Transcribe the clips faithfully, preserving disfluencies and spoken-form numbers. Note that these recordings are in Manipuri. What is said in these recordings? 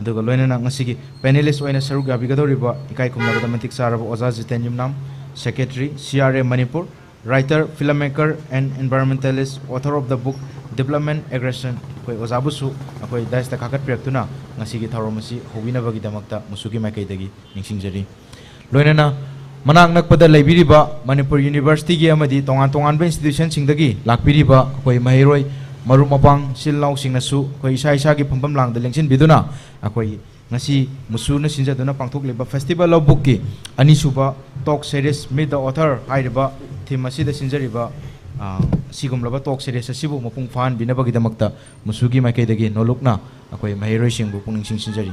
ꯑꯗꯨꯒ ꯂꯣꯏꯅꯅ ꯉꯁꯤꯒꯤ panelist ꯑꯣꯏꯅ ꯁꯔꯨꯛ ꯌꯥꯕꯤꯒꯗꯧꯔꯤꯕ ꯏꯀꯥꯏ ꯈꯨꯝꯅꯕꯗ ꯃꯇꯤꯛ ꯆꯥꯔꯕ ꯑꯣꯖꯥ ꯖꯤꯇꯦꯟ ꯌꯨꯝꯅꯥꯝ, Secretary, C R A Manipur, writer, filmmaker and environmentalist, author of the book Development Aggression, ꯑꯩꯈꯣꯏ ꯑꯣꯖꯥꯕꯨꯁꯨ ꯑꯩꯈꯣꯏ dais ꯇ ꯀꯥꯈꯠꯄꯤꯔꯛꯇꯨꯅ ꯉꯁꯤꯒꯤ ꯊꯧꯔꯝ ꯑꯁꯤ ꯍꯧꯕꯤꯅꯕꯒꯤꯗꯃꯛꯇ ꯃꯨꯁꯨꯒꯤ ꯃꯥꯏꯀꯩꯗꯒꯤ ꯅꯤꯡꯁꯤꯡꯖꯔꯤ꯫ ꯂꯣꯏꯅꯅ ꯃꯅꯥꯛ ꯅꯛꯄꯗ ꯂꯩꯕꯤꯔꯤꯕ ꯃꯅꯤꯄꯨꯔ University ꯒꯤ ꯑꯃꯗꯤ ꯇꯣꯉꯥꯟ ꯇꯣꯉꯥꯟꯕ institution ꯁꯤꯡꯗꯒꯤ ꯂꯥꯛꯄꯤꯔꯤꯕ ꯑꯩꯈꯣꯏ ꯃꯍꯩꯔꯣꯏ ꯃꯔꯨꯞ ꯃꯄꯥꯡ ꯏꯆꯤꯜ ꯏꯅꯥꯎꯁꯤꯡꯅꯁꯨ ꯑꯩꯈꯣꯏ ꯏꯁꯥ ꯏꯁꯥꯒꯤ ꯐꯝꯐꯝ ꯂꯥꯡꯗ ꯂꯦꯡꯁꯤꯟꯕꯤꯗꯨꯅ ꯑꯩꯈꯣꯏ ꯉꯁꯤ ꯃꯨꯁꯨꯅ ꯁꯤꯟꯖꯗꯨꯅ ꯄꯥꯡꯊꯣꯛꯂꯤꯕ Festival of Book ꯀꯤ ꯑꯅꯤꯁꯨꯕ talk series Meet the Author ꯍꯥꯏꯔꯤꯕ theme ꯑꯁꯤꯗ ꯁꯤꯟꯖꯔꯤꯕ, ꯑ, ꯑꯁꯤꯒꯨꯝꯂꯕ talk series ꯑꯁꯤꯕꯨ ꯃꯄꯨꯡ ꯐꯥꯍꯟꯕꯤꯅꯕꯒꯤꯗꯃꯛꯇ ꯃꯨꯁꯨꯒꯤ ꯃꯥꯏꯀꯩꯗꯒꯤ ꯅꯣꯂꯨꯛꯅ ꯑꯩꯈꯣꯏ ꯃꯍꯩꯔꯣꯏꯁꯤꯡꯕꯨ ꯄꯨꯛꯅꯤꯡ ꯆꯤꯡꯁꯤꯟꯖꯔꯤ꯫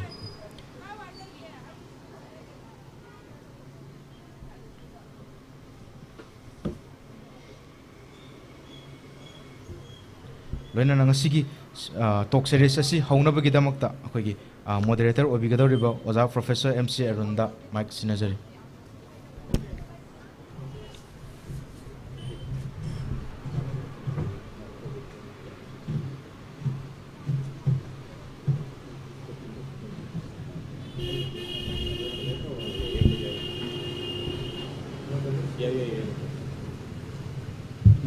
ꯂꯣꯏꯅꯅ ꯉꯁꯤꯒꯤ, ꯑ, talk series ꯑꯁꯤ ꯍꯧꯅꯕꯒꯤꯗꯃꯛꯇ ꯑꯩꯈꯣꯏꯒꯤ, ꯑ, moderator ꯑꯣꯏꯕꯤꯒꯗꯧꯔꯤꯕ ꯑꯣꯖꯥ Professor M C ꯑꯔꯨꯟꯗ mic ꯁꯤꯟꯅꯖꯔꯤ꯫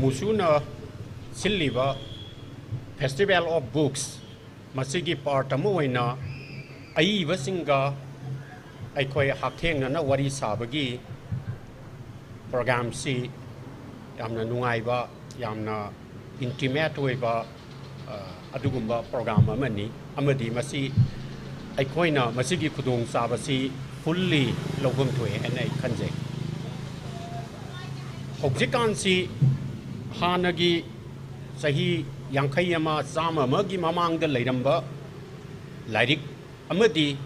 ꯃꯨꯁꯨꯅ ꯁꯤꯜꯂꯤꯕ Festival of Books, ꯃꯁꯤꯒꯤ part ꯑꯃ ꯑꯣꯏꯅ ꯑꯏꯕꯁꯤꯡꯒ ꯑꯩꯈꯣꯏ ꯍꯛꯊꯦꯡꯅꯅ ꯋꯥꯔꯤ ꯁꯥꯕꯒꯤ program ꯁꯤ ꯌꯥꯝꯅ ꯅꯨꯡꯉꯥꯏꯕ, ꯌꯥꯝꯅ intimate ꯑꯣꯏꯕ, ꯑ, ꯑꯗꯨꯒꯨꯝꯕ program ꯑꯃꯅꯤ꯫ ꯑꯃꯗꯤ ꯃꯁꯤ ꯑꯩꯈꯣꯏꯅ ꯃꯁꯤꯒꯤ ꯈꯨꯗꯣꯡꯆꯥꯕꯁꯤ fully ꯂꯧꯐꯝ ꯊꯣꯛꯑꯦ ꯍꯥꯏꯅ ꯑꯩ ꯈꯟꯖꯩ꯫ ꯍꯧꯖꯤꯛꯀꯥꯟꯁꯤ ꯍꯥꯟꯅꯒꯤ ꯆꯍꯤ ꯌꯥꯡꯈꯩ ꯑꯃ, ꯆꯥꯝꯃ ꯑꯃꯒꯤ ꯃꯃꯥꯡꯗ ꯂꯩꯔꯝꯕ ꯂꯥꯏꯔꯤꯛ ꯑꯃꯗꯤ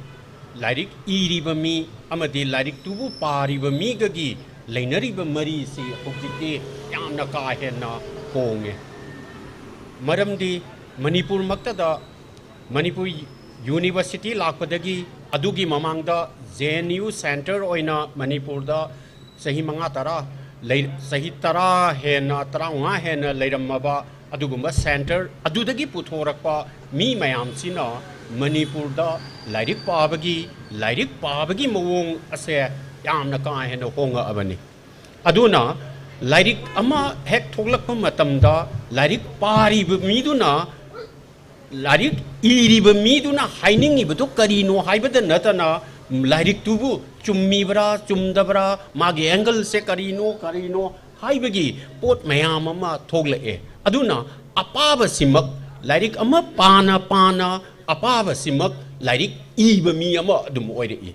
ꯂꯥꯏꯔꯤꯛ ꯏꯔꯤꯕ ꯃꯤ ꯑꯃꯗꯤ ꯂꯥꯏꯔꯤꯛꯇꯨꯕꯨ ꯄꯥꯔꯤꯕ ꯃꯤꯒꯒꯤ ꯂꯩꯅꯔꯤꯕ ꯃꯔꯤꯁꯤ ꯍꯧꯖꯤꯛꯇꯤ ꯌꯥꯝꯅ ꯀꯥ ꯍꯦꯟꯅ ꯍꯣꯡꯉꯦ꯫ ꯃꯔꯝꯗꯤ ꯃꯅꯤꯄꯨꯔꯃꯛꯇꯗ ꯃꯅꯤꯄꯨꯔ University ꯂꯥꯛꯄꯗꯒꯤ, ꯑꯗꯨꯒꯤ ꯃꯃꯥꯡꯗ J N U center ꯑꯣꯏꯅ ꯃꯅꯤꯄꯨꯔꯗ ꯆꯍꯤ ꯃꯉꯥ ꯇꯔꯥ ꯂꯩ-, ꯆꯍꯤ ꯇꯔꯥ ꯍꯦꯟꯅ, ꯇꯔꯥꯃꯉꯥ ꯍꯦꯟꯅ ꯂꯩꯔꯝꯃꯕ ꯑꯗꯨꯒꯨꯝꯕ center ꯑꯗꯨꯗꯒꯤ ꯄꯨꯊꯣꯔꯛꯄ ꯃꯤ ꯃꯌꯥꯝꯁꯤꯅ ꯃꯅꯤꯄꯨꯔꯗ ꯂꯥꯏꯔꯤꯛ ꯄꯥꯕꯒꯤ, ꯂꯥꯏꯔꯤꯛ ꯄꯥꯕꯒꯤ ꯃꯑꯣꯡ ꯑꯁꯦ ꯌꯥꯝꯅ ꯀꯥ ꯍꯦꯟꯅ ꯍꯣꯡꯉꯛꯑꯕꯅꯤ꯫ ꯑꯗꯨꯅ ꯂꯥꯏꯔꯤꯛ ꯑꯃ ꯍꯦꯛ ꯊꯣꯛꯂꯛꯄ ꯃꯇꯝꯗ ꯂꯥꯏꯔꯤꯛ ꯄꯥꯔꯤꯕ ꯃꯤꯗꯨꯅ, ꯂꯥꯏꯔꯤꯛ ꯏꯔꯤꯕ ꯃꯤꯗꯨꯅ ꯍꯥꯏꯅꯤꯡꯉꯤꯕꯗꯨ ꯀꯔꯤꯅꯣ ꯍꯥꯏꯕꯗ ꯅꯠꯇꯅ, ꯂꯥꯏꯔꯤꯛꯇꯨꯕꯨ ꯆꯨꯝꯃꯤꯕ꯭ꯔꯥ, ꯆꯨꯝꯗꯕ꯭ꯔꯥ, ꯃꯥꯒꯤ ꯑꯦꯡꯒꯜꯁꯦ ꯀꯔꯤꯅꯣ, ꯀꯔꯤꯅꯣ ꯍꯥꯏꯕꯒꯤ ꯄꯣꯠ ꯃꯌꯥꯝ ꯑꯃ ꯊꯣꯛꯂꯛꯑꯦ꯫ ꯑꯗꯨꯅ ꯑꯄꯥꯕꯁꯤꯃꯛ, ꯂꯥꯏꯔꯤꯛ ꯑꯃ ꯄꯥꯅ ꯄꯥꯅ ꯑꯄꯥꯕꯁꯤꯃꯛ ꯂꯥꯏꯔꯤꯛ ꯏꯕ ꯃꯤ ꯑꯃ ꯑꯗꯨꯝ ꯑꯣꯏꯔꯛꯏ꯫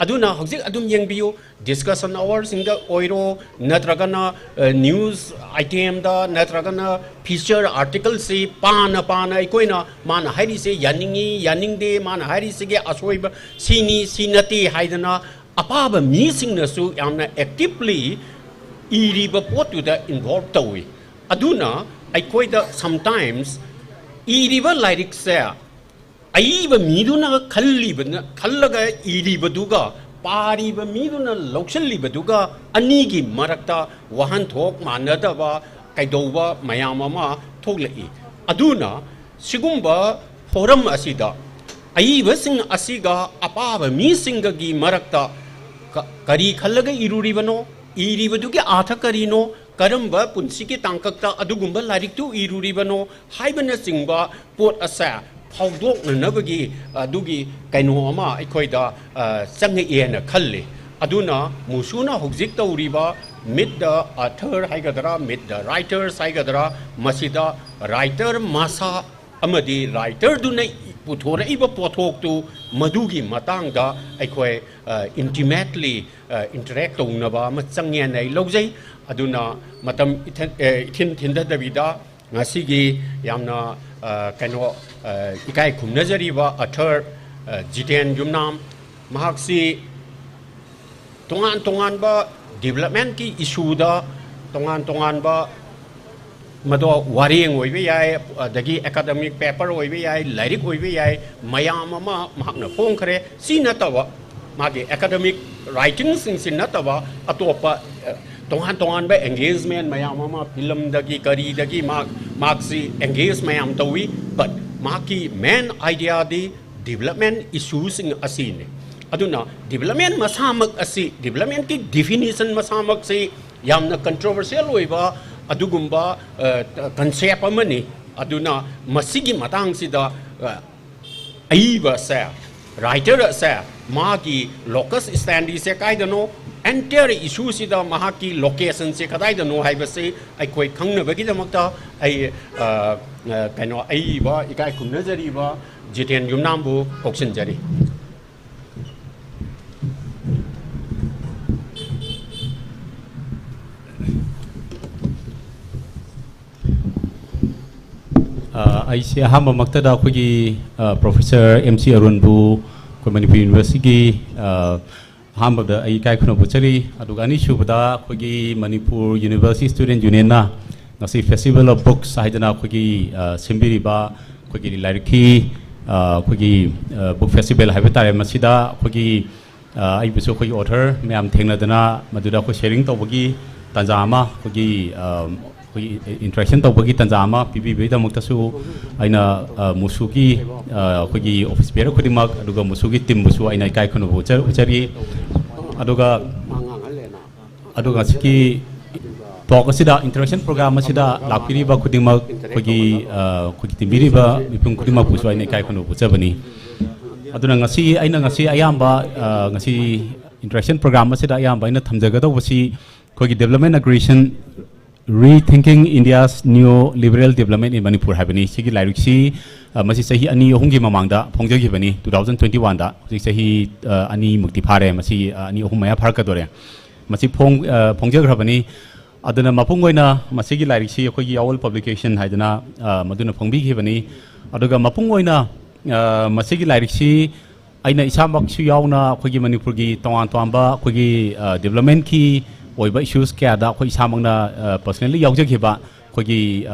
ꯑꯗꯨꯅ ꯍꯧꯖꯤꯛ ꯑꯗꯨꯝ ꯌꯦꯡꯕꯤꯌꯨ, ꯗꯤꯁꯀꯁꯟ ꯑꯋꯥꯔꯁꯤꯡꯗ ꯑꯣꯏꯔꯣ, ꯅꯠꯇ꯭ꯔꯒꯅ, ꯑ, ꯅ꯭ꯌꯨꯁ ꯑꯥꯏꯇꯦꯝꯗ, ꯅꯠꯇ꯭ꯔꯒꯅ ꯐꯤꯆꯔ ꯑꯥꯔꯇꯤꯀꯜꯁꯤ ꯄꯥꯅ ꯄꯥꯅ ꯑꯩꯈꯣꯏꯅ ꯃꯥꯅ ꯍꯥꯏꯔꯤꯁꯦ ꯌꯥꯅꯤꯡꯉꯤ, ꯌꯥꯅꯤꯡꯗꯦ, ꯃꯥꯅ ꯍꯥꯏꯔꯤꯁꯤꯒꯤ ꯑꯁꯣꯏꯕ ꯁꯤꯅꯤ, ꯁꯤ ꯅꯠꯇꯦ ꯍꯥꯏꯗꯅ ꯑꯄꯥꯕ ꯃꯤꯁꯤꯡꯅꯁꯨ ꯌꯥꯝꯅ ꯑꯦꯛꯇꯤꯞꯂꯤ ꯏꯔꯤꯕ ꯄꯣꯠꯇꯨꯗ ꯏꯟꯚꯣꯜꯕ ꯇꯧꯏ꯫ ꯑꯗꯨꯅ ꯑꯩꯈꯣꯏꯗ ꯁꯝꯇꯥꯏꯝꯁ ꯏꯔꯤꯕ ꯂꯥꯏꯔꯤꯛꯁꯦ ꯑꯏꯕ ꯃꯤꯗꯨꯅ ꯈꯜꯂꯤꯕꯅ, ꯈꯜꯂꯒ ꯏꯔꯤꯕꯗꯨꯒ ꯄꯥꯔꯤꯕ ꯃꯤꯗꯨꯅ ꯂꯧꯁꯤꯜꯂꯤꯕꯗꯨꯒ ꯑꯅꯤꯒꯤ ꯃꯔꯛꯇ ꯋꯥꯍꯟꯊꯣꯛ ꯃꯥꯟꯅꯗꯕ ꯀꯩꯗꯧꯕ ꯃꯌꯥꯝ ꯑꯃ ꯊꯣꯛꯂꯛꯏ꯫ ꯑꯗꯨꯅ ꯁꯤꯒꯨꯝꯕ ꯐꯣꯔꯝ ꯑꯁꯤꯗ ꯑꯏꯕꯁꯤꯡ ꯑꯁꯤꯒ ꯑꯄꯥꯕ ꯃꯤꯁꯤꯡꯒꯒꯤ ꯃꯔꯛꯇ ꯀ-, ꯀꯔꯤ ꯈꯜꯂꯒ ꯏꯔꯨꯔꯤꯕꯅꯣ, ꯏꯔꯤꯕꯗꯨꯒꯤ ꯑꯥꯊ ꯀꯔꯤꯅꯣ, ꯀꯔꯝꯕ ꯄꯨꯟꯁꯤꯒꯤ ꯇꯥꯡꯀꯛꯇ ꯑꯗꯨꯒꯨꯝꯕ ꯂꯥꯏꯔꯤꯛꯇꯨ ꯏꯔꯨꯔꯤꯕꯅꯣ ꯍꯥꯏꯕꯅꯆꯤꯡꯕ ꯄꯣꯠ ꯑꯁꯦ ꯐꯥꯎꯗꯣꯛꯅꯅꯕꯒꯤ ꯑꯗꯨꯒꯤ ꯀꯩꯅꯣ ꯑꯃ ꯑꯩꯈꯣꯏꯗ, ꯑ, ꯆꯪꯉꯛꯑꯦꯅ ꯈꯜꯂꯤ꯫ ꯑꯗꯨꯅ ꯃꯨꯁꯨꯅ ꯍꯧꯖꯤꯛ ꯇꯧꯔꯤꯕ Meet the Author ꯍꯥꯏꯒꯗ꯭ꯔꯥ, Meet the Writers ꯍꯥꯏꯒꯗ꯭ꯔꯥ, ꯃꯁꯤꯗ ꯔꯥꯏꯇꯔ ꯃꯁꯥ ꯑꯃꯗꯤ ꯔꯥꯏꯇꯔꯗꯨꯅ ꯄꯨꯊꯣꯔꯛꯏꯕ ꯄꯣꯠꯊꯣꯛꯇꯨ, ꯃꯗꯨꯒꯤ ꯃꯇꯥꯡꯗ ꯑꯩꯈꯣꯏ, ꯑ, ꯏꯟꯇꯤꯃꯦꯠꯂꯤ, ꯑ, ꯏꯟꯇꯔꯦꯛ ꯇꯧꯅꯕ ꯑꯃ ꯆꯪꯉꯦꯅ ꯑꯩ ꯂꯧꯖꯩ꯫ ꯑꯗꯨꯅ ꯃꯇꯝ ꯏꯊꯟ-, ꯑ, ꯏꯊꯤꯟ ꯊꯤꯟꯊꯗꯕꯤꯗ ꯉꯁꯤꯒꯤ ꯌꯥꯝꯅ, ꯑ, ꯀꯩꯅꯣ, ꯑ, ꯏꯀꯥꯏ ꯈꯨꯝꯅꯖꯔꯤꯕ ꯑꯊꯔ, ꯑ, ꯖꯤꯇꯦꯟ ꯌꯨꯝꯅꯥꯝ, ꯃꯍꯥꯛꯁꯤ ꯇꯣꯉꯥꯟ ꯇꯣꯉꯥꯟꯕ ꯗꯤꯕꯂꯞꯃꯦꯟꯀꯤ ꯏꯁꯨꯗ ꯇꯣꯉꯥꯟ ꯇꯣꯉꯥꯟꯕ, ꯃꯗꯣ ꯋꯥꯔꯦꯡ ꯑꯣꯏꯕ ꯌꯥꯏ, ꯑꯗꯒꯤ ꯑꯦꯀꯥꯗꯃꯤꯛ ꯄꯦꯄꯔ ꯑꯣꯏꯕ ꯌꯥꯏ, ꯂꯥꯏꯔꯤꯛ ꯑꯣꯏꯕ ꯌꯥꯏ, ꯃꯌꯥꯝ ꯑꯃ ꯃꯍꯥꯛꯅ ꯐꯣꯡꯈ꯭ꯔꯦ꯫ ꯁꯤ ꯅꯠꯇꯕ ꯃꯥꯒꯤ ꯑꯦꯀꯥꯗꯃꯤꯛ ꯔꯥꯏꯇꯤꯡꯁꯤꯡꯁꯤ ꯅꯠꯇꯕ ꯑꯇꯣꯞꯄ, ꯑ, ꯇꯣꯉꯥꯟ ꯇꯣꯉꯥꯟꯕ ꯑꯦꯡꯒꯦꯖꯃꯦꯟ ꯃꯌꯥꯝ ꯑꯃ, ꯐꯤꯂꯝꯗꯒꯤ ꯀꯔꯤꯗꯒꯤ ꯃꯍꯥꯛ, ꯃꯍꯥꯛꯁꯤ ꯑꯦꯡꯒꯦꯖ ꯃꯌꯥꯝ ꯇꯧꯏ꯫ But ꯃꯍꯥꯛꯀꯤ main idea ꯗꯤ development issue ꯁꯤꯡ ꯑꯁꯤꯅꯤ꯫ ꯑꯗꯨꯅ development ꯃꯁꯥꯃꯛ ꯑꯁꯤ, development ꯀꯤ definition ꯃꯁꯥꯃꯛꯁꯤ ꯌꯥꯝꯅ controversial ꯑꯣꯏꯕ ꯑꯗꯨꯒꯨꯝꯕ concept ꯑꯃꯅꯤ꯫ ꯑꯗꯨꯅ ꯃꯁꯤꯒꯤ ꯃꯇꯥꯡꯁꯤꯗ ꯑꯏꯕꯁꯦ, writer ꯑꯁꯦ ꯃꯥꯒꯤ locus standi ꯁꯦ ꯀꯥꯏꯗꯅꯣ, entire issue ꯁꯤꯗ ꯃꯍꯥꯛꯀꯤ location ꯁꯦ ꯀꯗꯥꯏꯗꯅꯣ ꯍꯥꯏꯕꯁꯤ ꯑꯩꯈꯣꯏ ꯈꯪꯅꯕꯒꯤꯗꯃꯛꯇ ꯑꯩ ꯀꯩꯅꯣ, ꯑꯏꯕ ꯏꯀꯥꯏ ꯈꯨꯝꯅꯖꯔꯤꯕ ꯖꯤꯇꯦꯟ ꯌꯨꯝꯅꯥꯝꯕꯨ ꯀꯧꯁꯤꯟꯖꯔꯤ꯫ ꯑꯩꯁꯦ ꯑꯍꯥꯟꯕꯃꯛꯇꯗ ꯑꯩꯈꯣꯏꯒꯤ ꯄ꯭ꯔꯣꯐꯦꯁꯔ ꯑꯦꯝ ꯁꯤ ꯑꯔꯨꯟꯕꯨ ꯑꯩꯈꯣꯏ ꯃꯅꯤꯄꯨꯔ ꯌꯨꯅꯤꯚꯔꯁꯤꯇꯤꯒꯤ ꯑꯍꯥꯟꯕꯗ ꯑꯩ ꯏꯀꯥꯏ ꯈꯨꯝꯅꯕ ꯎꯠꯆꯔꯤ꯫ ꯑꯗꯨꯒ ꯑꯅꯤꯁꯨꯕꯗ ꯑꯩꯈꯣꯏꯒꯤ ꯃꯅꯤꯄꯨꯔ ꯌꯨꯅꯤꯚꯔꯁꯤꯇꯤ ꯁ꯭ꯇꯨꯗꯦꯟ ꯌꯨꯅꯤꯌꯟꯅ ꯉꯁꯤ Festival of Books ꯍꯥꯏꯗꯅ ꯑꯩꯈꯣꯏꯒꯤ ꯁꯤꯟꯕꯤꯔꯤꯕ ꯑꯩꯈꯣꯏꯒꯤ ꯂꯥꯏꯔꯤꯛꯀꯤ ꯑꯩꯈꯣꯏꯒꯤ book festival ꯍꯥꯏꯕ ꯇꯥꯔꯦ, ꯃꯁꯤꯗ ꯑꯩꯈꯣꯏꯒꯤ ꯑꯩꯕꯨꯁꯨ ꯑꯩꯈꯣꯏꯒꯤ author ꯃꯌꯥꯝ ꯊꯦꯡꯅꯗꯅ ꯃꯗꯨꯗ ꯑꯩꯈꯣꯏ sharing ꯇꯧꯕꯒꯤ ꯇꯥꯟꯖꯥ ꯑꯃ, ꯑꯩꯈꯣꯏꯒꯤ ꯑꯩꯈꯣꯏꯒꯤ interaction ꯇꯧꯕꯒꯤ ꯇꯥꯟꯖꯥ ꯑꯃ ꯄꯤꯕꯤꯕꯒꯤꯗꯃꯛꯇꯁꯨ ꯑꯩꯅ ꯃꯨꯁꯨꯒꯤ ꯑꯩꯈꯣꯏꯒꯤ office bearer ꯈꯨꯗꯤꯡꯃꯛ, ꯑꯗꯨꯒ ꯃꯨꯁꯨꯒꯤ team ꯕꯨꯁꯨ ꯑꯩꯅ ꯏꯀꯥꯏ ꯈꯨꯝꯅꯕ ꯎꯠꯆ- ꯎꯠꯆꯔꯤ꯫ ꯑꯗꯨꯒ ꯑꯗꯨꯒ ꯉꯁꯤꯒꯤ talk ꯑꯁꯤꯗ, interaction program ꯑꯁꯤꯗ ꯂꯥꯛꯄꯤꯔꯤꯕ ꯈꯨꯗꯤꯡꯃꯛ, ꯑꯩꯈꯣꯏꯒꯤ ꯑꯩꯈꯣꯏꯒꯤ ꯇꯤꯟꯕꯤꯔꯤꯕ ꯃꯤꯄꯨꯝ ꯈꯨꯗꯤꯡꯃꯛꯄꯨꯁꯨ ꯑꯩꯅ ꯏꯀꯥꯏ ꯈꯨꯝꯅꯕ ꯎꯠꯆꯕꯅꯤ꯫ ꯑꯗꯨꯅ ꯉꯁꯤ ꯑꯩꯅ ꯉꯁꯤ ꯑꯌꯥꯝꯕ ꯉꯁꯤ interaction program ꯑꯁꯤꯗ ꯑꯌꯥꯝꯕ ꯑꯩꯅ ꯊꯝꯖꯒꯗꯧꯕꯁꯤ ꯑꯩꯈꯣꯏꯒꯤ development aggression, Rethinking India's Neoliberal Development in Manipur ꯍꯥꯏꯕꯅꯤ꯫ ꯁꯤꯒꯤ ꯂꯥꯏꯔꯤꯛꯁꯤ ꯃꯁꯤ ꯆꯍꯤ ꯑꯅꯤ ꯑꯍꯨꯝꯒꯤ ꯃꯃꯥꯡꯗ ꯐꯣꯡꯖꯈꯤꯕꯅꯤ, two thousand twenty one ꯗ꯫ ꯍꯧꯖꯤꯛ ꯆꯍꯤ ꯑꯅꯤꯃꯨꯛꯇꯤ ꯐꯥꯔꯦ, ꯃꯁꯤ ꯑꯅꯤ ꯑꯍꯨꯝ ꯃꯌꯥ ꯐꯥꯔꯛꯀꯗꯣꯔꯦ꯫ ꯃꯁꯤ ꯐꯣꯡ ꯐꯣꯡꯖꯈ꯭ꯔꯕꯅꯤ꯫ ꯑꯗꯨꯅ ꯃꯄꯨꯡ ꯑꯣꯏꯅ ꯃꯁꯤꯒꯤ ꯂꯥꯏꯔꯤꯛꯁꯤ ꯑꯩꯈꯣꯏꯒꯤ ꯌꯥꯋꯣꯜ publication ꯍꯥꯏꯗꯅ ꯃꯗꯨꯅ ꯐꯣꯡꯕꯤꯈꯤꯕꯅꯤ꯫ ꯑꯗꯨꯒ ꯃꯄꯨꯡ ꯑꯣꯏꯅ ꯃꯁꯤꯒꯤ ꯂꯥꯏꯔꯤꯛꯁꯤ ꯑꯩꯅ ꯏꯁꯥꯃꯛꯁꯨ ꯌꯥꯎꯅ ꯑꯩꯈꯣꯏꯒꯤ ꯃꯅꯤꯄꯨꯔꯒꯤ ꯇꯣꯉꯥꯟ ꯇꯣꯉꯥꯟꯕ ꯑꯩꯈꯣꯏꯒꯤ development ꯀꯤ ꯑꯣꯏꯕ issues ꯀꯌꯥꯗ ꯑꯩꯈꯣꯏ ꯏꯁꯥꯃꯛꯅ personally ꯌꯥꯎꯖꯈꯤꯕ ꯑꯩꯈꯣꯏꯒꯤ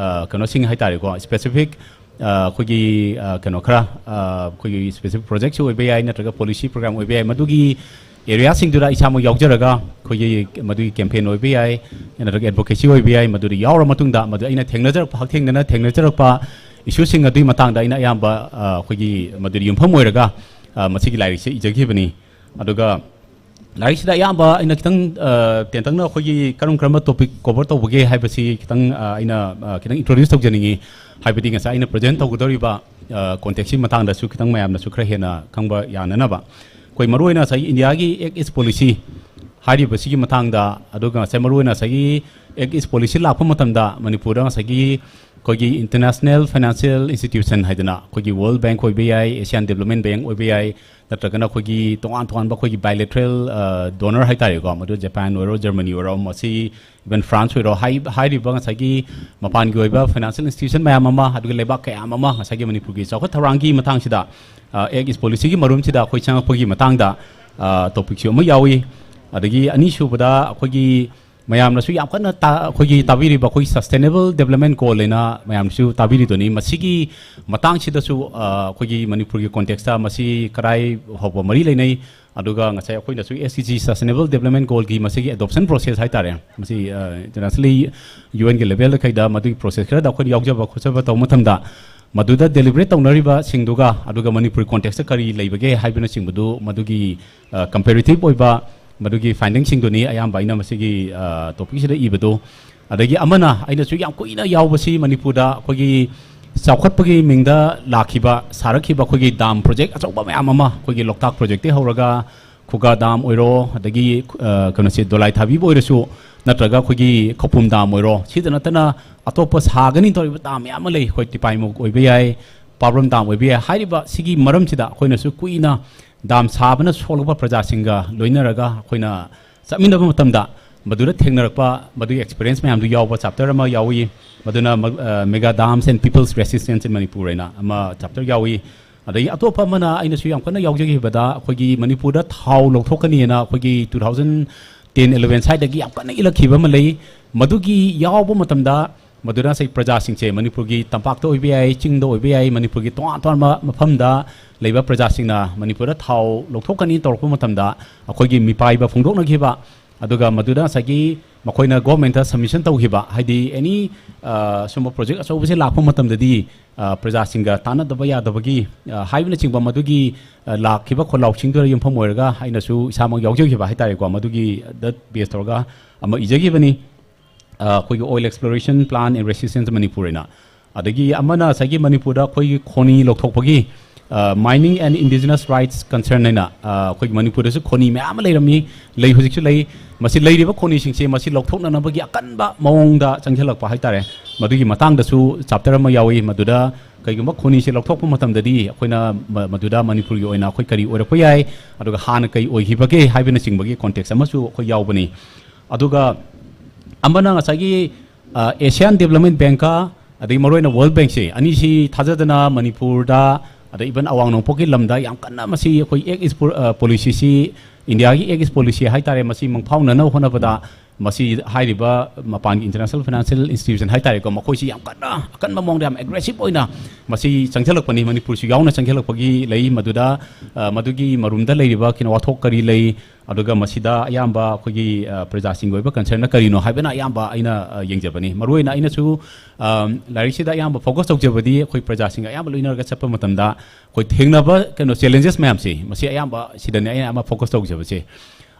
ꯀꯩꯅꯣꯁꯤꯡ ꯍꯥꯏꯇꯥꯔꯦꯀꯣ, specific ꯑꯩꯈꯣꯏꯒꯤ ꯀꯩꯅꯣ ꯈꯔ, ꯑꯩꯈꯣꯏꯒꯤ specific project ꯁꯨ ꯑꯣꯏꯕ ꯌꯥꯏ, ꯅꯠꯇ꯭ꯔꯒ policy program ꯑꯣꯏꯕ ꯌꯥꯏ, ꯃꯗꯨꯒꯤ area ꯁꯤꯡꯗꯨꯗ ꯏꯁꯥꯃꯛ ꯌꯥꯎꯖꯔꯒ ꯑꯩꯈꯣꯏꯒꯤ ꯃꯗꯨꯒꯤ campaign ꯑꯣꯏꯕ ꯌꯥꯏ, ꯅꯠꯇ꯭ꯔꯒ advocacy ꯑꯣꯏꯕ ꯌꯥꯏ, ꯃꯗꯨꯗ ꯌꯥꯎꯔ ꯃꯇꯨꯡꯗ ꯃꯗꯨ ꯑꯩꯅ ꯊꯦꯡꯅꯖꯔꯛꯄ, ꯍꯛꯊꯦꯡꯅꯅ ꯊꯦꯡꯅꯖꯔꯛꯄ ꯏꯁꯨꯁꯤꯡ ꯑꯗꯨꯒꯤ ꯃꯇꯥꯡꯗ ꯑꯩꯅ ꯑꯌꯥꯝꯕ ꯑ, ꯑꯩꯈꯣꯏꯒꯤ ꯃꯗꯨꯗ ꯌꯨꯝꯐꯝ ꯑꯣꯏꯔꯒ ꯑ, ꯃꯁꯤꯒꯤ ꯂꯥꯏꯔꯤꯛꯁꯦ ꯏꯖꯈꯤꯕꯅꯤ꯫ ꯑꯗꯨꯒ ꯂꯥꯏꯔꯤꯛꯁꯤꯗ ꯑꯌꯥꯝꯕ ꯑꯩꯅ ꯈꯤꯇꯪ ꯑ, ꯇꯦꯟꯇꯛꯅ ꯑꯩꯈꯣꯏꯒꯤ ꯀꯔꯝ ꯀꯔꯝꯕ ꯇꯣꯄꯤꯛ ꯀꯣꯚꯔ ꯇꯧꯕꯒꯦ ꯍꯥꯏꯕꯁꯤ ꯈꯤꯇꯪ ꯑ, ꯑꯩꯅ ꯑ, ꯈꯤꯇꯪ ꯏꯟꯇ꯭ꯔꯣꯗ꯭ꯌꯨꯁ ꯇꯧꯖꯅꯤꯡꯉꯤ꯫ ꯍꯥꯏꯕꯗꯤ ꯉꯁꯥꯏ ꯑꯩꯅ ꯄ꯭ꯔꯖꯦꯟ ꯇꯧꯒꯗꯧꯔꯤꯕ ꯀꯣꯟꯇꯦꯛꯁꯀꯤ ꯃꯇꯥꯡꯗꯁꯨ ꯈꯤꯇꯪ ꯃꯌꯥꯝꯅꯁꯨ ꯈꯔ ꯍꯦꯟꯅ ꯈꯪꯕ ꯌꯥꯅꯅꯕ꯫ ꯑꯩꯈꯣꯏ ꯃꯔꯨꯑꯣꯏꯅ ꯉꯁꯥꯏꯒꯤ ꯏꯟꯗꯤꯌꯥꯒꯤ ꯑꯦꯛ ꯏꯁ ꯄꯣꯂꯤꯁꯤ ꯍꯥꯏꯔꯤꯕꯁꯤꯒꯤ ꯃꯇꯥꯡꯗ, ꯑꯗꯨꯒ ꯉꯁꯥꯏ ꯃꯔꯨꯑꯣꯏꯅ ꯉꯁꯥꯏꯒꯤ ꯑꯦꯛ ꯏꯁ ꯄꯣꯂꯤꯁꯤ ꯂꯥꯛꯄ ꯃꯇꯝꯗ ꯃꯅꯤꯄꯨꯔꯗ ꯉꯁꯥꯏꯒꯤ ꯑꯩꯈꯣꯏꯒꯤ ꯏꯟꯇꯔꯅꯦꯁꯅꯦꯜ ꯐꯥꯏꯅꯥꯟꯁꯤꯌꯦꯜ ꯏꯟꯁꯇꯤꯇ꯭ꯌꯨꯁꯟ ꯍꯥꯏꯗꯅ ꯑꯩꯈꯣꯏꯒꯤ ꯋꯥꯔꯜ ꯕꯦꯡꯛ ꯑꯣꯏꯕ ꯌꯥꯏ, ꯑꯦꯁꯤꯌꯥꯟ ꯗꯦꯕꯂꯞꯃꯦꯟ ꯕꯦꯡꯛ ꯑꯣꯏꯕ ꯌꯥꯏ, ꯅꯠꯇ꯭ꯔꯒꯅ ꯑꯩꯈꯣꯏꯒꯤ ꯇꯣꯉꯥꯟ ꯇꯣꯉꯥꯟꯕ ꯑꯩꯈꯣꯏꯒꯤ ꯕꯥꯏꯂꯦꯇ꯭ꯔꯦꯜ ꯗꯣꯅꯔ ꯍꯥꯏꯇꯥꯔꯦꯀꯣ, ꯃꯗꯨ ꯖꯄꯥꯟ ꯑꯣꯏꯔꯣ, ꯖꯔꯃꯅꯤ ꯑꯣꯏꯔꯣ, ꯃꯁꯤ ꯏꯚꯟ ꯐ꯭ꯔꯥꯟꯁ ꯑꯣꯏꯔꯣ, ꯍꯥꯏ-, ꯍꯥꯏꯔꯤꯕ ꯉꯁꯥꯏꯒꯤ ꯃꯄꯥꯟꯒꯤ ꯑꯣꯏꯕ ꯐꯥꯏꯅꯥꯟꯁꯤꯌꯦꯜ ꯏꯟꯁꯇꯤꯇ꯭ꯌꯨꯁꯟ ꯃꯌꯥꯝ ꯑꯃ, ꯑꯗꯨꯒ ꯂꯩꯕꯥꯛ ꯀꯌꯥ ꯑꯃ ꯉꯁꯥꯏꯒꯤ ꯃꯅꯤꯄꯨꯔꯒꯤ ꯆꯥꯎꯈꯠ ꯊꯧꯔꯥꯡꯒꯤ ꯃꯇꯥꯡꯁꯤꯗ, ꯑ, ꯑꯦꯛ ꯏꯁ ꯄꯣꯂꯤꯁꯤꯒꯤ ꯃꯔꯨꯝꯁꯤꯗ ꯑꯩꯈꯣꯏ ꯆꯪꯉꯛꯄꯒꯤ ꯃꯇꯥꯡꯗ, ꯑ, ꯇꯣꯄꯤꯛꯁꯨ ꯑꯃ ꯌꯥꯎꯏ꯫ ꯑꯗꯒꯤ ꯑꯅꯤꯁꯨꯕꯗ ꯑꯩꯈꯣꯏꯒꯤ ꯃꯌꯥꯝꯅꯁꯨ ꯌꯥꯝ ꯀꯟꯅ ꯇꯥ-, ꯑꯩꯈꯣꯏꯒꯤ ꯇꯥꯕꯤꯔꯤꯕ ꯑꯩꯈꯣꯏꯒꯤ ꯁꯁꯇꯦꯅꯦꯕꯜ ꯗꯦꯕꯂꯞꯃꯦꯟ ꯒꯣꯜ ꯍꯥꯏꯅ ꯃꯌꯥꯝꯁꯨ ꯇꯥꯕꯤꯔꯤꯗꯨꯅꯤ꯫ ꯃꯁꯤꯒꯤ ꯃꯇꯥꯡꯁꯤꯗꯁꯨ, ꯑ, ꯑꯩꯈꯣꯏꯒꯤ ꯃꯅꯤꯄꯨꯔꯒꯤ ꯀꯣꯟꯇꯦꯛꯁꯇ ꯃꯁꯤ ꯀꯔꯥꯏ ꯐꯥꯎꯕ ꯃꯔꯤ ꯂꯩꯅꯩ, ꯑꯗꯨꯒ ꯉꯁꯥꯏ ꯑꯩꯈꯣꯏꯅꯁꯨ S D G sustainable development ꯒꯣꯜꯒꯤ ꯃꯁꯤꯒꯤ ꯑꯦꯗꯣꯞꯁꯟ ꯄ꯭ꯔꯣꯁꯦꯁ ꯍꯥꯏꯇꯥꯔꯦ, ꯃꯁꯤ, ꯑ, ꯏꯟꯇꯔꯅꯦꯁꯅꯦꯜꯂꯤ ꯌꯨ ꯑꯦꯟꯒꯤ ꯂꯦꯚꯦꯜꯗ ꯀꯩꯗ ꯃꯗꯨꯒꯤ ꯄ꯭ꯔꯣꯁꯦꯁ ꯈꯔꯗ ꯑꯩꯈꯣꯏꯅ ꯌꯥꯎꯖꯕ ꯈꯣꯠꯆꯕ ꯇꯧꯕ ꯃꯇꯝꯗ, ꯃꯗꯨꯗ ꯗꯦꯂꯤꯕꯔꯦꯠ ꯇꯧꯅꯔꯤꯕꯁꯤꯡꯗꯨꯒ ꯑꯗꯨꯒ ꯃꯅꯤꯄꯨꯔ ꯀꯣꯟꯇꯦꯛꯁꯇ ꯀꯔꯤ ꯂꯩꯕꯒꯦ ꯍꯥꯏꯕꯅꯆꯤꯡꯕꯗꯨ, ꯃꯗꯨꯒꯤ, ꯑ, ꯀꯝꯄꯦꯔꯤꯇꯤꯞ ꯑꯣꯏꯕ ꯃꯗꯨꯒꯤ ꯐꯥꯏꯟꯗꯤꯡꯁꯤꯡꯗꯨꯅꯤ ꯑꯌꯥꯝꯕ ꯑꯩꯅ ꯃꯁꯤꯒꯤ, ꯑ, ꯇꯣꯄꯤꯛꯁꯤꯗ ꯏꯕꯗꯨ꯫ ꯑꯗꯒꯤ ꯑꯃꯅ ꯑꯩꯅꯁꯨ ꯌꯥꯝ ꯀꯨꯏꯅ ꯌꯥꯎꯕꯁꯤ ꯃꯅꯤꯄꯨꯔꯗ ꯑꯩꯈꯣꯏꯒꯤ ꯆꯥꯎꯈꯠꯄꯒꯤ ꯃꯤꯡꯗ ꯂꯥꯛꯈꯤꯕ, ꯁꯥꯔꯛꯈꯤꯕ ꯑꯩꯈꯣꯏꯒꯤ ꯗꯥꯝ ꯄ꯭ꯔꯣꯖꯦꯛ ꯑꯆꯧꯕ ꯃꯌꯥꯝ ꯑꯃ, ꯑꯩꯈꯣꯏꯒꯤ ꯂꯣꯛꯇꯥꯛ ꯄ꯭ꯔꯣꯖꯦꯛꯇꯒꯤ ꯍꯧꯔꯒ ꯈꯨꯒꯥ ꯗꯥꯝ ꯑꯣꯏꯔꯣ, ꯑꯗꯒꯤ, ꯑ, ꯀꯩꯅꯣꯁꯦ, ꯗꯣꯂꯥꯏ ꯊꯥꯕꯤꯕꯨ ꯑꯣꯏꯔꯁꯨ, ꯅꯠꯇ꯭ꯔꯒ ꯑꯩꯈꯣꯏꯒꯤ ꯈꯧꯄꯨꯝ ꯗꯥꯝ ꯑꯣꯏꯔꯣ, ꯁꯤꯗ ꯅꯠꯇꯅ ꯑꯇꯣꯞꯄ ꯁꯥꯒꯅꯤ ꯇꯧꯔꯤꯕ ꯗꯥꯝ ꯃꯌꯥꯝ ꯑꯃ ꯂꯩ꯫ ꯑꯩꯈꯣꯏ ꯇꯤꯄꯥꯏꯃꯨꯛ ꯑꯣꯏꯕ ꯌꯥꯏ, ꯄꯥꯕ꯭ꯔꯝ ꯗꯥꯝ ꯑꯣꯏꯕ ꯌꯥꯏ꯫ ꯍꯥꯏꯔꯤꯕ ꯁꯤꯒꯤ ꯃꯔꯝꯁꯤꯗ ꯑꯩꯈꯣꯏꯅꯁꯨ ꯀꯨꯏꯅ ꯗꯥꯝ ꯁꯥꯕꯅ ꯁꯣꯛꯂꯛꯄ ꯄ꯭ꯔꯖꯥꯁꯤꯡꯒ ꯂꯣꯏꯅꯔꯒ ꯑꯩꯈꯣꯏꯅ ꯆꯠꯃꯤꯟꯅꯕ ꯃꯇꯝꯗ ꯃꯗꯨꯗ ꯊꯦꯡꯅꯔꯛꯄ ꯃꯗꯨꯒꯤ ꯑꯦꯛꯁꯄꯤꯔꯤꯌꯦꯟꯁ ꯃꯌꯥꯝꯗꯨ ꯌꯥꯎꯕ ꯆꯦꯞꯇꯔ ꯑꯃ ꯌꯥꯎꯏ꯫ ꯃꯗꯨꯅ ꯃ-, ꯑ, Mega Dams and People's Resistance in Manipur ꯍꯥꯏꯅ ꯑꯃ ꯆꯦꯞꯇꯔ ꯌꯥꯎꯏ꯫ ꯑꯗꯒꯤ ꯑꯇꯣꯞꯄ ꯑꯃꯅ ꯑꯩꯅꯁꯨ ꯌꯥꯝ ꯀꯟꯅ ꯌꯥꯎꯖꯈꯤꯕꯗ, ꯑꯩꯈꯣꯏꯒꯤ ꯃꯅꯤꯄꯨꯔꯗ ꯊꯥꯎ ꯂꯧꯊꯣꯛꯀꯅꯤꯅ ꯑꯩꯈꯣꯏꯒꯤ two thousand ten eleven ꯁ꯭ꯋꯥꯏꯗꯒꯤ ꯌꯥꯝ ꯀꯟꯅ ꯏꯜꯂꯛꯈꯤꯕ ꯑꯃ ꯂꯩ꯫ ꯃꯗꯨꯒꯤ ꯌꯥꯎꯕ ꯃꯇꯝꯗ ꯃꯗꯨꯗ ꯉꯁꯥꯏ ꯄ꯭ꯔꯖꯥꯁꯤꯡꯁꯦ ꯃꯅꯤꯄꯨꯔꯒꯤ ꯇꯝꯄꯥꯛꯇ ꯑꯣꯏꯕ ꯌꯥꯏ, ꯆꯤꯡꯗ ꯑꯣꯏꯕ ꯌꯥꯏ, ꯃꯅꯤꯄꯨꯔꯒꯤ ꯇꯣꯉꯥꯟ ꯇꯣꯉꯥꯟꯕ ꯃꯐꯝꯗ ꯂꯩꯕ ꯄ꯭ꯔꯖꯥꯁꯤꯡꯅ ꯃꯅꯤꯄꯨꯔꯗ ꯊꯥꯎ ꯂꯧꯊꯣꯛꯀꯅꯤ ꯇꯧꯔꯛꯄ ꯃꯇꯝꯗ ꯑꯩꯈꯣꯏꯒꯤ ꯃꯤꯄꯥꯏꯕ ꯐꯣꯡꯗꯣꯛꯅꯈꯤꯕ, ꯑꯗꯨꯒ ꯃꯗꯨꯗ ꯉꯁꯥꯏꯒꯤ ꯃꯈꯣꯏꯅ ꯒꯣꯔꯃꯦꯟꯇ ꯁꯕꯃꯤꯁꯟ ꯇꯧꯈꯤꯕ, ꯍꯥꯏꯗꯤ ꯑꯦꯅꯤ ꯁꯨꯝꯕ ꯄ꯭ꯔꯣꯖꯦꯛ ꯑꯆꯧꯕꯁꯦ ꯂꯥꯛꯄ ꯃꯇꯝꯗꯗꯤ ꯄ꯭ꯔꯖꯥꯁꯤꯡꯒ ꯇꯥꯟꯅꯗꯕ ꯌꯥꯗꯕꯒꯤ ꯍꯥꯏꯕꯅꯆꯤꯡꯕ, ꯃꯗꯨꯒꯤ ꯂꯥꯛꯈꯤꯕ ꯈꯣꯜꯂꯥꯎꯁꯤꯡꯗꯨꯗ ꯌꯨꯝꯐꯝ ꯑꯣꯏꯔꯒ ꯑꯩꯅꯁꯨ ꯏꯁꯥꯃꯛ ꯌꯥꯎꯖꯈꯤꯕ ꯍꯥꯏꯇꯥꯔꯦꯀꯣ, ꯃꯗꯨꯒꯤꯗ ꯕꯦꯁ ꯇꯧꯔꯒ ꯑꯃ ꯏꯖꯈꯤꯕꯅꯤ꯫ ꯑꯩꯈꯣꯏꯒꯤ Oil Exploration Plan and Resistance Manipur ꯍꯥꯏꯅ꯫ ꯑꯗꯒꯤ ꯑꯃꯅ ꯉꯁꯥꯏꯒꯤ ꯃꯅꯤꯄꯨꯔꯗ ꯑꯩꯈꯣꯏꯒꯤ ꯈꯣꯅꯤ ꯂꯧꯊꯣꯛꯄꯒꯤ, Mining and Indigenous Rights Concern ꯍꯥꯏꯅ, ꯑꯩꯈꯣꯏꯒꯤ ꯃꯅꯤꯄꯨꯔꯗꯁꯨ ꯈꯣꯅꯤ ꯃꯌꯥꯝ ꯑꯃ ꯂꯩꯔꯝꯃꯤ, ꯂꯩ, ꯍꯧꯖꯤꯛꯁꯨ ꯂꯩ꯫ ꯃꯁꯤ ꯂꯩꯔꯤꯕ ꯈꯣꯅꯤꯁꯤꯡꯁꯦ ꯃꯁꯤ ꯂꯧꯊꯣꯛꯅꯅꯕꯒꯤ ꯑꯀꯟꯕ ꯃꯑꯣꯡꯗ ꯆꯪꯁꯤꯜꯂꯛꯄ ꯍꯥꯏꯇꯥꯔꯦ꯫ ꯃꯗꯨꯒꯤ ꯃꯇꯥꯡꯗꯁꯨ ꯆꯥꯞꯇꯔ ꯑꯃ ꯌꯥꯎꯏ, ꯃꯗꯨꯗ ꯀꯩꯒꯨꯝꯕ ꯈꯣꯅꯤꯁꯦ ꯂꯧꯊꯣꯛꯄ ꯃꯇꯝꯗꯗꯤ ꯑꯩꯈꯣꯏꯅ ꯃ-, ꯃꯗꯨꯗ ꯃꯅꯤꯄꯨꯔꯒꯤ ꯑꯣꯏꯅ ꯑꯩꯈꯣꯏ ꯀꯔꯤ ꯑꯣꯏꯔꯛꯄ ꯌꯥꯏ, ꯑꯗꯨꯒ ꯍꯥꯟꯅ ꯀꯩ ꯑꯣꯏꯈꯤꯕꯒꯦ ꯍꯥꯏꯕꯅꯆꯤꯡꯕꯒꯤ ꯀꯣꯟꯇꯦꯛꯁ ꯑꯃꯁꯨ ꯑꯩꯈꯣꯏ ꯌꯥꯎꯕꯅꯤ꯫ ꯑꯗꯨꯒ ꯑꯃꯅ ꯉꯁꯥꯏꯒꯤ, ꯑ, Asian Development Bankꯀ, ꯑꯗꯒꯤ ꯃꯔꯨꯑꯣꯏꯅ World Bankꯁꯦ, ꯑꯅꯤꯁꯤ ꯊꯥꯖꯗꯅ ꯃꯅꯤꯄꯨꯔꯗ, ꯑꯗꯩ even ꯑꯋꯥꯡ ꯅꯣꯡꯄꯣꯛꯀꯤ ꯂꯝꯗ ꯌꯥꯝ ꯀꯟꯅ ꯃꯁꯤ ꯑꯩꯈꯣꯏ Act East ꯄꯣ-, ꯑ, Policyꯁꯤ, ꯏꯟꯗꯤꯌꯥꯒꯤ Act East Policy ꯍꯥꯏꯇꯥꯔꯦ, ꯃꯁꯤ ꯃꯪꯐꯥꯎꯅꯅꯕ ꯍꯣꯠꯅꯕꯗ ꯃꯁꯤ ꯍꯥꯏꯔꯤꯕ ꯃꯄꯥꯟꯒꯤ international financial institution ꯍꯥꯏꯇꯥꯔꯦꯀꯣ, ꯃꯈꯣꯏꯁꯤ ꯌꯥꯝ ꯀꯟꯅ ꯑꯀꯟꯕ ꯃꯑꯣꯡꯗ ꯌꯥꯝ aggressive ꯑꯣꯏꯅ ꯃꯁꯤ ꯆꯪꯁꯤꯜꯂꯛꯄꯅꯤ, ꯃꯅꯤꯄꯨꯔꯁꯨ ꯌꯥꯎꯅ ꯆꯪꯁꯤꯜꯂꯛꯄꯒꯤ ꯂꯩ꯫ ꯃꯗꯨꯗ, ꯑ, ꯃꯗꯨꯒꯤ ꯃꯔꯨꯝꯗ ꯂꯩꯔꯤꯕ ꯀꯩꯅꯣ ꯋꯥꯊꯣꯛ ꯀꯔꯤ ꯂꯩ, ꯑꯗꯨꯒ ꯃꯁꯤꯗ ꯑꯌꯥꯝꯕ ꯑꯩꯈꯣꯏꯒꯤ, ꯑ, ꯄ꯭ꯔꯖꯥꯁꯤꯡꯒꯤ ꯑꯣꯏꯕ concernꯅ ꯀꯔꯤꯅꯣ ꯍꯥꯏꯕꯅ ꯑꯌꯥꯝꯕ ꯑꯩꯅ, ꯑ, ꯌꯦꯡꯖꯕꯅꯤ꯫ ꯃꯔꯨꯑꯣꯏꯅ ꯑꯩꯅꯁꯨ, ꯑ, ꯂꯥꯏꯔꯤꯛꯁꯤꯗ ꯑꯌꯥꯝꯕ focus ꯇꯧꯖꯕꯗꯤ ꯑꯩꯈꯣꯏ ꯄ꯭ꯔꯖꯥꯁꯤꯡꯒ ꯑꯌꯥꯝꯕ ꯂꯣꯏꯅꯔꯒ ꯆꯠꯄ ꯃꯇꯝꯗ ꯑꯩꯈꯣꯏ ꯊꯦꯡꯅꯕ ꯀꯩꯅꯣ challenges ꯃꯌꯥꯝꯁꯦ, ꯃꯁꯤ ꯑꯌꯥꯝꯕ ꯁꯤꯗꯅꯤ ꯑꯩꯅ ꯑꯌꯥꯝꯕ focus ꯇꯧꯖꯕꯁꯦ꯫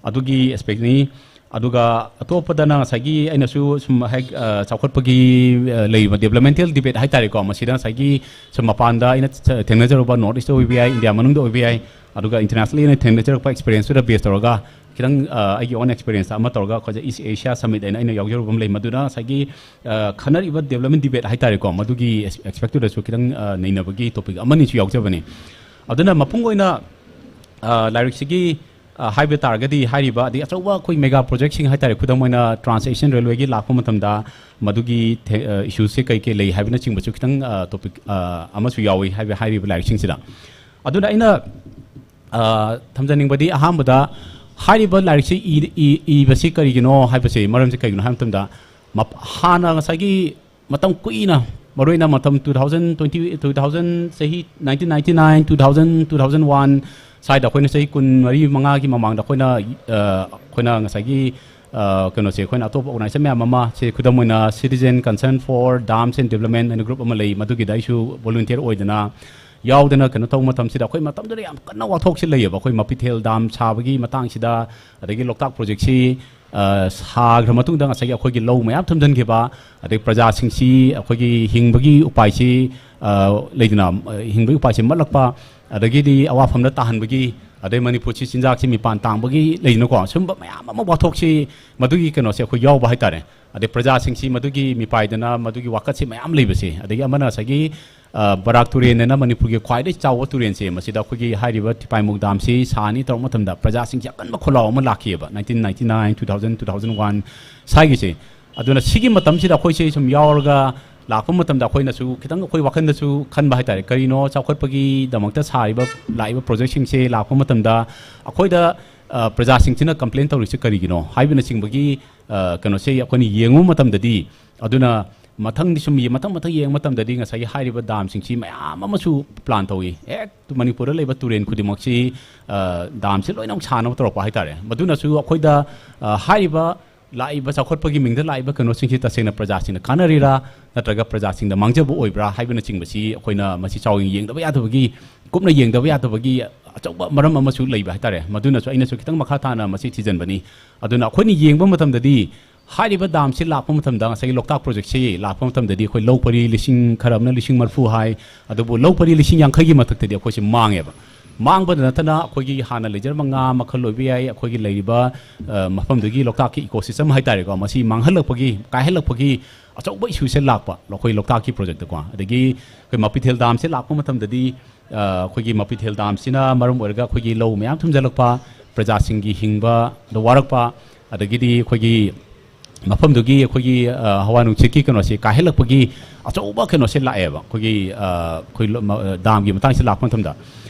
ꯑꯗꯨꯒꯤ aspectꯅꯤ꯫ ꯑꯗꯨꯒ ꯑꯇꯣꯞꯄꯗꯅ ꯉꯁꯥꯏꯒꯤ ꯑꯩꯅꯁꯨ ꯁꯨꯝ ꯍꯦꯛ, ꯑ, ꯆꯥꯎꯈꯠꯄꯒꯤ, ꯑ, ꯂꯩꯔꯤꯕ developmental debate ꯍꯥꯏꯇꯥꯔꯦꯀꯣ, ꯃꯁꯤꯗ ꯉꯁꯥꯏꯒꯤ ꯁꯨꯝ ꯃꯄꯥꯟꯗ ꯑꯩꯅ ꯊꯦꯡꯅꯖꯔꯨꯕ North Eastꯇ ꯑꯣꯏꯕ ꯌꯥꯏ, ꯏꯟꯗꯤꯌꯥ ꯃꯅꯨꯡꯗ ꯑꯣꯏꯕ ꯌꯥꯏ, ꯑꯗꯨꯒ internationally ꯑꯩꯅ ꯊꯦꯡꯅꯖꯔꯛꯄ experienceꯇꯨꯗ base ꯇꯧꯔꯒ ꯈꯤꯇꯪ, ꯑ, ꯑꯩꯒꯤ own experience ꯑꯃ ꯇꯧꯔꯒ ꯑꯩꯈꯣꯏꯁꯦ East Asia Summit ꯍꯥꯏꯅ ꯑꯩꯅ ꯌꯥꯎꯖꯔꯨꯕ ꯑꯃ ꯂꯩ꯫ ꯃꯗꯨꯗ ꯉꯁꯥꯏꯒꯤ, ꯑ, ꯈꯟꯅꯔꯤꯕ development debate ꯍꯥꯏꯇꯥꯔꯦꯀꯣ, ꯃꯗꯨꯒꯤ aspectꯇꯨꯗꯁꯨ ꯈꯤꯇꯪ, ꯑ, ꯅꯩꯅꯕꯒꯤ topic ꯑꯃꯅꯤꯁꯨ ꯌꯥꯎꯖꯕꯅꯤ꯫ ꯑꯗꯨꯅ ꯃꯄꯨꯡ ꯑꯣꯏꯅ, ꯑ, ꯂꯥꯏꯔꯤꯛꯁꯤꯒꯤ, ꯑ, ꯍꯥꯏꯕ ꯇꯥꯔꯒꯗꯤ ꯍꯥꯏꯔꯤꯕ ꯑꯗꯩ ꯑꯆꯧꯕ ꯑꯩꯈꯣꯏ mega projectꯁꯤꯡ ꯍꯥꯏꯇꯥꯔꯦ, ꯈꯨꯗꯝ ꯑꯣꯏꯅ Trans Asian Railwayꯒꯤ ꯂꯥꯛꯄ ꯃꯇꯝꯗ ꯃꯗꯨꯒꯤ ꯊꯦ-, ꯑ, issueꯁꯦ ꯀꯩ ꯀꯩ ꯂꯩ ꯍꯥꯏꯕꯅꯆꯤꯡꯕꯁꯨ ꯈꯤꯇꯪ, ꯑ, topic, ꯑ, ꯑꯃꯁꯨ ꯌꯥꯎꯏ ꯍꯥꯏꯕ ꯍꯥꯏꯔꯤꯕ ꯂꯥꯏꯔꯤꯛꯁꯤꯡꯁꯤꯗ꯫ ꯑꯗꯨꯅ ꯑꯩꯅ, ꯑ, ꯊꯝꯖꯅꯤꯡꯕꯗꯤ ꯑꯍꯥꯟꯕꯗ ꯍꯥꯏꯔꯤꯕ ꯂꯥꯏꯔꯤꯛꯁꯤ ꯏ-, ꯏ-, ꯏꯕꯁꯤ ꯀꯔꯤꯒꯤꯅꯣ ꯍꯥꯏꯕꯁꯤ, ꯃꯔꯝꯁꯤ ꯀꯩꯒꯤꯅꯣ ꯍꯥꯏꯕ ꯃꯇꯝꯗ ꯃꯞ-, ꯍꯥꯟꯅ ꯉꯁꯥꯏꯒꯤ ꯃꯇꯝ ꯀꯨꯏꯅ, ꯃꯔꯨꯑꯣꯏꯅ ꯃꯇꯝ two thousand twenty, two thousand, ꯆꯍꯤ nineteen ninety nine, two thousand, two thousand one ꯁ꯭ꯋꯥꯏꯗ ꯑꯩꯈꯣꯏꯅ ꯆꯍꯤ ꯀꯨꯟꯃꯔꯤ ꯃꯉꯥꯒꯤ ꯃꯃꯥꯡꯗ ꯑꯩꯈꯣꯏꯅ, ꯑ, ꯑꯩꯈꯣꯏꯅ ꯉꯁꯥꯏꯒꯤ ꯑ, ꯀꯩꯅꯣꯁꯦ, ꯑꯩꯈꯣꯏꯅ ꯑꯇꯣꯞꯄ ꯑꯣꯔꯒꯅꯥꯏꯖꯦꯁꯟ ꯃꯌꯥꯝ ꯑꯃ, ꯁꯦ, ꯈꯨꯗꯝ ꯑꯣꯏꯅ Citizen Concern for Dams and Development ꯍꯥꯏꯅ ꯒ꯭ꯔꯨꯞ ꯑꯃ ꯂꯩ, ꯃꯗꯨꯒꯤꯗ ꯑꯩꯁꯨ ꯚꯣꯂꯨꯟꯇꯤꯌꯔ ꯑꯣꯏꯗꯅ ꯌꯥꯎꯗꯅ ꯀꯩꯅꯣ ꯇꯧꯕ ꯃꯇꯝꯁꯤꯗ, ꯑꯩꯈꯣꯏ ꯃꯇꯝꯗꯨꯗ ꯌꯥꯝ ꯀꯟꯅ ꯋꯥꯊꯣꯛꯁꯤ ꯂꯩꯌꯦꯕ꯫ ꯑꯩꯈꯣꯏ ꯃꯄꯤꯊꯦꯜ ꯗꯥꯝ ꯁꯥꯕꯒꯤ ꯃꯇꯥꯡꯁꯤꯗ, ꯑꯗꯒꯤ ꯂꯣꯛꯇꯥꯛ ꯄ꯭ꯔꯣꯖꯦꯛꯁꯤ, ꯑ, ꯁꯥꯈ꯭ꯔ ꯃꯇꯨꯡꯗ ꯉꯁꯥꯏꯒꯤ ꯑꯩꯈꯣꯏꯒꯤ ꯂꯧ ꯃꯌꯥꯝ ꯊꯨꯝꯖꯤꯟꯈꯤꯕ, ꯑꯗꯩ ꯄ꯭ꯔꯖꯥꯁꯤꯡꯁꯤ ꯑꯩꯈꯣꯏꯒꯤ ꯍꯤꯡꯕꯒꯤ ꯎꯄꯥꯏꯁꯤ, ꯑ, ꯂꯩꯗꯅ, ꯑ, ꯍꯤꯡꯕꯒꯤ ꯎꯄꯥꯏꯁꯤ ꯃꯠꯂꯛꯄ, ꯑꯗꯒꯤꯗꯤ ꯑꯋꯥꯐꯝꯗ ꯇꯥꯍꯟꯕꯒꯤ, ꯑꯗꯩ ꯃꯅꯤꯄꯨꯔꯁꯤ ꯆꯤꯟꯖꯥꯛꯁꯤ ꯃꯤꯄꯥꯟ ꯇꯥꯡꯕꯒꯤ, ꯂꯩꯗꯅꯀꯣ, ꯁꯨꯝꯕ ꯃꯌꯥꯝ ꯑꯃ ꯋꯥꯊꯣꯛꯁꯤ, ꯃꯗꯨꯒꯤ ꯀꯩꯅꯣꯁꯦ ꯑꯩꯈꯣꯏ ꯌꯥꯎꯕ ꯍꯥꯏꯇꯥꯔꯦ꯫ ꯑꯗꯩ ꯄ꯭ꯔꯖꯥꯁꯤꯡꯁꯤ ꯃꯗꯨꯒꯤ ꯃꯤꯄꯥꯏꯗꯅ ꯃꯗꯨꯒꯤ ꯋꯥꯀꯠꯁꯤ ꯃꯌꯥꯝ ꯂꯩꯕꯁꯦ, ꯑꯗꯒꯤ ꯑꯃꯅ ꯉꯁꯥꯏꯒꯤ, ꯑ, ꯕꯔꯥꯛ ꯇꯨꯔꯦꯜ ꯍꯥꯏꯅ ꯃꯅꯤꯄꯨꯔꯒꯤ ꯈ꯭ꯋꯥꯏꯗꯒꯤ ꯆꯥꯎꯕ ꯇꯨꯔꯦꯜꯁꯦ, ꯃꯁꯤꯗ ꯑꯩꯈꯣꯏꯒꯤ ꯍꯥꯏꯔꯤꯕ ꯇꯤꯄꯥꯏꯃꯨꯛ ꯗꯥꯝꯁꯤ ꯁꯥꯅꯤ ꯇꯧꯔꯛꯄ ꯃꯇꯝꯗ ꯄ꯭ꯔꯖꯥꯁꯤꯡꯁꯤ ꯑꯀꯟꯕ ꯈꯣꯜꯂꯥꯎ ꯑꯃ ꯂꯥꯛꯈꯤꯑꯕ, nineteen ninety nine, two thousand, two thousand one 'ꯁꯥꯏꯒꯤꯁꯦ꯫ ꯑꯗꯨꯅ ꯁꯤꯒꯤ ꯃꯇꯝꯁꯤꯗ ꯑꯩꯈꯣꯏꯁꯦ ꯁꯨꯝ ꯌꯥꯎꯔꯒ ꯂꯥꯛꯄ ꯃꯇꯝꯗ ꯑꯩꯈꯣꯏꯅꯁꯨ ꯈꯤꯇꯪ ꯑꯩꯈꯣꯏ ꯋꯥꯈꯜꯗꯁꯨ ꯈꯟꯕ ꯍꯥꯏꯇꯥꯔꯦ, ꯀꯔꯤꯅꯣ ꯆꯥꯎꯈꯠꯄꯒꯤꯗꯃꯛꯇ ꯁꯥꯔꯤꯕ, ꯂꯥꯛꯏꯕ ꯄ꯭ꯔꯣꯖꯦꯛꯁꯤꯡꯁꯦ ꯂꯥꯛꯄ ꯃꯇꯝꯗ ꯑꯩꯈꯣꯏꯗ, ꯑ, ꯄ꯭ꯔꯖꯥꯁꯤꯡꯁꯤꯅ ꯀꯝꯄ꯭ꯂꯦꯟ ꯇꯧꯔꯤꯁꯦ ꯀꯔꯤꯒꯤꯅꯣ ꯍꯥꯏꯕꯅꯆꯤꯡꯕꯒꯤ, ꯑ, ꯀꯩꯅꯣꯁꯦ ꯑꯩꯈꯣꯏꯅ ꯌꯦꯡꯉꯨꯕ ꯃꯇꯝꯗꯗꯤ, ꯑꯗꯨꯅ ꯃꯊꯪꯗꯤ ꯁꯨꯝ ꯌꯦ-, ꯃꯊꯪ ꯃꯊꯪ ꯌꯦꯡꯕ ꯃꯇꯝꯗꯗꯤ ꯉꯁꯥꯏꯒꯤ ꯍꯥꯏꯔꯤꯕ ꯗꯥꯝꯁꯤꯡꯁꯤ ꯃꯌꯥꯝ ꯑꯃꯁꯨ ꯄ꯭ꯂꯥꯟ ꯇꯧꯏ꯫ ꯍꯦꯛ ꯃꯅꯤꯄꯨꯔꯗ ꯂꯩꯕ ꯇꯨꯔꯦꯜ ꯈꯨꯗꯤꯡꯃꯛꯁꯤ, ꯑ, ꯗꯥꯝꯁꯤ ꯂꯣꯏꯅꯃꯛ ꯁꯥꯅꯕ ꯇꯧꯔꯛꯄ ꯍꯥꯏꯇꯥꯔꯦ꯫ ꯃꯗꯨꯅꯁꯨ ꯑꯩꯈꯣꯏꯗ, ꯑ, ꯍꯥꯏꯔꯤꯕ ꯂꯥꯛꯏꯕ ꯆꯥꯎꯈꯠꯄꯒꯤ ꯃꯤꯡꯗ ꯂꯥꯛꯏꯕ ꯀꯩꯅꯣꯁꯤꯡꯁꯤ ꯇꯁꯦꯡꯅ ꯄ꯭ꯔꯖꯥꯁꯤꯡꯅ ꯀꯥꯟꯅꯔꯤꯔꯥ, ꯅꯠꯇ꯭ꯔꯒ ꯄ꯭ꯔꯖꯥꯁꯤꯡꯗ ꯃꯥꯡꯖꯕ ꯑꯣꯏꯕ꯭ꯔꯥ ꯍꯥꯏꯕꯅꯆꯤꯡꯕꯁꯤ ꯑꯩꯈꯣꯏꯅ ꯃꯁꯤ ꯆꯥꯎꯅ ꯌꯦꯡꯗꯕ ꯌꯥꯗꯕꯒꯤ, ꯀꯨꯞꯅ ꯌꯦꯡꯗꯕ ꯌꯥꯗꯕꯒꯤ ꯑꯆꯧꯕ ꯃꯔꯝ ꯑꯃꯁꯨ ꯂꯩꯕ ꯍꯥꯏꯇꯥꯔꯦ꯫ ꯃꯗꯨꯅꯁꯨ ꯑꯩꯅꯁꯨ ꯈꯤꯇꯪ ꯃꯈꯥ ꯇꯥꯅ ꯃꯁꯤ ꯊꯤꯖꯤꯟꯕꯅꯤ꯫ ꯑꯗꯨꯅ ꯑꯩꯈꯣꯏꯅ ꯌꯦꯡꯕ ꯃꯇꯝꯗꯗꯤ ꯍꯥꯏꯔꯤꯕ ꯗꯥꯝꯁꯤ ꯂꯥꯛꯄ ꯃꯇꯝꯗ, ꯉꯁꯥꯏꯒꯤ ꯂꯣꯛꯇꯥꯛ ꯄ꯭ꯔꯣꯖꯦꯛꯁꯤ ꯂꯥꯛꯄ ꯃꯇꯝꯗꯗꯤ ꯑꯩꯈꯣꯏ ꯂꯧ ꯄꯔꯤ ꯂꯤꯁꯤꯡ, ꯈꯔ ꯑꯃꯅ ꯂꯤꯁꯤꯡ ꯃꯔꯤꯐꯨ ꯍꯥꯏ, ꯑꯗꯨꯕꯨ ꯂꯧ ꯄꯔꯤ ꯂꯤꯁꯤꯡ ꯌꯥꯡꯈꯩꯒꯤ ꯃꯊꯛꯇꯗꯤ ꯑꯩꯈꯣꯏꯁꯦ ꯃꯥꯡꯉꯦꯕ꯫ ꯃꯥꯡꯕꯗ ꯅꯠꯇꯅ ꯑꯩꯈꯣꯏꯒꯤ ꯍꯥꯟꯅ ꯂꯩꯖꯔꯝꯕ ꯉꯥ ꯃꯈꯜ ꯑꯣꯏꯕ ꯌꯥꯏ, ꯑꯩꯈꯣꯏꯒꯤ ꯂꯩꯔꯤꯕ, ꯑ, ꯃꯐꯝꯗꯨꯒꯤ ꯂꯣꯛꯇꯥꯛꯀꯤ ꯏꯀꯣꯁꯤꯁꯇꯝ ꯍꯥꯏꯇꯥꯔꯦꯀꯣ, ꯃꯁꯤ ꯃꯥꯡꯍꯜꯂꯛꯄꯒꯤ, ꯀꯥꯏꯍꯜꯂꯛꯄꯒꯤ ꯑꯆꯧꯕ ꯏꯁꯨꯁꯦ ꯂꯥꯛꯄ ꯑꯩꯈꯣꯏ ꯂꯣꯛꯇꯥꯛꯀꯤ ꯄ꯭ꯔꯣꯖꯦꯛꯇꯀꯣ꯫ ꯑꯗꯒꯤ ꯑꯩꯈꯣꯏ ꯃꯄꯤꯊꯦꯜ ꯗꯥꯝꯁꯦ ꯂꯥꯛꯄ ꯃꯇꯝꯗꯗꯤ, ꯑ, ꯑꯩꯈꯣꯏꯒꯤ ꯃꯄꯤꯊꯦꯜ ꯗꯥꯝꯁꯤꯅ ꯃꯔꯝ ꯑꯣꯏꯔꯒ ꯑꯩꯈꯣꯏꯒꯤ ꯂꯧ ꯃꯌꯥꯝ ꯊꯨꯝꯖꯤꯜꯂꯛꯄ, ꯄ꯭ꯔꯖꯥꯁꯤꯡꯒꯤ ꯍꯤꯡꯕꯗ ꯋꯥꯔꯛꯄ, ꯑꯗꯒꯤꯗꯤ ꯑꯩꯈꯣꯏꯒꯤ ꯃꯐꯝꯗꯨꯒꯤ ꯑꯩꯈꯣꯏꯒꯤ, ꯑ, ꯍꯋꯥ ꯅꯨꯡꯁꯤꯠꯀꯤ ꯀꯩꯅꯣꯁꯤ ꯀꯥꯏꯍꯜꯂꯛꯄꯒꯤ ꯑꯆꯧꯕ ꯀꯩꯅꯣꯁꯦ ꯂꯥꯛꯑꯦꯕ, ꯑꯩꯈꯣꯏꯒꯤ, ꯑ, ꯑꯩꯈꯣꯏ ꯂ-, ꯃ-, ꯑ, ꯗꯥꯝꯒꯤ ꯃꯇꯥꯡꯁꯤ ꯂꯥꯛꯄ ꯃꯇꯝꯗ꯫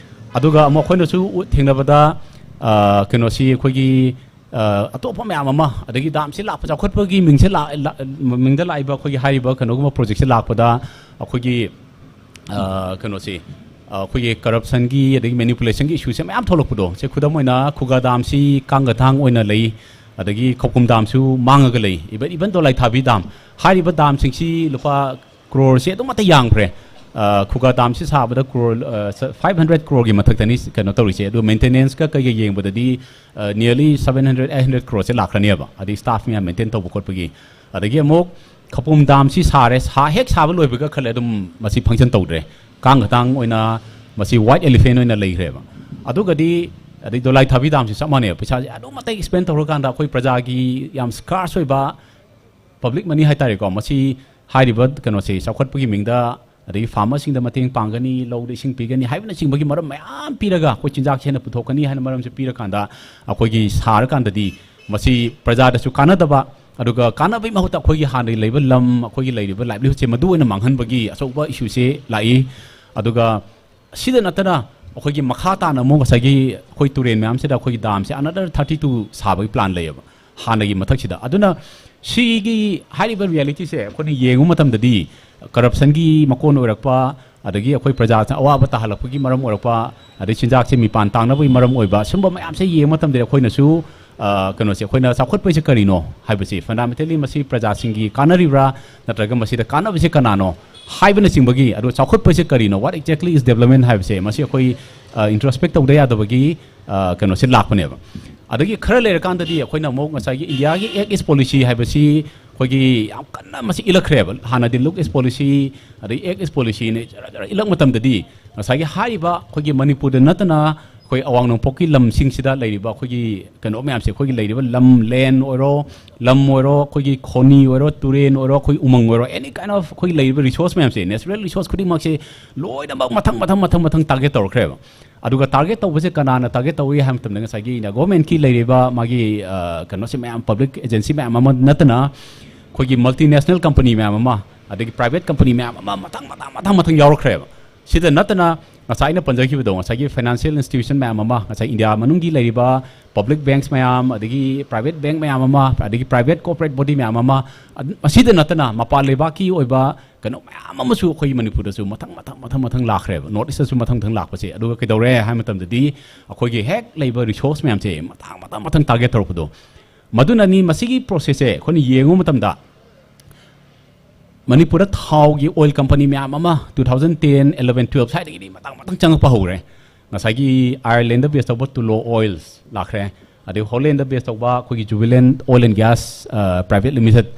ꯑꯗꯨꯒ ꯑꯃꯨꯛ ꯑꯩꯈꯣꯏꯅꯁꯨ ꯎ-, ꯊꯦꯡꯅꯕꯗ, ꯑ, ꯀꯩꯅꯣꯁꯤ ꯑꯩꯈꯣꯏꯒꯤ, ꯑ, ꯑꯇꯣꯞꯄ ꯃꯌꯥꯝ ꯑꯃ, ꯑꯗꯒꯤ ꯗꯥꯝꯁꯤ ꯂꯥꯛꯄ, ꯆꯥꯎꯈꯠꯄꯒꯤ ꯃꯤꯡꯁꯦ ꯂꯥ-, ꯂꯥ-, ꯃꯤꯡꯗ ꯂꯥꯛꯏꯕ ꯑꯩꯈꯣꯏꯒꯤ ꯍꯥꯏꯔꯤꯕ ꯀꯩꯅꯣꯒꯨꯝꯕ ꯄ꯭ꯔꯣꯖꯦꯛꯁꯦ ꯂꯥꯛꯄꯗ ꯑꯩꯈꯣꯏꯒꯤ, ꯑ, ꯀꯩꯅꯣꯁꯤ, ꯑ, ꯑꯩꯈꯣꯏꯒꯤ ꯀꯔꯞꯁꯟꯒꯤ ꯑꯗꯒꯤ ꯃꯦꯅꯤꯄꯨꯂꯦꯁꯟꯒꯤ ꯏꯁꯨꯁꯦ ꯃꯌꯥꯝ ꯊꯣꯛꯂꯛꯄꯗꯣ, ꯁꯦ ꯈꯨꯗꯝ ꯑꯣꯏꯅ ꯈꯨꯒꯥ ꯗꯥꯝꯁꯤ ꯀꯥꯡꯒꯊꯥꯡ ꯑꯣꯏꯅ ꯂꯩ꯫ ꯑꯗꯒꯤ ꯈꯧꯄꯨꯝ ꯗꯥꯝꯁꯨ ꯃꯥꯡꯉꯒ ꯂꯩ, even even ꯗꯣꯂꯥꯏꯊꯥꯕꯤ ꯗꯥꯝ꯫ ꯍꯥꯏꯔꯤꯕ ꯗꯥꯝꯁꯤꯡꯁꯤ ꯂꯨꯄꯥ ꯀ꯭ꯔꯣꯔꯁꯦ ꯑꯗꯨꯃꯠꯇ ꯌꯥꯝꯈ꯭ꯔꯦ꯫ ꯑ, ꯈꯨꯒꯥ ꯗꯥꯝꯁꯤ ꯁꯥꯕꯗ ꯀ꯭ꯔꯣꯔ, ꯑ, ꯁ-, five hundred ꯀ꯭ꯔꯣꯔꯒꯤ ꯃꯊꯛꯇꯅꯤ ꯀꯩꯅꯣ ꯇꯧꯔꯤꯁꯦ꯫ ꯑꯗꯨ ꯃꯦꯟꯇꯦꯅꯦꯟꯁꯀ ꯀꯩꯒ ꯌꯦꯡꯕꯗꯗꯤ, ꯑ, nearly seven hundred, eight hundred ꯀ꯭ꯔꯣꯔꯁꯦ ꯂꯥꯛꯈ꯭ꯔꯅꯦꯕ, ꯑꯗꯩ ꯁ꯭ꯇꯥꯐ ꯃꯌꯥꯝ ꯃꯦꯟꯇꯦꯟ ꯇꯧꯕ ꯈꯣꯠꯄꯒꯤ꯫ ꯑꯗꯒꯤ ꯑꯃꯨꯛ ꯈꯧꯄꯨꯝ ꯗꯥꯝꯁꯤ ꯁꯥꯔꯦ, ꯁꯥ-, ꯍꯦꯛ ꯁꯥꯕ ꯂꯣꯏꯕꯒ ꯈꯜꯂꯦ ꯑꯗꯨꯝ ꯃꯁꯤ ꯐꯪꯁꯟ ꯇꯧꯗ꯭ꯔꯦ꯫ ꯀꯥꯡ ꯈꯇꯥꯡ ꯑꯣꯏꯅ ꯃꯁꯤ ꯋꯥꯏꯠ ꯑꯦꯂꯤꯐꯦꯟ ꯑꯣꯏꯅ ꯂꯩꯈ꯭ꯔꯦꯕ꯫ ꯑꯗꯨꯒꯗꯤ, ꯑꯗꯩ ꯗꯣꯂꯥꯏ ꯊꯥꯕꯤ ꯗꯥꯝꯁꯤ ꯆꯞ ꯃꯥꯟꯅꯩꯕ꯫ ꯄꯩꯁꯥꯁꯦ ꯑꯗꯨꯃꯇ ꯁ꯭ꯄꯦꯟ ꯇꯧꯔꯀꯥꯟꯗ ꯑꯩꯈꯣꯏ ꯄ꯭ꯔꯖꯥꯒꯤ ꯌꯥꯝ ꯁ꯭ꯀꯥꯔꯁ ꯑꯣꯏꯕ ꯄꯕ꯭ꯂꯤꯛ ꯃꯅꯤ ꯍꯥꯏꯇꯥꯔꯦꯀꯣ, ꯃꯁꯤ ꯍꯥꯏꯔꯤꯕ ꯀꯩꯅꯣꯁꯦ ꯆꯥꯎꯈꯠꯄꯒꯤ ꯃꯤꯡꯗ, ꯑꯗꯒꯤ ꯐꯥꯔꯃꯔꯁꯤꯡꯗ ꯃꯇꯦꯡ ꯄꯥꯡꯒꯅꯤ, ꯂꯧꯗ ꯏꯁꯤꯡ ꯄꯤꯒꯅꯤ ꯍꯥꯏꯕꯅꯆꯤꯡꯕꯒꯤ ꯃꯔꯝ ꯃꯌꯥꯝ ꯄꯤꯔꯒ, ꯑꯩꯈꯣꯏ ꯆꯤꯟꯖꯥꯛꯁꯦ ꯍꯦꯟꯅ ꯄꯨꯊꯣꯛꯀꯅꯤ ꯍꯥꯏꯅ ꯃꯔꯝꯁꯦ ꯄꯤꯔꯀꯥꯟꯗ, ꯑꯩꯈꯣꯏꯒꯤ ꯁꯥꯔꯀꯥꯟꯗꯗꯤ ꯃꯁꯤ ꯄ꯭ꯔꯖꯥꯗꯁꯨ ꯀꯥꯟꯅꯗꯕ, ꯑꯗꯨꯒ ꯀꯥꯟꯅꯕꯒꯤ ꯃꯍꯨꯠꯇ ꯑꯩꯈꯣꯏꯒꯤ ꯍꯥꯟꯅꯒꯤ ꯂꯩꯕ ꯂꯝ, ꯑꯩꯈꯣꯏꯒꯤ ꯂꯩꯔꯤꯕ ꯂꯥꯏꯚꯂꯤꯍꯨꯗꯁꯦ ꯃꯗꯨ ꯑꯣꯏꯅ ꯃꯥꯡꯍꯟꯕꯒꯤ ꯑꯆꯧꯕ ꯏꯁꯨꯁꯦ ꯂꯥꯛꯏ꯫ ꯑꯗꯨꯒ ꯁꯤꯗ ꯅꯠꯇꯅ ꯑꯩꯈꯣꯏꯒꯤ ꯃꯈꯥ ꯇꯥꯅ ꯑꯃꯨꯛ ꯉꯁꯥꯏꯒꯤ ꯑꯩꯈꯣꯏ ꯇꯨꯔꯦꯟ ꯃꯌꯥꯝꯁꯤꯗ ꯑꯩꯈꯣꯏꯒꯤ ꯗꯥꯝꯁꯦ another thirty two ꯁꯥꯕꯒꯤ ꯄ꯭ꯂꯥꯟ ꯂꯩꯌꯦꯕ ꯍꯥꯟꯅꯒꯤ ꯃꯊꯛꯁꯤꯗ꯫ ꯑꯗꯨꯅ ꯁꯤꯒꯤ ꯍꯥꯏꯔꯤꯕ ꯔꯤꯌꯦꯂꯤꯇꯤꯁꯦ ꯑꯩꯈꯣꯏꯅ ꯌꯦꯡꯕ ꯃꯇꯝꯗꯗꯤ ꯀꯔꯞꯁꯟꯒꯤ ꯃꯀꯣꯟ ꯑꯣꯏꯔꯛꯄ, ꯑꯗꯒꯤ ꯑꯩꯈꯣꯏ ꯄ꯭ꯔꯖꯥ ꯑꯋꯥꯕ ꯇꯥꯍꯜꯂꯛꯄꯒꯤ ꯃꯔꯝ ꯑꯣꯏꯔꯛꯄ, ꯑꯗꯩ ꯆꯤꯟꯖꯥꯛꯁꯦ ꯃꯤꯄꯥꯟ ꯇꯥꯡꯅꯕꯒꯤ ꯃꯔꯝ ꯑꯣꯏꯕ, ꯁꯨꯝꯕ ꯃꯌꯥꯝꯁꯦ ꯌꯦꯡꯕ ꯃꯇꯝꯗ ꯑꯩꯈꯣꯏꯅꯁꯨ, ꯑ, ꯀꯩꯅꯣꯁꯦ, ꯑꯩꯈꯣꯏꯅ ꯆꯥꯎꯈꯠꯄꯁꯦ ꯀꯔꯤꯅꯣ ꯍꯥꯏꯕꯁꯤ, fundamentally ꯃꯁꯤ ꯄ꯭ꯔꯖꯥꯁꯤꯡꯒꯤ ꯀꯥꯟꯅꯔꯤꯕ꯭ꯔꯥ ꯅꯠꯇ꯭ꯔꯒ ꯃꯁꯤꯗ ꯀꯥꯟꯅꯕꯁꯦ ꯀꯅꯥꯅꯣ ꯍꯥꯏꯕꯅꯆꯤꯡꯕꯒꯤ, ꯑꯗꯣ ꯆꯥꯎꯈꯠꯄꯁꯦ ꯀꯔꯤꯅꯣ, what exactly is development ꯍꯥꯏꯕꯁꯦ, ꯃꯁꯤ ꯑꯩꯈꯣꯏ, ꯑ, introspect ꯇꯧꯗ ꯌꯥꯗꯕꯒꯤ, ꯑ, ꯀꯩꯅꯣꯁꯦ ꯂꯥꯛꯄꯅꯦꯕ꯫ ꯑꯗꯒꯤ ꯈꯔ ꯂꯩꯔꯀꯥꯟꯗꯗꯤ ꯑꯩꯈꯣꯏꯅ ꯑꯃꯨꯛ ꯉꯁꯥꯏꯒꯤ ꯏꯟꯗꯤꯌꯥꯒꯤ Act is Policy ꯍꯥꯏꯕꯁꯤ ꯑꯩꯈꯣꯏꯒꯤ ꯌꯥꯝ ꯀꯟꯅ ꯃꯁꯤ ꯏꯜꯂꯛꯈ꯭ꯔꯦꯕ꯫ ꯍꯥꯟꯅꯗꯤ Look is Policy, ꯑꯗꯩ Act is Policyꯅ ꯖꯔ ꯖꯔ ꯏꯜꯂꯛ ꯃꯇꯝꯗꯗꯤ ꯉꯁꯥꯏꯒꯤ ꯍꯥꯏꯔꯤꯕ ꯑꯩꯈꯣꯏꯒꯤ ꯃꯅꯤꯄꯨꯔꯗ ꯅꯠꯇꯅ ꯑꯩꯈꯣꯏ ꯑꯋꯥꯡ ꯅꯣꯡꯄꯣꯛꯀꯤ ꯂꯝꯁꯤꯡꯁꯤꯗ ꯂꯩꯔꯤꯕ ꯑꯩꯈꯣꯏꯒꯤ ꯀꯩꯅꯣ ꯃꯌꯥꯝꯁꯦ, ꯑꯩꯈꯣꯏꯒꯤ ꯂꯩꯔꯤꯕ ꯂꯝ, ꯂꯦꯟ ꯑꯣꯏꯔꯣ, ꯂꯝ ꯑꯣꯏꯔꯣ, ꯑꯩꯈꯣꯏꯒꯤ ꯈꯣꯅꯤ ꯑꯣꯏꯔꯣ, ꯇꯨꯔꯦꯟ ꯑꯣꯏꯔꯣ, ꯑꯩꯈꯣꯏ ꯎꯃꯪ ꯑꯣꯏꯔꯣ, any kind of ꯑꯩꯈꯣꯏꯒꯤ ꯂꯩꯔꯤꯕ ꯔꯤꯁꯣꯔꯁ ꯃꯌꯥꯝꯁꯦ, natural resource ꯈꯨꯗꯤꯡꯃꯛꯁꯦ ꯂꯣꯏꯅꯃꯛ ꯃꯊꯪ, ꯃꯊꯪ, ꯃꯊꯪ, ꯃꯊꯪ target ꯇꯧꯔꯛꯈ꯭ꯔꯦꯕ꯫ ꯑꯗꯨꯒ target ꯇꯧꯕꯁꯦ ꯀꯅꯥꯅ target ꯇꯧꯏ ꯍꯥꯏꯕ ꯃꯇꯝꯗ ꯉꯁꯥꯏꯒꯤ ꯏꯟꯗꯤꯌꯥ ꯒꯣꯔꯃꯦꯟꯠꯀꯤ ꯂꯩꯔꯤꯕ ꯃꯥꯒꯤ, ꯑ, ꯀꯩꯅꯣꯁꯦ ꯃꯌꯥꯝ, ꯄꯕ꯭ꯂꯤꯛ ꯑꯦꯖꯦꯟꯁꯤ ꯃꯌꯥꯝ ꯑꯃ ꯅꯠꯇꯅ ꯑꯩꯈꯣꯏꯒꯤ multinational company ꯃꯌꯥꯝ ꯑꯃ, ꯑꯗꯒꯤ private company ꯃꯌꯥꯝ ꯑꯃ ꯃꯊꯪ, ꯃꯊꯪ, ꯃꯊꯪ, ꯃꯊꯪ ꯌꯥꯎꯔꯛꯈ꯭ꯔꯦꯕ꯫ ꯁꯤꯗ ꯅꯠꯇꯅ ꯉꯁꯥꯏ ꯑꯩꯅ ꯄꯟꯖꯈꯤꯕꯗꯣ, ꯉꯁꯥꯏꯒꯤ financial institution ꯃꯌꯥꯝ ꯑꯃ, ꯉꯁꯥꯏ ꯏꯟꯗꯤꯌꯥ ꯃꯅꯨꯡꯒꯤ ꯂꯩꯔꯤꯕ public banks ꯃꯌꯥꯝ, ꯑꯗꯒꯤ private bank ꯃꯌꯥꯝ ꯑꯃ, ꯑꯗꯒꯤ private corporate body ꯃꯌꯥꯝ ꯑꯃ, ꯑꯗ-, ꯑꯁꯤꯗ ꯅꯠꯇꯅ ꯃꯄꯥꯟ ꯂꯩꯕꯥꯛꯀꯤ ꯑꯣꯏꯕ ꯀꯩꯅꯣ ꯃꯌꯥꯝ ꯑꯃꯁꯨ ꯑꯩꯈꯣꯏ ꯃꯅꯤꯄꯨꯔꯗꯁꯨ ꯃꯊꯪ, ꯃꯊꯪ, ꯃꯊꯪ, ꯃꯊꯪ ꯂꯥꯛꯈ꯭ꯔꯦꯕ꯫ North East ꯇꯁꯨ ꯃꯊꯪ, ꯃꯊꯪ ꯂꯥꯛꯄꯁꯦ꯫ ꯑꯗꯨꯒ ꯀꯩꯗꯧꯔꯦ ꯍꯥꯏꯕ ꯃꯇꯝꯗꯗꯤ ꯑꯩꯈꯣꯏꯒꯤ ꯍꯦꯛ ꯂꯩꯕ ꯔꯤꯁꯣꯔꯁ ꯃꯌꯥꯝꯁꯦ ꯃꯊꯪ, ꯃꯊꯪ, ꯃꯊꯪ target ꯇꯧꯔꯛꯄꯗꯣ, ꯃꯗꯨꯅꯅꯤ ꯃꯁꯤꯒꯤ ꯄ꯭ꯔꯣꯁꯦꯁꯁꯦ ꯑꯩꯈꯣꯏꯅ ꯌꯦꯡꯕ ꯃꯇꯝꯗ ꯃꯅꯤꯄꯨꯔꯗ ꯊꯥꯎꯒꯤ ꯑꯣꯏꯜ ꯀꯝꯄꯅꯤ ꯃꯌꯥꯝ ꯑꯃ two thousand ten, eleven, twelve ꯁ꯭ꯋꯥꯏꯗꯒꯤꯗꯤ ꯃꯊꯪ ꯃꯊꯪ ꯆꯪꯉꯛꯄ ꯍꯧꯈ꯭ꯔꯦ꯫ ꯉꯁꯥꯏꯒꯤ ꯑꯥꯌꯔꯂꯦꯟꯗ ꯕꯦꯁ ꯇꯧꯕ ꯇꯨꯂꯣ ꯑꯣꯏꯜꯁ ꯂꯥꯛꯈ꯭ꯔꯦ, ꯑꯗꯩ ꯍꯣꯂꯦꯟꯗ ꯕꯦꯁ ꯇꯧꯕ ꯑꯩꯈꯣꯏꯒꯤ Jubilant oil and gas private limited,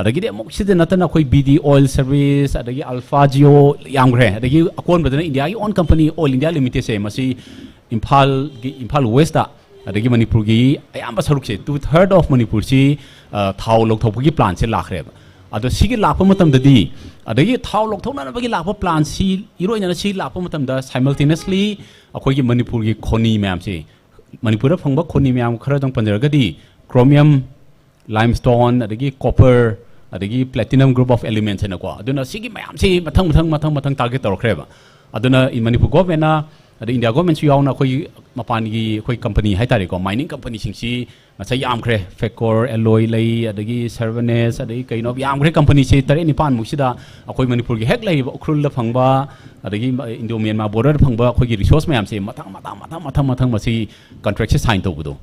ꯑꯗꯒꯤꯗꯤ ꯑꯃꯨꯛ ꯁꯤꯗ ꯅꯠꯇꯅ ꯑꯩꯈꯣꯏ ꯕꯤ ꯗꯤ ꯑꯣꯏꯜ ꯁꯔꯚꯤꯁ, ꯑꯗꯒꯤ ꯑꯜꯐꯥ ꯖꯤꯑꯣ ꯌꯥꯝꯈ꯭ꯔꯦ, ꯑꯗꯒꯤ ꯑꯀꯣꯟꯕꯗꯅ ꯏꯟꯗꯤꯌꯥꯒꯤ ꯑꯣꯟ ꯀꯝꯄꯅꯤ ꯑꯣꯏꯜ ꯏꯟꯗꯤꯌꯥ ꯂꯤꯃꯤꯇꯦꯠꯁꯦ, ꯃꯁꯤ ꯏꯝꯐꯥꯜꯒꯤ, ꯏꯝꯐꯥꯜ ꯋꯦꯁꯇ ꯑꯗꯒꯤ ꯃꯅꯤꯄꯨꯔꯒꯤ ꯑꯌꯥꯝꯕ ꯁꯔꯨꯛꯁꯦ, two third of ꯃꯅꯤꯄꯨꯔꯁꯤ, ꯑ, ꯊꯥꯎ ꯂꯧꯊꯣꯛꯄꯒꯤ ꯄ꯭ꯂꯥꯟꯁꯦ ꯂꯥꯛꯈ꯭ꯔꯦꯕ꯫ ꯑꯗꯣ ꯁꯤꯒꯤ ꯂꯥꯛꯄ ꯃꯇꯝꯗꯗꯤ, ꯑꯗꯒꯤ ꯊꯥꯎ ꯂꯧꯊꯣꯛꯅꯅꯕꯒꯤ ꯂꯥꯛꯄ ꯄ꯭ꯂꯥꯟꯁꯤ, ꯏꯔꯣꯏꯅꯅ ꯁꯤ ꯂꯥꯛꯄ ꯃꯇꯝꯗ, simultaneously ꯑꯩꯈꯣꯏꯒꯤ ꯃꯅꯤꯄꯨꯔꯒꯤ ꯈꯣꯅꯤ ꯃꯌꯥꯝꯁꯤ, ꯃꯅꯤꯄꯨꯔꯗ ꯐꯪꯕ ꯈꯣꯅꯤ ꯃꯌꯥꯝ ꯈꯔꯗꯪ ꯄꯟꯖꯔꯒꯗꯤ, ꯀ꯭ꯔꯣꯃꯤꯌꯝ, ꯂꯥꯏꯝꯁ꯭ꯇꯣꯟ, ꯑꯗꯒꯤ ꯀꯣꯄꯔ, ꯑꯗꯒꯤ platinum group of elements ꯍꯥꯏꯅꯀꯣ꯫ ꯑꯗꯨꯅ ꯁꯤꯒꯤ ꯃꯌꯥꯝꯁꯤ ꯃꯊꯪ, ꯃꯊꯪ, ꯃꯊꯪ, ꯃꯊꯪ ꯇꯥꯔꯒꯦꯠ ꯇꯧꯔꯛꯈ꯭ꯔꯦꯕ꯫ ꯑꯗꯨꯅ ꯏ-, ꯃꯅꯤꯄꯨꯔ ꯒꯣꯔꯃꯦꯟꯅ, ꯑꯗꯩ ꯏꯟꯗꯤꯌꯥ ꯒꯣꯔꯃꯦꯟꯁꯨ ꯌꯥꯎꯅ, ꯑꯩꯈꯣꯏꯒꯤ ꯃꯄꯥꯟꯒꯤ ꯑꯩꯈꯣꯏ ꯀꯝꯄꯅꯤ ꯍꯥꯏꯇꯥꯔꯦꯀꯣ, ꯃꯥꯏꯅꯤꯡ ꯀꯝꯄꯅꯤꯁꯤꯡꯁꯤ ꯉꯁꯥꯏ ꯌꯥꯝꯈ꯭ꯔꯦ, ꯐꯦꯀꯣꯔ ꯑꯦꯂꯣꯏ ꯂꯩ, ꯑꯗꯒꯤ ꯁꯔꯕꯅꯦꯁ, ꯑꯗꯒꯤ ꯀꯩꯅꯣ, ꯌꯥꯝꯈ꯭ꯔꯦ ꯀꯝꯄꯅꯤꯁꯤ ꯇꯔꯦꯠ ꯅꯤꯄꯥꯟꯃꯨꯛꯁꯤꯗ꯫ ꯑꯩꯈꯣꯏ ꯃꯅꯤꯄꯨꯔꯒꯤ ꯍꯦꯛ ꯂꯩꯔꯤꯕ ꯎꯈ꯭ꯔꯨꯜꯗ ꯐꯪꯕ, ꯑꯗꯒꯤ ꯏꯟꯗꯣ ꯃ꯭ꯌꯥꯟꯃꯥꯔ ꯕꯣꯔꯗꯔꯗ ꯐꯪꯕ ꯑꯩꯈꯣꯏꯒꯤ ꯔꯤꯁꯣꯔꯁ ꯃꯌꯥꯝꯁꯦ ꯃꯊꯪ, ꯃꯊꯪ, ꯃꯊꯪ, ꯃꯊꯪ, ꯃꯊꯪ ꯃꯁꯤ ꯀꯟꯇ꯭ꯔꯦꯛꯁꯦ ꯁꯥꯏꯟ ꯇꯧꯕꯗꯣ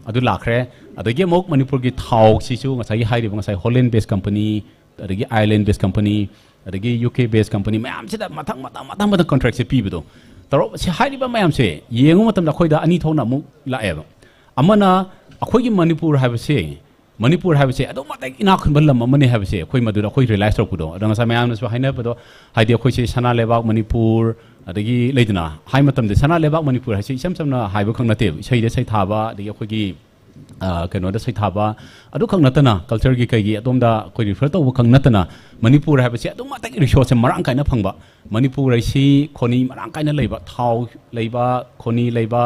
ꯑꯗꯨ ꯂꯥꯛꯈ꯭ꯔꯦ꯫ ꯑꯗꯒꯤ ꯑꯃꯨꯛ ꯃꯅꯤꯄꯨꯔꯒꯤ ꯊꯥꯎꯁꯤꯁꯨ ꯉꯁꯥꯏꯒꯤ ꯍꯥꯏꯔꯤꯕ, ꯉꯁꯥꯏ ꯍꯣꯂꯦꯟ ꯕꯦꯁ ꯀꯝꯄꯅꯤ, ꯑꯗꯒꯤ ꯑꯥꯌꯔꯂꯦꯟ ꯕꯦꯁ ꯀꯝꯄꯅꯤ, ꯑꯗꯒꯤ ꯌꯨ ꯀꯦ ꯕꯦꯁ ꯀꯝꯄꯅꯤ ꯃꯌꯥꯝꯁꯤꯗ ꯃꯊꯪ, ꯃꯊꯪ, ꯃꯊꯪ, ꯃꯊꯪ ꯀꯟꯇ꯭ꯔꯦꯛꯁꯦ ꯄꯤꯕꯗꯣ ꯇꯧꯔꯛ-, ꯁꯤ ꯍꯥꯏꯔꯤꯕ ꯃꯌꯥꯝꯁꯦ ꯌꯦꯡꯕ ꯃꯇꯝꯗ ꯑꯩꯈꯣꯏꯗ ꯑꯅꯤ ꯊꯣꯛꯅ ꯑꯃꯨꯛ ꯂꯥꯛꯑꯦꯕ꯫ ꯑꯃꯅ ꯑꯩꯈꯣꯏꯒꯤ ꯃꯅꯤꯄꯨꯔ ꯍꯥꯏꯕꯁꯦ, ꯃꯅꯤꯄꯨꯔ ꯍꯥꯏꯕꯁꯦ ꯑꯗꯨꯛ ꯃꯇꯤꯛ ꯏꯅꯥꯛ ꯈꯨꯟꯕ ꯂꯝ ꯑꯃꯅꯤ ꯍꯥꯏꯕꯁꯦ ꯑꯩꯈꯣꯏ ꯃꯗꯨꯗ ꯑꯩꯈꯣꯏ ꯔꯤꯌꯦꯂꯥꯏꯁ ꯇꯧꯔꯛꯄꯗꯣ꯫ ꯑꯗꯣ ꯉꯁꯥꯏ ꯃꯌꯥꯝꯅꯁꯨ ꯍꯥꯏꯅꯕꯗꯣ, ꯍꯥꯏꯗꯤ ꯑꯩꯈꯣꯏꯁꯦ ꯁꯅꯥ ꯂꯩꯕꯥꯛ ꯃꯅꯤꯄꯨꯔ, ꯑꯗꯒꯤ ꯂꯩꯗꯅ, ꯍꯥꯏ ꯃꯇꯝꯗ ꯁꯅꯥ ꯂꯩꯕꯥꯛ ꯃꯅꯤꯄꯨꯔ ꯍꯥꯏꯁꯦ ꯏꯆꯝ ꯆꯝꯅ ꯍꯥꯏꯕ ꯈꯛ ꯅꯠꯇꯦꯕ, ꯏꯁꯩꯗ ꯁꯩꯊꯥꯕ, ꯑꯗꯒꯤ ꯑꯩꯈꯣꯏꯒꯤ ꯑ, ꯀꯩꯅꯣꯗ ꯁꯩꯊꯥꯕ, ꯑꯗꯨꯈꯛ ꯅꯠꯇꯅ, ꯀꯜꯆꯔꯒꯤ ꯀꯩꯒꯤ ꯑꯗꯣꯝꯗ ꯑꯩꯈꯣꯏ ꯔꯤꯐꯔ ꯇꯧꯕ ꯈꯛ ꯅꯠꯇꯅ, ꯃꯅꯤꯄꯨꯔ ꯍꯥꯏꯕꯁꯤ ꯑꯗꯨꯛ ꯃꯇꯤꯛ ꯔꯤꯁꯣꯔꯁꯁꯦ ꯃꯔꯥꯡ ꯀꯥꯏꯅ ꯐꯪꯕ, ꯃꯅꯤꯄꯨꯔ ꯍꯥꯏꯁꯤ ꯈꯣꯅꯤ ꯃꯔꯥꯡ ꯀꯥꯏꯅ ꯂꯩꯕ, ꯊꯥꯎ ꯂꯩꯕ, ꯈꯣꯅꯤ ꯂꯩꯕ,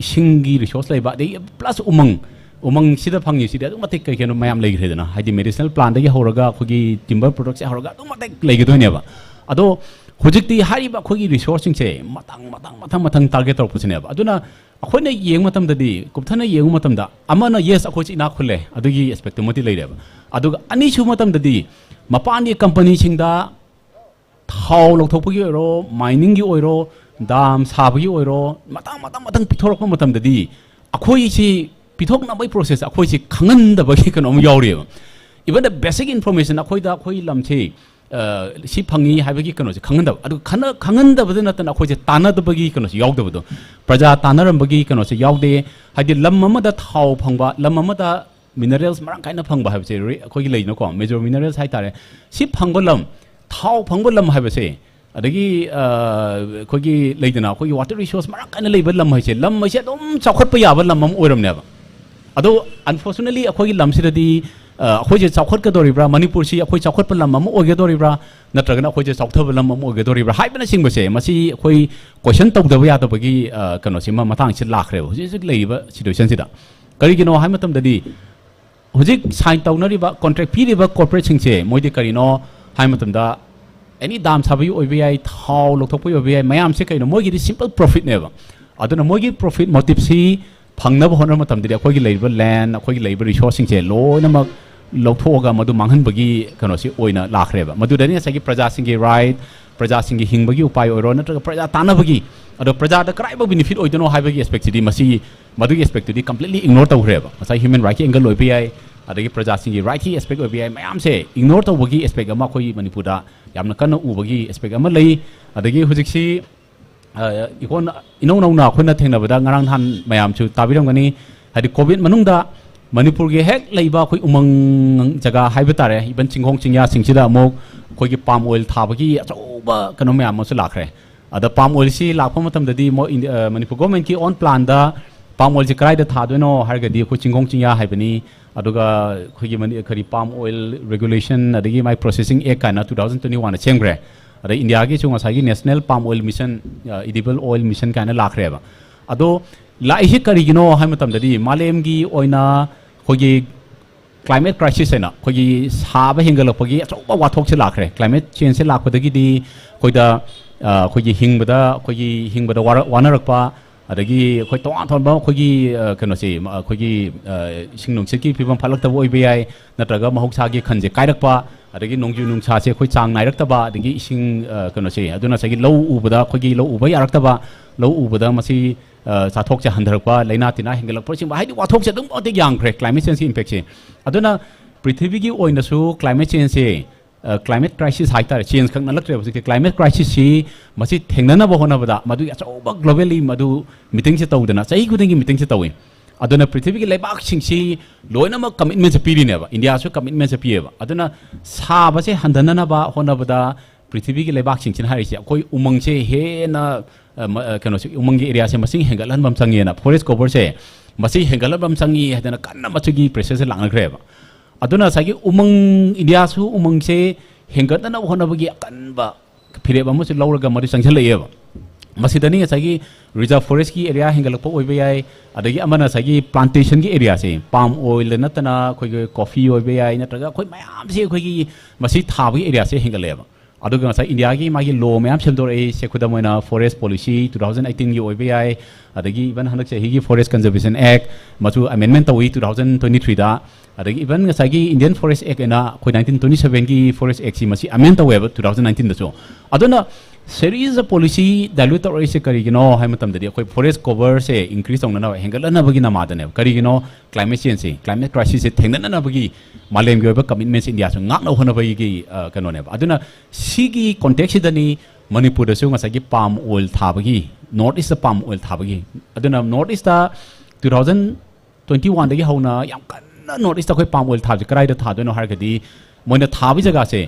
ꯏꯁꯤꯡꯒꯤ ꯔꯤꯁꯣꯔꯁ ꯂꯩꯕ, ꯑꯗꯒꯤ ꯄ꯭ꯂꯁ ꯎꯃꯪ, ꯎꯃꯪꯁꯤꯗ ꯐꯪꯉꯤꯁꯤꯗꯤ ꯑꯗꯨꯛ ꯃꯇꯤꯛ ꯀꯩ ꯀꯩꯅꯣ ꯃꯌꯥꯝ ꯂꯩꯈ꯭ꯔꯦꯗꯅ, ꯍꯥꯏꯗꯤ ꯃꯦꯗꯤꯁꯅꯦꯜ ꯄ꯭ꯂꯥꯟꯗꯒꯤ ꯍꯧꯔꯒ ꯑꯩꯈꯣꯏꯒꯤ ꯇꯤꯝꯕꯔ ꯄ꯭ꯔꯣꯗꯛꯁꯦ ꯍꯧꯔꯒ ꯑꯗꯨꯛ ꯃꯇꯤꯛ ꯂꯩꯒꯗꯣꯏꯅꯦꯕ꯫ ꯑꯗꯣ ꯍꯧꯖꯤꯛꯇꯤ ꯍꯥꯏꯔꯤꯕ ꯑꯩꯈꯣꯏꯒꯤ ꯔꯤꯁꯣꯔꯁꯁꯤꯡꯁꯦ ꯃꯊꯪ, ꯃꯊꯪ, ꯃꯊꯪ, ꯃꯊꯪ ꯇꯥꯔꯒꯦꯠ ꯇꯧꯔꯛꯄꯁꯤꯅꯦꯕ꯫ ꯑꯗꯨꯅ ꯑꯩꯈꯣꯏꯅ ꯌꯦꯡꯕ ꯃꯇꯝꯗꯗꯤ, ꯀꯨꯞꯊꯅ ꯌꯦꯡꯕ ꯃꯇꯝꯗ, ꯑꯃꯅ, ꯌꯦꯁ, ꯑꯩꯈꯣꯏꯁꯤ ꯏꯅꯥꯛ ꯈꯨꯜꯂꯦ, ꯑꯗꯨꯒꯤ ꯑꯦꯁꯄꯦꯛꯇꯨꯃꯗꯤ ꯂꯩꯔꯦꯕ꯫ ꯑꯗꯨꯒ ꯑꯅꯤꯁꯨꯕ ꯃꯇꯝꯗꯗꯤ, ꯃꯄꯥꯟꯒꯤ ꯀꯝꯄꯅꯤꯁꯤꯡꯗ ꯊꯥꯎ ꯂꯧꯊꯣꯛꯄꯒꯤ ꯑꯣꯏꯔꯣ, ꯃꯥꯏꯅꯤꯡꯒꯤ ꯑꯣꯏꯔꯣ, ꯗꯥꯝ ꯁꯥꯕꯒꯤ ꯑꯣꯏꯔꯣ, ꯃꯊꯪ, ꯃꯊꯪ, ꯃꯊꯪ ꯄꯤꯊꯣꯔꯛꯄ ꯃꯇꯝꯗꯗꯤ, ꯑꯩꯈꯣꯏꯁꯤ ꯄꯤꯊꯣꯛꯅꯕꯒꯤ ꯄ꯭ꯔꯣꯁꯦꯁ ꯑꯩꯈꯣꯏꯁꯤ ꯈꯪꯍꯟꯗꯕꯒꯤ ꯀꯩꯅꯣ ꯑꯃ ꯌꯥꯎꯔꯤꯑꯕ꯫ Even the basic information ꯑꯩꯈꯣꯏꯗ ꯑꯩꯈꯣꯏ ꯂꯝꯁꯤ, ꯑ, ꯁꯤ ꯐꯪꯉꯤ ꯍꯥꯏꯕꯒꯤ ꯀꯩꯅꯣꯁꯦ ꯈꯪꯍꯟꯗꯕ꯫ ꯑꯗꯨ ꯈꯟꯅ-, ꯈꯪꯍꯟꯗꯕꯗ ꯅꯠꯇꯅ ꯑꯩꯈꯣꯏꯁꯦ ꯇꯥꯟꯅꯗꯕꯒꯤ ꯀꯩꯅꯣꯁꯦ ꯌꯥꯎꯗꯕꯗꯣ, ꯄ꯭ꯔꯖꯥ ꯇꯥꯟꯅꯔꯝꯕꯒꯤ ꯀꯩꯅꯣꯁꯦ ꯌꯥꯎꯗꯦ꯫ ꯍꯥꯏꯗꯤ ꯂꯝ ꯑꯃꯗ ꯊꯥꯎ ꯐꯪꯕ, ꯂꯝ ꯑꯃꯗ minerals ꯃꯔꯥꯡ ꯀꯥꯏꯅ ꯐꯪꯕ ꯍꯥꯏꯕꯁꯦ ꯔꯤ-, ꯑꯩꯈꯣꯏꯒꯤ ꯂꯩꯗꯅꯀꯣ, major minerals ꯍꯥꯏꯇꯥꯔꯦ, ꯁꯤ ꯐꯪꯕ ꯂꯝ, ꯊꯥꯎ ꯐꯪꯕ ꯂꯝ ꯍꯥꯏꯕꯁꯦ, ꯑꯗꯒꯤ, ꯑ, ꯑꯩꯈꯣꯏꯒꯤ ꯂꯩꯗꯅ, ꯑꯩꯈꯣꯏꯒꯤ water resource ꯃꯔꯥꯡ ꯀꯥꯏꯅ ꯂꯩꯕ ꯂꯝ ꯍꯥꯏꯁꯦ, ꯂꯝ ꯍꯥꯏꯁꯦ ꯑꯗꯨꯝ ꯆꯥꯎꯈꯠꯄ ꯌꯥꯕ ꯂꯝ ꯑꯃ ꯑꯣꯏꯔꯝꯅꯦꯕ꯫ ꯑꯗꯣ unfortunately ꯑꯩꯈꯣꯏꯒꯤ ꯂꯝꯁꯤꯗꯗꯤ, ꯑ, ꯑꯩꯈꯣꯏꯁꯦ ꯆꯥꯎꯈꯠꯀꯗꯧꯔꯤꯕ꯭ꯔꯥ, ꯃꯅꯤꯄꯨꯔꯁꯤ ꯑꯩꯈꯣꯏ ꯆꯥꯎꯈꯠꯄ ꯂꯝ ꯑꯃ ꯑꯣꯏꯒꯗꯧꯔꯤꯕ꯭ꯔꯥ, ꯅꯠꯇ꯭ꯔꯒꯅ ꯑꯩꯈꯣꯏꯁꯦ ꯆꯥꯎꯊꯕ ꯂꯝ ꯑꯃ ꯑꯣꯏꯒꯗꯧꯔꯤꯕ꯭ꯔꯥ ꯍꯥꯏꯕꯅꯆꯤꯡꯕꯁꯦ, ꯃꯁꯤ ꯑꯩꯈꯣꯏ question ꯇꯧꯗꯕ ꯌꯥꯗꯕꯒꯤ, ꯑ, ꯀꯩꯅꯣꯁꯤꯃ, ꯃꯇꯥꯡꯁꯤ ꯂꯥꯛꯈ꯭ꯔꯦꯕ ꯍꯧꯖꯤꯛ ꯍꯧꯖꯤꯛ ꯂꯩꯔꯤꯕ situationꯁꯤꯗ꯫ ꯀꯔꯤꯒꯤꯅꯣ ꯍꯥꯏꯕ ꯃꯇꯝꯗꯗꯤ, ꯍꯧꯖꯤꯛ sign ꯇꯧꯅꯔꯤꯕ, contract ꯄꯤꯔꯤꯕ corporateꯁꯤꯡꯁꯦ ꯃꯣꯏꯗꯤ ꯀꯔꯤꯅꯣ ꯍꯥꯏꯕ ꯃꯇꯝꯗ, any dam ꯁꯥꯕꯒꯤ ꯑꯣꯏꯕ ꯌꯥꯏ, ꯊꯥꯎ ꯂꯧꯊꯣꯛꯄꯒꯤ ꯑꯣꯏꯕ ꯌꯥꯏ, ꯃꯌꯥꯝꯁꯦ ꯀꯩꯅꯣ, ꯃꯣꯏꯒꯤꯗꯤ simple profitꯅꯦꯕ꯫ ꯑꯗꯨꯅ ꯃꯣꯏꯒꯤ profit motiveꯁꯤ ꯐꯪꯅꯕ ꯍꯣꯠꯅꯕ ꯃꯇꯝꯗꯗꯤ ꯑꯩꯈꯣꯏꯒꯤ ꯂꯩꯔꯤꯕ land, ꯑꯩꯈꯣꯏꯒꯤ ꯂꯩꯔꯤꯕ resourceꯁꯤꯡꯁꯦ ꯂꯣꯏꯅꯃꯛ ꯂꯧꯊꯣꯛꯑꯒ ꯃꯗꯨ ꯃꯥꯡꯍꯟꯕꯒꯤ ꯀꯩꯅꯣꯁꯤ ꯑꯣꯏꯅ ꯂꯥꯛꯈ꯭ꯔꯦꯕ꯫ ꯃꯗꯨꯗꯅꯤ ꯉꯁꯥꯏꯒꯤ ꯄ꯭ꯔꯖꯥꯁꯤꯡꯒꯤ right, ꯄ꯭ꯔꯖꯥꯁꯤꯡꯒꯤ ꯍꯤꯡꯕꯒꯤ ꯎꯄꯥꯏ ꯑꯣꯏꯔꯣ, ꯅꯠꯇ꯭ꯔꯒ ꯄ꯭ꯔꯖꯥ ꯇꯥꯟꯅꯕꯒꯤ, ꯑꯗꯣ ꯄ꯭ꯔꯖꯥꯗ ꯀꯗꯥꯏꯐꯥꯎ benefit ꯑꯣꯏꯗꯣꯏꯅꯣ ꯍꯥꯏꯕꯒꯤ aspectꯁꯤꯗꯤ, ꯃꯁꯤ, ꯃꯗꯨꯒꯤ aspectꯇꯨꯗꯤ completely ignore ꯇꯧꯈ꯭ꯔꯦꯕ꯫ ꯉꯁꯥꯏ human rightꯀꯤ angle ꯑꯣꯏꯕ ꯌꯥꯏ, ꯑꯗꯒꯤ ꯄ꯭ꯔꯖꯥꯁꯤꯡꯒꯤ rightꯀꯤ aspect ꯑꯣꯏꯕ ꯌꯥꯏ, ꯃꯌꯥꯝꯁꯦ ignore ꯇꯧꯕꯒꯤ aspect ꯑꯃ ꯑꯩꯈꯣꯏ ꯃꯅꯤꯄꯨꯔꯗ ꯌꯥꯝꯅ ꯀꯟꯅ ꯎꯕꯒꯤ aspect ꯑꯃ ꯂꯩ꯫ ꯑꯗꯒꯤ ꯍꯧꯖꯤꯛꯁꯤ, ꯑ, ꯏꯀꯣꯟ-, ꯏꯅꯧ ꯅꯧꯅ ꯑꯩꯈꯣꯏꯅ ꯊꯦꯡꯅꯕꯗ, ꯉꯔꯥꯡ ꯅꯍꯥꯟ ꯃꯌꯥꯝꯁꯨ ꯇꯥꯕꯤꯔꯝꯒꯅꯤ, ꯍꯥꯏꯗꯤ COVID ꯃꯅꯨꯡꯗ ꯃꯅꯤꯄꯨꯔꯒꯤ ꯍꯦꯛ ꯂꯩꯕ ꯑꯩꯈꯣꯏ ꯎꯃꯪ ꯖꯒꯥ ꯍꯥꯏꯕ ꯇꯥꯔꯦ, even ꯆꯤꯡꯈꯣꯡ ꯆꯤꯡꯌꯥꯁꯤꯡꯁꯤꯗ ꯑꯃꯨꯛ ꯑꯩꯈꯣꯏꯒꯤ palm oil ꯊꯥꯕꯒꯤ ꯑꯆꯧꯕ ꯀꯩꯅꯣ ꯃꯌꯥꯝ ꯑꯃꯁꯨ ꯂꯥꯛꯈ꯭ꯔꯦ꯫ ꯑꯗ palm oilꯁꯤ ꯂꯥꯛꯄ ꯃꯇꯝꯗꯗꯤ ꯃꯣꯏ ꯏꯟꯗꯤ-, ꯑ, ꯃꯅꯤꯄꯨꯔ governmentꯀꯤ own planꯗ palm oilꯁꯤ ꯀꯗꯥꯏꯗ ꯊꯥꯗꯣꯏꯅꯣ ꯍꯥꯏꯔꯒꯗꯤ ꯑꯩꯈꯣꯏ ꯆꯤꯡꯈꯣꯡ ꯆꯤꯡꯌꯥ ꯍꯥꯏꯕꯅꯤ, ꯑꯗꯨꯒ ꯑꯩꯈꯣꯏꯒꯤ ꯃꯅꯤ-, ꯀꯔꯤ palm oil regulation, ꯑꯗꯒꯤ ꯃꯥꯏ processing act ꯀꯥꯏꯅ two thousand twenty oneꯗ ꯁꯦꯝꯈ꯭ꯔꯦ꯫ ꯑꯗꯩ ꯏꯟꯗꯤꯌꯥꯒꯤꯁꯨ ꯉꯁꯥꯏꯒꯤ National Palm Oil Mission, ꯑ, edible oil mission ꯀꯥꯏꯅ ꯂꯥꯛꯈ꯭ꯔꯦꯕ꯫ ꯑꯗꯣ ꯂꯥꯛꯏꯁꯤ ꯀꯔꯤꯒꯤꯅꯣ ꯍꯥꯏꯕ ꯃꯇꯝꯗꯗꯤ, ꯃꯥꯂꯦꯝꯒꯤ ꯑꯣꯏꯅ ꯑꯩꯈꯣꯏꯒꯤ climate crisis ꯍꯥꯏꯅ, ꯑꯩꯈꯣꯏꯒꯤ ꯁꯥꯕ ꯍꯦꯟꯒꯠꯂꯛꯄꯒꯤ ꯑꯆꯧꯕ ꯋꯥꯊꯣꯛꯁꯦ ꯂꯥꯛꯈ꯭ꯔꯦ꯫ Climate changeꯁꯦ ꯂꯥꯛꯄꯗꯒꯤꯗꯤ ꯑꯩꯈꯣꯏꯗ, ꯑ, ꯑꯩꯈꯣꯏꯒꯤ ꯍꯤꯡꯕꯗ, ꯑꯩꯈꯣꯏꯒꯤ ꯍꯤꯡꯕꯗ ꯋꯥꯔ-, ꯋꯥꯅꯔꯛꯄ, ꯑꯗꯒꯤ ꯑꯩꯈꯣꯏ ꯇꯣꯉꯥꯟ ꯇꯣꯉꯥꯟꯕ ꯑꯩꯈꯣꯏꯒꯤ, ꯑ, ꯀꯩꯅꯣꯁꯦ, ꯃ-, ꯑꯩꯈꯣꯏꯒꯤ, ꯑ, ꯏꯁꯤꯡ ꯅꯨꯡꯁꯤꯠꯀꯤ ꯐꯤꯕꯝ ꯐꯠꯂꯛꯇꯕ ꯑꯣꯏꯕ ꯌꯥꯏ, ꯅꯠꯇ꯭ꯔꯒ ꯃꯍꯧꯁꯥꯒꯤ ꯈꯟꯁꯦ ꯀꯥꯏꯔꯛꯄ, ꯑꯗꯒꯤ ꯅꯣꯡꯖꯨ ꯅꯨꯡꯁꯥꯁꯦ ꯑꯩꯈꯣꯏ ꯆꯥꯡ ꯅꯥꯏꯔꯛꯇꯕ, ꯑꯗꯒꯤ ꯏꯁꯤꯡ, ꯑ, ꯀꯩꯅꯣꯁꯦ, ꯑꯗꯨꯅ ꯉꯁꯥꯏꯒꯤ ꯂꯧ ꯎꯕꯗ, ꯑꯩꯈꯣꯏꯒꯤ ꯂꯧ ꯎꯕ ꯌꯥꯔꯛꯇꯕ, ꯂꯧ ꯎꯕꯗ ꯃꯁꯤ ꯑ, ꯆꯥꯊꯣꯛꯁꯦ ꯍꯟꯊꯔꯛꯄ, ꯂꯥꯏꯅꯥ ꯇꯤꯟꯅꯥ ꯍꯦꯟꯒꯠꯂꯛꯄꯁꯤꯡꯕ, ꯍꯥꯏꯗꯤ ꯋꯥꯊꯣꯛꯁꯦ ꯑꯗꯨꯝ ꯃꯇꯤꯛ ꯌꯥꯝꯈ꯭ꯔꯦ climate changeꯀꯤ impactꯁꯦ꯫ ꯑꯗꯨꯅ ꯄ꯭ꯔꯤꯊꯤꯕꯤꯒꯤ ꯑꯣꯏꯅꯁꯨ climate changeꯁꯦ, ꯑ, climate crisis ꯍꯥꯏꯇꯥꯔꯦ, change ꯈꯛ ꯅꯠꯇ꯭ꯔꯦꯕ ꯍꯧꯖꯤꯛꯇꯤ꯫ Climate crisisꯁꯤ ꯃꯁꯤ ꯊꯦꯡꯅꯅꯕ ꯍꯣꯠꯅꯕꯗ ꯃꯗꯨꯒꯤ ꯑꯆꯧꯕ globally ꯃꯗꯨ meetingꯁꯦ ꯇꯧꯗꯅ ꯆꯍꯤ ꯈꯨꯗꯤꯡꯒꯤ meetingꯁꯦ ꯇꯧꯏ꯫ ꯑꯗꯨꯅ ꯄ꯭ꯔꯤꯊꯤꯕꯤꯒꯤ ꯂꯩꯕꯥꯛꯁꯤꯡꯁꯤ ꯂꯣꯏꯅꯃꯛ commitmentꯁꯦ ꯄꯤꯔꯤꯅꯦꯕ, ꯏꯟꯗꯤꯌꯥꯁꯨ commitmentꯁꯦ ꯄꯤꯌꯦꯕ꯫ ꯑꯗꯨꯅ ꯁꯥꯕꯁꯦ ꯍꯟꯊꯅꯅꯕ ꯍꯣꯠꯅꯕꯗ ꯄ꯭ꯔꯤꯊꯤꯕꯤꯒꯤ ꯂꯩꯕꯥꯛꯁꯤꯡꯁꯤꯅ ꯍꯥꯏꯔꯤꯁꯦ ꯑꯩꯈꯣꯏ ꯎꯃꯪꯁꯦ ꯍꯦꯟꯅ, ꯑ, ꯃ-, ꯑ, ꯀꯩꯅꯣꯁꯦ, ꯎꯃꯪꯒꯤ areaꯁꯦ ꯃꯁꯤꯡ ꯍꯦꯟꯒꯠꯍꯟꯕ ꯑꯃ ꯆꯪꯉꯦꯅ, forest coverꯁꯦ ꯃꯁꯤ ꯍꯦꯟꯒꯠꯍꯟꯕ ꯑꯃ ꯆꯪꯉꯤ ꯍꯥꯏꯗꯅ ꯀꯟꯅ ꯃꯁꯤꯒꯤ pressureꯁꯦ ꯂꯥꯛꯅꯈ꯭ꯔꯦꯕ꯫ ꯑꯗꯨꯅ ꯉꯁꯥꯏꯒꯤ ꯎꯃꯪ, ꯏꯟꯗꯤꯌꯥꯁꯨ ꯎꯃꯪꯁꯦ ꯍꯦꯟꯒꯠꯅꯅꯕ ꯍꯣꯠꯅꯕꯒꯤ ꯑꯀꯟꯕ ꯐꯤꯔꯦꯞ ꯑꯃꯁꯨ ꯂꯧꯔꯒ ꯃꯗꯨ ꯆꯪꯁꯤꯜꯂꯛꯑꯦꯕ꯫ ꯃꯁꯤꯗꯅꯤ ꯉꯁꯥꯏꯒꯤ reserve forestꯀꯤ area ꯍꯦꯟꯒꯠꯂꯛꯄ ꯑꯣꯏꯕ ꯌꯥꯏ, ꯑꯗꯒꯤ ꯑꯃꯅ ꯉꯁꯥꯏꯒꯤ plantationꯒꯤ areaꯁꯦ, palm oil ꯅꯠꯇꯅ ꯑꯩꯈꯣꯏꯒꯤ coffee ꯑꯣꯏꯕ ꯌꯥꯏ, ꯅꯠꯇ꯭ꯔꯒ ꯑꯩꯈꯣꯏ ꯃꯌꯥꯝꯁꯦ ꯑꯩꯈꯣꯏꯒꯤ ꯃꯁꯤ ꯊꯥꯕꯒꯤ areaꯁꯦ ꯍꯦꯟꯒꯠꯂꯛꯑꯦꯕ꯫ ꯑꯗꯨꯒ ꯉꯁꯥꯏ ꯏꯟꯗꯤꯌꯥꯒꯤ ꯃꯥꯒꯤ law ꯃꯌꯥꯝ ꯁꯦꯝꯗꯣꯔꯛꯏ, ꯁꯦ ꯈꯨꯗꯝ ꯑꯣꯏꯅ forest policy two thousand eighteenꯒꯤ ꯑꯣꯏꯕ ꯌꯥꯏ, ꯑꯗꯒꯤ even ꯍꯟꯗꯛ ꯆꯍꯤꯒꯤ Forest Conservation Act ꯃꯁꯨ amendment ꯇꯧꯏ two thousand twenty threeꯗ, ꯑꯗꯒꯤ even ꯉꯁꯥꯏꯒꯤ Indian Forest Act ꯑꯅ ꯑꯩꯈꯣꯏ nineteen twenty sevenꯒꯤ Forest Actꯁꯤ ꯃꯁꯤ amend ꯇꯧꯋꯦꯕ two thousand nineteenꯗꯁꯨ꯫ ꯑꯗꯨꯅ series of policy dilute ꯇꯧꯔꯛꯏꯁꯦ ꯀꯔꯤꯒꯤꯅꯣ ꯍꯥꯏꯕ ꯃꯇꯝꯗꯗꯤ ꯑꯩꯈꯣꯏ forest coverꯁꯦ increase ꯇꯧꯅꯅꯕ, ꯍꯦꯟꯒꯠꯂꯅꯕꯒꯤ ꯅꯃꯥꯗꯅꯦꯕ꯫ ꯀꯔꯤꯒꯤꯅꯣ? Climate changeꯁꯦ, climate crisisꯁꯦ ꯊꯦꯡꯅꯅꯅꯕꯒꯤ ꯃꯥꯂꯦꯝꯒꯤ ꯑꯣꯏꯕ commitmentꯁꯦ ꯏꯟꯗꯤꯌꯥꯁꯨ ꯉꯥꯛꯅ ꯍꯣꯠꯅꯕꯒꯤ, ꯑ, ꯀꯩꯅꯣꯅꯦꯕ꯫ ꯑꯗꯨꯅ ꯁꯤꯒꯤ contextꯁꯤꯗꯅꯤ ꯃꯅꯤꯄꯨꯔꯗꯁꯨ ꯉꯁꯥꯏꯒꯤ palm oil ꯊꯥꯕꯒꯤ, North Eastꯇ palm oil ꯊꯥꯕꯒꯤ, ꯑꯗꯨꯅ North Eastꯇ two thousand twenty oneꯗꯒꯤ ꯍꯧꯅ ꯌꯥꯝ ꯀꯟꯅ North Eastꯇ ꯑꯩꯈꯣꯏ palm oil ꯊꯥꯕꯁꯦ ꯀꯗꯥꯏꯗ ꯊꯥꯗꯣꯏꯅꯣ ꯍꯥꯏꯔꯒꯗꯤ, ꯃꯣꯏꯅ ꯊꯥꯕꯒꯤ ꯖꯒꯥꯁꯦ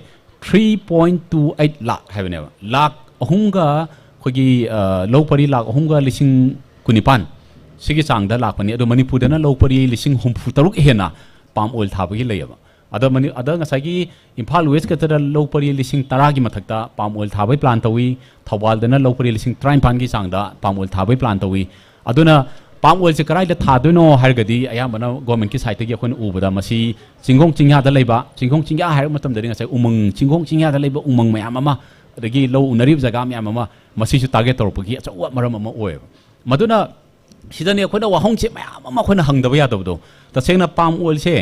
three point two eight lakh ꯍꯥꯏꯕꯅꯦꯕ꯫ ꯂꯥꯛ ꯑꯍꯨꯝꯒ ꯑꯩꯈꯣꯏꯒꯤ, ꯑ, ꯂꯧ ꯄꯔꯤ ꯂꯥꯛ ꯑꯍꯨꯝꯒ ꯂꯤꯁꯤꯡ ꯀꯨꯟꯅꯤꯄꯥꯟ ꯁꯤꯒꯤ ꯆꯥꯡꯗ ꯂꯥꯛꯄꯅꯤ꯫ ꯑꯗꯣ ꯃꯅꯤꯄꯨꯔꯗꯅ ꯂꯧ ꯄꯔꯤ ꯂꯤꯁꯤꯡ ꯍꯨꯝꯐꯨ ꯇꯔꯨꯛ ꯍꯦꯟꯅ palm oil ꯊꯥꯕꯒꯤ ꯂꯩꯌꯦꯕ꯫ ꯑꯗ ꯃꯅꯤ-, ꯑꯗ ꯉꯁꯥꯏꯒꯤ ꯏꯝꯐꯥꯜ West ꯈꯛꯇꯗ ꯂꯧ ꯄꯔꯤ ꯂꯤꯁꯤꯡ ꯇꯔꯥꯒꯤ ꯃꯊꯛꯇ palm oil ꯊꯥꯕꯒꯤ plan ꯇꯧꯏ꯫ ꯊꯧꯕꯥꯜꯗꯅ ꯂꯧ ꯄꯔꯤ ꯂꯤꯁꯤꯡ ꯇꯔꯥꯅꯤꯄꯥꯟꯒꯤ ꯆꯥꯡꯗ palm oil ꯊꯥꯕꯒꯤ plan ꯇꯧꯏ꯫ ꯑꯗꯨꯅ palm oilꯁꯦ ꯀꯗꯥꯏꯗ ꯊꯥꯗꯣꯏꯅꯣ ꯍꯥꯏꯔꯒꯗꯤ, ꯑꯌꯥꯝꯕꯅ governmentꯀꯤ sideꯇꯒꯤ ꯑꯩꯈꯣꯏꯅ ꯎꯕꯗ ꯃꯁꯤ ꯆꯤꯡꯈꯣꯡ ꯆꯤꯡꯌꯥꯗ ꯂꯩꯕ, ꯆꯤꯡꯈꯣꯡ ꯆꯤꯡꯌꯥ ꯍꯥꯏꯔꯛꯄ ꯃꯇꯝꯗꯗꯤ ꯉꯁꯥꯏ ꯎꯃꯪ, ꯆꯤꯡꯈꯣꯡ ꯆꯤꯡꯌꯥꯗ ꯂꯩꯕ ꯎꯃꯪ ꯃꯌꯥꯝ ꯑꯃ, ꯑꯗꯒꯤ ꯂꯧ ꯎꯅꯔꯤꯕ ꯖꯒꯥ ꯃꯌꯥꯝ ꯑꯃ, ꯃꯁꯤꯁꯨ target ꯇꯧꯔꯛꯄꯒꯤ ꯑꯆꯧꯕ ꯃꯔꯝ ꯑꯃ ꯑꯣꯏꯌꯦꯕ꯫ ꯃꯗꯨꯅ ꯁꯤꯗꯅꯤ ꯑꯩꯈꯣꯏꯅ ꯋꯥꯍꯪꯁꯦ ꯃꯌꯥꯝ ꯑꯃ ꯑꯩꯈꯣꯏꯅ ꯍꯪꯗꯕ ꯌꯥꯗꯕꯗꯣ꯫ ꯇꯁꯦꯡꯅ palm oilꯁꯦ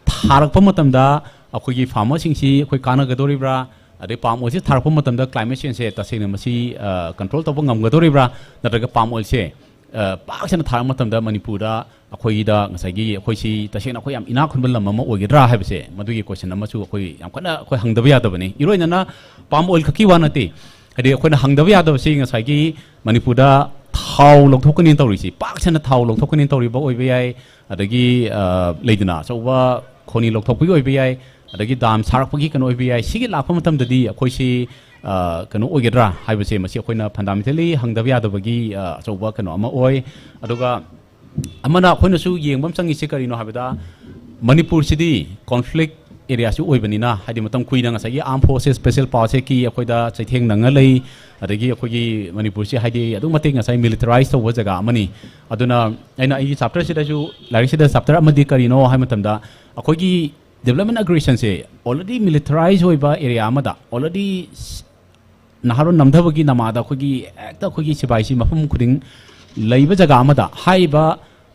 ꯊꯥꯔꯛꯄ ꯃꯇꯝꯗ ꯑꯩꯈꯣꯏꯒꯤ farmerꯁꯤꯡꯁꯤ ꯑꯩꯈꯣꯏ ꯀꯥꯟꯅꯒꯗꯧꯔꯤꯕ꯭ꯔꯥ? ꯑꯗꯩ palm oilꯁꯦ ꯊꯥꯔꯛꯄ ꯃꯇꯝꯗ climate changeꯁꯦ ꯇꯁꯦꯡꯅ ꯃꯁꯤ, ꯑ, control ꯇꯧꯕ ꯉꯝꯒꯗꯧꯔꯤꯕ꯭ꯔꯥ? ꯅꯠꯇ꯭ꯔꯒ palm oilꯁꯦ, ꯑ, ꯄꯥꯛ ꯁꯟꯅ ꯊꯥꯔꯛꯄ ꯃꯇꯝꯗ ꯃꯅꯤꯄꯨꯔꯗ ꯑꯩꯈꯣꯏꯗ ꯉꯁꯥꯏꯒꯤ ꯑꯩꯈꯣꯏꯁꯤ ꯇꯁꯦꯡꯅ ꯑꯩꯈꯣꯏ ꯌꯥꯝ ꯏꯅꯥꯛ ꯈꯨꯟꯕ ꯂꯝ ꯑꯃ ꯑꯣꯏꯒꯗ꯭ꯔꯥ ꯍꯥꯏꯕꯁꯦ, ꯃꯗꯨꯒꯤ ꯀꯣꯏꯁꯟ ꯑꯃꯁꯨ ꯑꯩꯈꯣꯏ ꯌꯥꯝ ꯀꯟꯅ ꯑꯩꯈꯣꯏ ꯍꯪꯗꯕ ꯌꯥꯗꯕꯅꯤ꯫ ꯏꯔꯣꯏꯅꯅ ꯄꯥꯝ ꯑꯣꯏꯜ ꯈꯛꯀꯤ ꯋꯥ ꯅꯠꯇꯦ, ꯍꯥꯏꯗꯤ ꯑꯩꯈꯣꯏꯅ ꯍꯪꯗꯕ ꯌꯥꯗꯕꯁꯤ ꯉꯁꯥꯏꯒꯤ ꯃꯅꯤꯄꯨꯔꯗ ꯊꯥꯎ ꯂꯧꯊꯣꯛꯀꯅꯤ ꯇꯧꯔꯤꯁꯤ, ꯄꯥꯛ ꯁꯟꯅ ꯊꯥꯎ ꯂꯧꯊꯣꯛꯀꯅꯤ ꯇꯧꯔꯤꯕ ꯑꯣꯏꯕ ꯌꯥꯏ, ꯑꯗꯒꯤ, ꯑ, ꯂꯩꯗꯅ ꯑꯆꯧꯕ ꯈꯣꯅꯤ ꯂꯧꯊꯣꯛꯄꯒꯤ ꯑꯣꯏꯕ ꯌꯥꯏ, ꯑꯗꯒꯤ ꯗꯥꯝ ꯁꯥꯔꯛꯄꯒꯤ ꯀꯩꯅꯣ ꯑꯣꯏꯕ ꯌꯥꯏ꯫ ꯁꯤꯒꯤ ꯂꯥꯛꯄ ꯃꯇꯝꯗꯗꯤ ꯑꯩꯈꯣꯏꯁꯤ, ꯑ, ꯀꯩꯅꯣ ꯑꯣꯏꯒꯗ꯭ꯔꯥ ꯍꯥꯏꯕꯁꯦ, ꯃꯁꯤ ꯑꯩꯈꯣꯏꯅ fundamentally ꯍꯪꯗꯕ ꯌꯥꯗꯕꯒꯤ, ꯑ, ꯑꯆꯧꯕ ꯀꯩꯅꯣ ꯑꯃ ꯑꯣꯏ꯫ ꯑꯗꯨꯒ ꯑꯃꯅ ꯑꯩꯈꯣꯏꯅꯁꯨ ꯌꯦꯡꯕ ꯑꯃ ꯆꯪꯉꯤꯁꯦ ꯀꯔꯤꯅꯣ ꯍꯥꯏꯕꯗ, ꯃꯅꯤꯄꯨꯔꯁꯤꯗꯤ conflict areaꯁꯨ ꯑꯣꯏꯕꯅꯤꯅ, ꯍꯥꯏꯗꯤ ꯃꯇꯝ ꯀꯨꯏꯅ ꯉꯁꯥꯏꯒꯤ armed forces, special powerꯁꯦ ꯀꯤ ꯑꯩꯈꯣꯏꯗ ꯆꯩꯊꯦꯡ ꯅꯪꯉ ꯂꯩ꯫ ꯑꯗꯒꯤ ꯑꯩꯈꯣꯏꯒꯤ ꯃꯅꯤꯄꯨꯔꯁꯤ ꯍꯥꯏꯗꯤ ꯑꯗꯨꯛ ꯃꯇꯤꯛ ꯉꯁꯥꯏ militarize ꯇꯧꯕ ꯖꯒꯥ ꯑꯃꯅꯤ꯫ ꯑꯗꯨꯅ ꯑꯩꯅ ꯑꯩꯒꯤ chapterꯁꯤꯗꯁꯨ, ꯂꯥꯏꯔꯤꯛꯁꯤꯗ chapter ꯑꯃꯗꯤ ꯀꯔꯤꯅꯣ ꯍꯥꯏꯕ ꯃꯇꯝꯗ, ꯑꯩꯈꯣꯏꯒꯤ development aggressionꯁꯦ already militarize ꯑꯣꯏꯕ area ꯑꯃꯗ already ꯅꯍꯥꯔꯣꯟ ꯅꯝꯊꯕꯒꯤ ꯅꯃꯥꯗ ꯑꯩꯈꯣꯏꯒꯤ ꯍꯦꯛꯇ ꯑꯩꯈꯣꯏꯒꯤ ꯁꯤꯐꯥꯏꯁꯤ ꯃꯐꯝ ꯈꯨꯗꯤꯡ ꯂꯩꯕ ꯖꯒꯥ ꯑꯃꯗ ꯍꯥꯏꯔꯤꯕ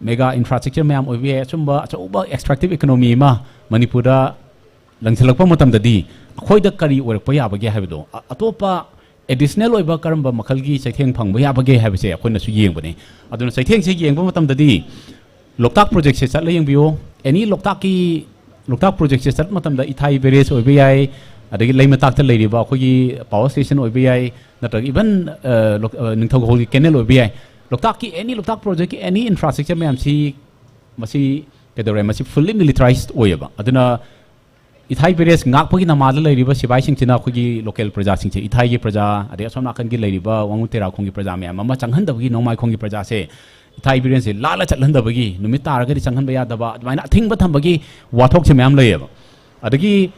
mega infrastructure ꯃꯌꯥꯝ ꯑꯣꯏꯕ ꯌꯥꯏ, ꯑꯆꯨꯝꯕ ꯑꯆꯧꯕ extractive economy ꯑꯃ ꯃꯅꯤꯄꯨꯔꯗ ꯂꯪꯁꯤꯜꯂꯛꯄ ꯃꯇꯝꯗꯗꯤ ꯑꯩꯈꯣꯏꯗ ꯀꯔꯤ ꯑꯣꯏꯔꯛꯄ ꯌꯥꯕꯒꯦ ꯍꯥꯏꯕꯗꯣ, ꯑ-, ꯑꯇꯣꯞꯄ additional ꯑꯣꯏꯕ ꯀꯔꯝꯕ ꯃꯈꯜꯒꯤ ꯆꯩꯊꯦꯡ ꯐꯪꯕ ꯌꯥꯕꯒꯦ ꯍꯥꯏꯕꯁꯦ ꯑꯩꯈꯣꯏꯅꯁꯨ ꯌꯦꯡꯕꯅꯤ꯫ ꯑꯗꯨꯅ ꯆꯩꯊꯦꯡꯁꯦ ꯌꯦꯡꯕ ꯃꯇꯝꯗꯗꯤ ꯂꯣꯛꯇꯥꯛ projectꯁꯦ ꯆꯠꯂ ꯌꯦꯡꯕꯤꯌꯨ꯫ Any ꯂꯣꯛꯇꯥꯛꯀꯤ, ꯂꯣꯛꯇꯥꯛ projectꯁꯦ ꯆꯠꯄ ꯃꯇꯝꯗ ꯏꯊꯥꯏ barrage ꯑꯣꯏꯕ ꯌꯥꯏ, ꯑꯗꯒꯤ ꯂꯩ ꯃꯇꯥꯛꯇ ꯂꯩꯔꯤꯕ ꯑꯩꯈꯣꯏꯒꯤ power station ꯑꯣꯏꯕ ꯌꯥꯏ, ꯅꯠꯇ꯭ꯔꯒ even, ꯑ, ꯂꯣꯛ-, ꯑ, ꯅꯤꯡꯊꯧꯈꯣꯜꯒꯤ canal ꯑꯣꯏꯕ ꯌꯥꯏ꯫ ꯂꯣꯛꯇꯥꯛꯀꯤ any, ꯂꯣꯛꯇꯥꯛ projectꯀꯤ any infrastructure ꯃꯌꯥꯝꯁꯤ, ꯃꯁꯤ ꯀꯩꯗꯧꯔꯦ, ꯃꯁꯤ fully militarized ꯑꯣꯏꯌꯦꯕ꯫ ꯑꯗꯨꯅ ꯏꯊꯥꯏ barrage ꯉꯥꯛꯄꯒꯤ ꯅꯃꯥꯗ ꯂꯩꯔꯤꯕ ꯁꯤꯐꯥꯏꯁꯤꯡꯁꯤꯅ ꯑꯩꯈꯣꯏꯒꯤ local ꯄ꯭ꯔꯖꯥꯁꯤꯡꯁꯦ, ꯏꯊꯥꯏꯒꯤ ꯄ꯭ꯔꯖꯥ, ꯑꯗꯩ ꯑꯁꯣꯝ ꯅꯥꯀꯟꯒꯤ ꯂꯩꯔꯤꯕ ꯋꯥꯉꯨ ꯇꯦꯔꯥꯈꯣꯡꯒꯤ ꯄ꯭ꯔꯖꯥ ꯃꯌꯥꯝ ꯑꯃ ꯆꯪꯍꯟꯗꯕꯒꯤ, ꯅꯣꯡꯃꯥꯏꯈꯣꯡꯒꯤ ꯄ꯭ꯔꯖꯥꯁꯦ ꯏꯊꯥꯏ barrageꯁꯦ ꯂꯥꯜꯂ ꯆꯠꯍꯟꯗꯕꯒꯤ, ꯅꯨꯃꯤꯠ ꯇꯥꯔꯒꯗꯤ ꯆꯪꯍꯟꯕ ꯌꯥꯗꯕ, ꯑꯗꯨꯃꯥꯏꯅ ꯑꯊꯤꯡꯕ ꯊꯝꯕꯒꯤ ꯋꯥꯊꯣꯛꯁꯦ ꯃꯌꯥꯝ ꯂꯩꯌꯦꯕ꯫ ꯑꯗꯒꯤ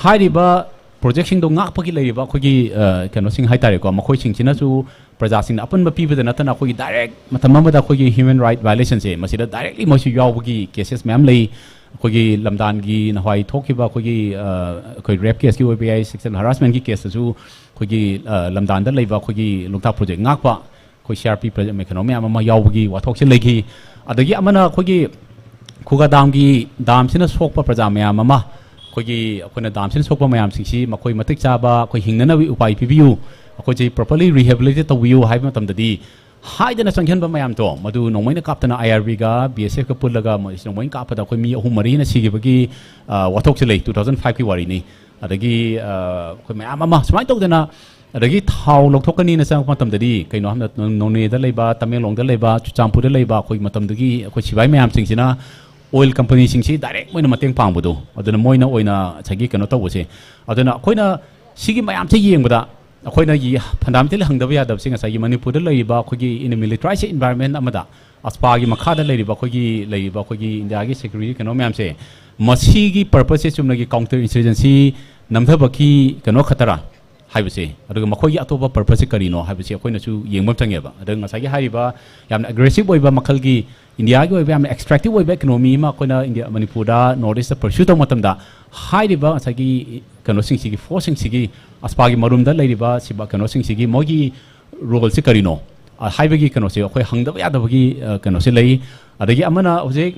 ꯍꯥꯏꯔꯤꯕ projectꯁꯤꯡꯗꯣ ꯉꯥꯛꯄꯒꯤ ꯂꯩꯔꯤꯕ ꯑꯩꯈꯣꯏꯒꯤ, ꯑ, ꯀꯩꯅꯣꯁꯤꯡ ꯍꯥꯏꯇꯥꯔꯦꯀꯣ, ꯃꯈꯣꯏꯁꯤꯡꯁꯤꯅꯁꯨ ꯄ꯭ꯔꯖꯥꯁꯤꯡꯅ ꯑꯄꯨꯟꯕ ꯄꯤꯕꯗ ꯅꯠꯇꯅ ꯑꯩꯈꯣꯏꯒꯤ direct ꯃꯇꯝ ꯑꯃꯗ ꯑꯩꯈꯣꯏꯒꯤ human right violationꯁꯦ ꯃꯁꯤꯗ directly ꯃꯣꯏꯁꯨ ꯌꯥꯎꯕꯒꯤ cases ꯃꯌꯥꯝ ꯂꯩ꯫ ꯑꯩꯈꯣꯏꯒꯤ ꯂꯝꯗꯥꯟꯒꯤ ꯅꯍꯥꯟꯋꯥꯏ ꯊꯣꯛꯈꯤꯕ ꯑꯩꯈꯣꯏꯒꯤ, ꯑ, ꯑꯩꯈꯣꯏ rape caseꯀꯤ ꯑꯣꯏꯕ ꯌꯥꯏ, sexual harassmentꯀꯤ caseꯇꯁꯨ ꯑꯩꯈꯣꯏꯒꯤ, ꯑ, ꯂꯝꯗꯥꯟꯗ ꯂꯩꯕ ꯑꯩꯈꯣꯏꯒꯤ ꯂꯣꯛꯇꯥꯛ project ꯉꯥꯛꯄ ꯑꯩꯈꯣꯏ CRP ꯄ꯭ꯔꯖ-, ꯀꯩꯅꯣ ꯃꯌꯥꯝ ꯑꯃ ꯌꯥꯎꯕꯒꯤ ꯋꯥꯊꯣꯛꯁꯦ ꯂꯩꯈꯤ꯫ ꯑꯗꯒꯤ ꯑꯃꯅ ꯑꯩꯈꯣꯏꯒꯤ ꯈꯨꯒꯥ ꯗꯥꯝꯒꯤ, ꯗꯥꯝꯁꯤꯅ ꯁꯣꯛꯄ ꯄ꯭ꯔꯖꯥ ꯃꯌꯥꯝ ꯑꯃ, ꯑꯩꯈꯣꯏꯒꯤ, ꯑꯩꯈꯣꯏꯅ ꯗꯥꯝꯁꯤꯅ ꯁꯣꯛꯄ ꯃꯌꯥꯝꯁꯤꯡꯁꯤ ꯃꯈꯣꯏ ꯃꯇꯤꯛ ꯆꯥꯕ ꯑꯩꯈꯣꯏ ꯍꯤꯡꯅꯅꯕꯒꯤ ꯎꯄꯥꯏ ꯄꯤꯕꯤꯌꯨ, ꯑꯩꯈꯣꯏꯁꯤ properly rehabilitate ꯇꯧꯕꯤꯌꯨ ꯍꯥꯏꯕ ꯃꯇꯝꯗꯗꯤ ꯍꯥꯏꯗꯅ ꯆꯪꯁꯤꯟꯕ ꯃꯌꯥꯝꯗꯣ, ꯃꯗꯨ ꯅꯣꯡꯃꯩꯅ ꯀꯥꯞꯇꯅ ꯑꯥꯏ ꯑꯥꯔ ꯕꯤꯒ ꯕꯤ ꯑꯦꯁ ꯑꯦꯐꯀ ꯄꯨꯜꯂꯒ ꯃꯣꯏꯁꯤ ꯅꯣꯡꯃꯩꯅ ꯀꯥꯞꯄꯗ ꯑꯩꯈꯣꯏ ꯃꯤ ꯑꯍꯨꯝ ꯃꯔꯤꯅ ꯁꯤꯈꯤꯕꯒꯤ, ꯑ, ꯋꯥꯊꯣꯛꯁꯦ ꯂꯩ꯫ ꯇꯨ ꯊꯥꯎꯖꯟ ꯐꯥꯏꯚꯀꯤ ꯋꯥꯔꯤꯅꯤ꯫ ꯑꯗꯒꯤ, ꯑ, ꯑꯩꯈꯣꯏ ꯃꯌꯥꯝ ꯑꯃ ꯁꯨꯃꯥꯏꯅ ꯇꯧꯗꯅ, ꯑꯗꯒꯤ ꯊꯥꯎ ꯂꯧꯊꯣꯛꯀꯅꯤꯅ ꯆꯪꯉꯛꯄ ꯃꯇꯝꯗꯗꯤ ꯀꯩꯅꯣ ꯍꯥꯏꯕꯗ ꯅꯣꯅꯦꯗ ꯂꯩꯕ, ꯇꯃꯦꯡꯂꯣꯡꯗ ꯂꯩꯕ, ꯆꯨꯔꯆꯥꯟꯄꯨꯔꯗ ꯂꯩꯕ ꯑꯩꯈꯣꯏ ꯃꯇꯝꯗꯨꯒꯤ ꯑꯩꯈꯣꯏ ꯁꯤꯐꯥꯏ ꯃꯌꯥꯝꯁꯤꯡꯁꯤꯅ ꯑꯣꯏꯜ ꯀꯝꯄꯅꯤꯁꯤꯡꯁꯤ ꯗꯥꯏꯔꯦꯛ ꯑꯣꯏꯅ ꯃꯇꯦꯡ ꯄꯥꯡꯕꯗꯣ, ꯑꯗꯨꯅ ꯃꯣꯏꯅ ꯑꯣꯏꯅ ꯉꯁꯥꯏꯒꯤ ꯀꯩꯅꯣ ꯇꯧꯕꯁꯦ꯫ ꯑꯗꯨꯅ ꯑꯩꯈꯣꯏꯅ ꯁꯤꯒꯤ ꯃꯌꯥꯝꯁꯦ ꯌꯦꯡꯕꯗ ꯑꯩꯈꯣꯏꯅ ꯐꯟꯗꯥꯃꯦꯟꯇꯦꯜꯂꯤ ꯍꯪꯗꯕ ꯌꯥꯗꯕꯁꯦ ꯉꯁꯥꯏꯒꯤ ꯃꯅꯤꯄꯨꯔꯗ ꯂꯩꯔꯤꯕ ꯑꯩꯈꯣꯏꯒꯤ in a militarized environment ꯑꯃꯗ, ꯑꯁꯄꯥꯒꯤ ꯃꯈꯥꯗ ꯂꯩꯔꯤꯕ ꯑꯩꯈꯣꯏꯒꯤ, ꯂꯩꯔꯤꯕ ꯑꯩꯈꯣꯏꯒꯤ ꯏꯟꯗꯤꯌꯥꯒꯤ ꯁꯦꯀ꯭ꯌꯨꯔꯤꯇꯤ ꯀꯩꯅꯣ ꯃꯌꯥꯝꯁꯦ, ꯃꯁꯤꯒꯤ ꯄꯔꯄꯁꯁꯦ ꯆꯨꯝꯅꯒꯤ ꯀꯥꯎꯟꯇꯔ ꯏꯟꯁꯔꯖꯦꯟꯁꯤ ꯅꯝꯊꯕꯒꯤ ꯀꯩꯅꯣ ꯈꯛꯇꯔꯥ ꯍꯥꯏꯕꯁꯦ, ꯑꯗꯨꯒ ꯃꯈꯣꯏꯒꯤ ꯑꯇꯣꯞꯄ ꯄꯔꯄꯁꯁꯦ ꯀꯔꯤꯅꯣ ꯍꯥꯏꯕꯁꯦ ꯑꯩꯈꯣꯏꯅꯁꯨ ꯌꯦꯡꯕ ꯑꯃ ꯆꯪꯉꯦꯕ꯫ ꯑꯗ ꯉꯁꯥꯏꯒꯤ ꯍꯥꯏꯔꯤꯕ ꯌꯥꯝꯅ ꯑꯦꯒ꯭ꯔꯦꯁꯤꯞ ꯑꯣꯏꯕ ꯃꯈꯜꯒꯤ, ꯏꯟꯗꯤꯌꯥꯒꯤ ꯑꯣꯏꯕ ꯌꯥꯝꯅ ꯑꯦꯛꯁꯇ꯭ꯔꯦꯛꯇꯤꯞ ꯑꯣꯏꯕ ꯏꯀꯣꯅꯣꯃꯤ ꯑꯃ ꯑꯩꯈꯣꯏꯅ ꯏꯟꯗꯤꯌꯥ, ꯃꯅꯤꯄꯨꯔꯗ, ꯅꯣꯔꯠ ꯏꯁꯇ ꯄꯔꯁ꯭ꯌꯨ ꯇꯧꯕ ꯃꯇꯝꯗ, ꯍꯥꯏꯔꯤꯕ ꯉꯁꯥꯏꯒꯤ ꯀꯩꯅꯣꯁꯤꯡꯁꯤꯒꯤ, ꯐꯣꯔꯁꯁꯤꯡꯁꯤꯒꯤ, ꯑꯁꯄꯥꯒꯤ ꯃꯔꯨꯝꯗ ꯂꯩꯔꯤꯕ ꯁꯤꯕ ꯀꯩꯅꯣꯁꯤꯡꯁꯤꯒꯤ ꯃꯣꯏꯒꯤ ꯔꯣꯜꯁꯦ ꯀꯔꯤꯅꯣ, ꯑ, ꯍꯥꯏꯕꯒꯤ ꯀꯩꯅꯣꯁꯦ ꯑꯩꯈꯣꯏ ꯍꯪꯗꯕ ꯌꯥꯗꯕꯒꯤ, ꯑ, ꯀꯩꯅꯣꯁꯦ ꯂꯩ꯫ ꯑꯗꯒꯤ ꯑꯃꯅ ꯍꯧꯖꯤꯛ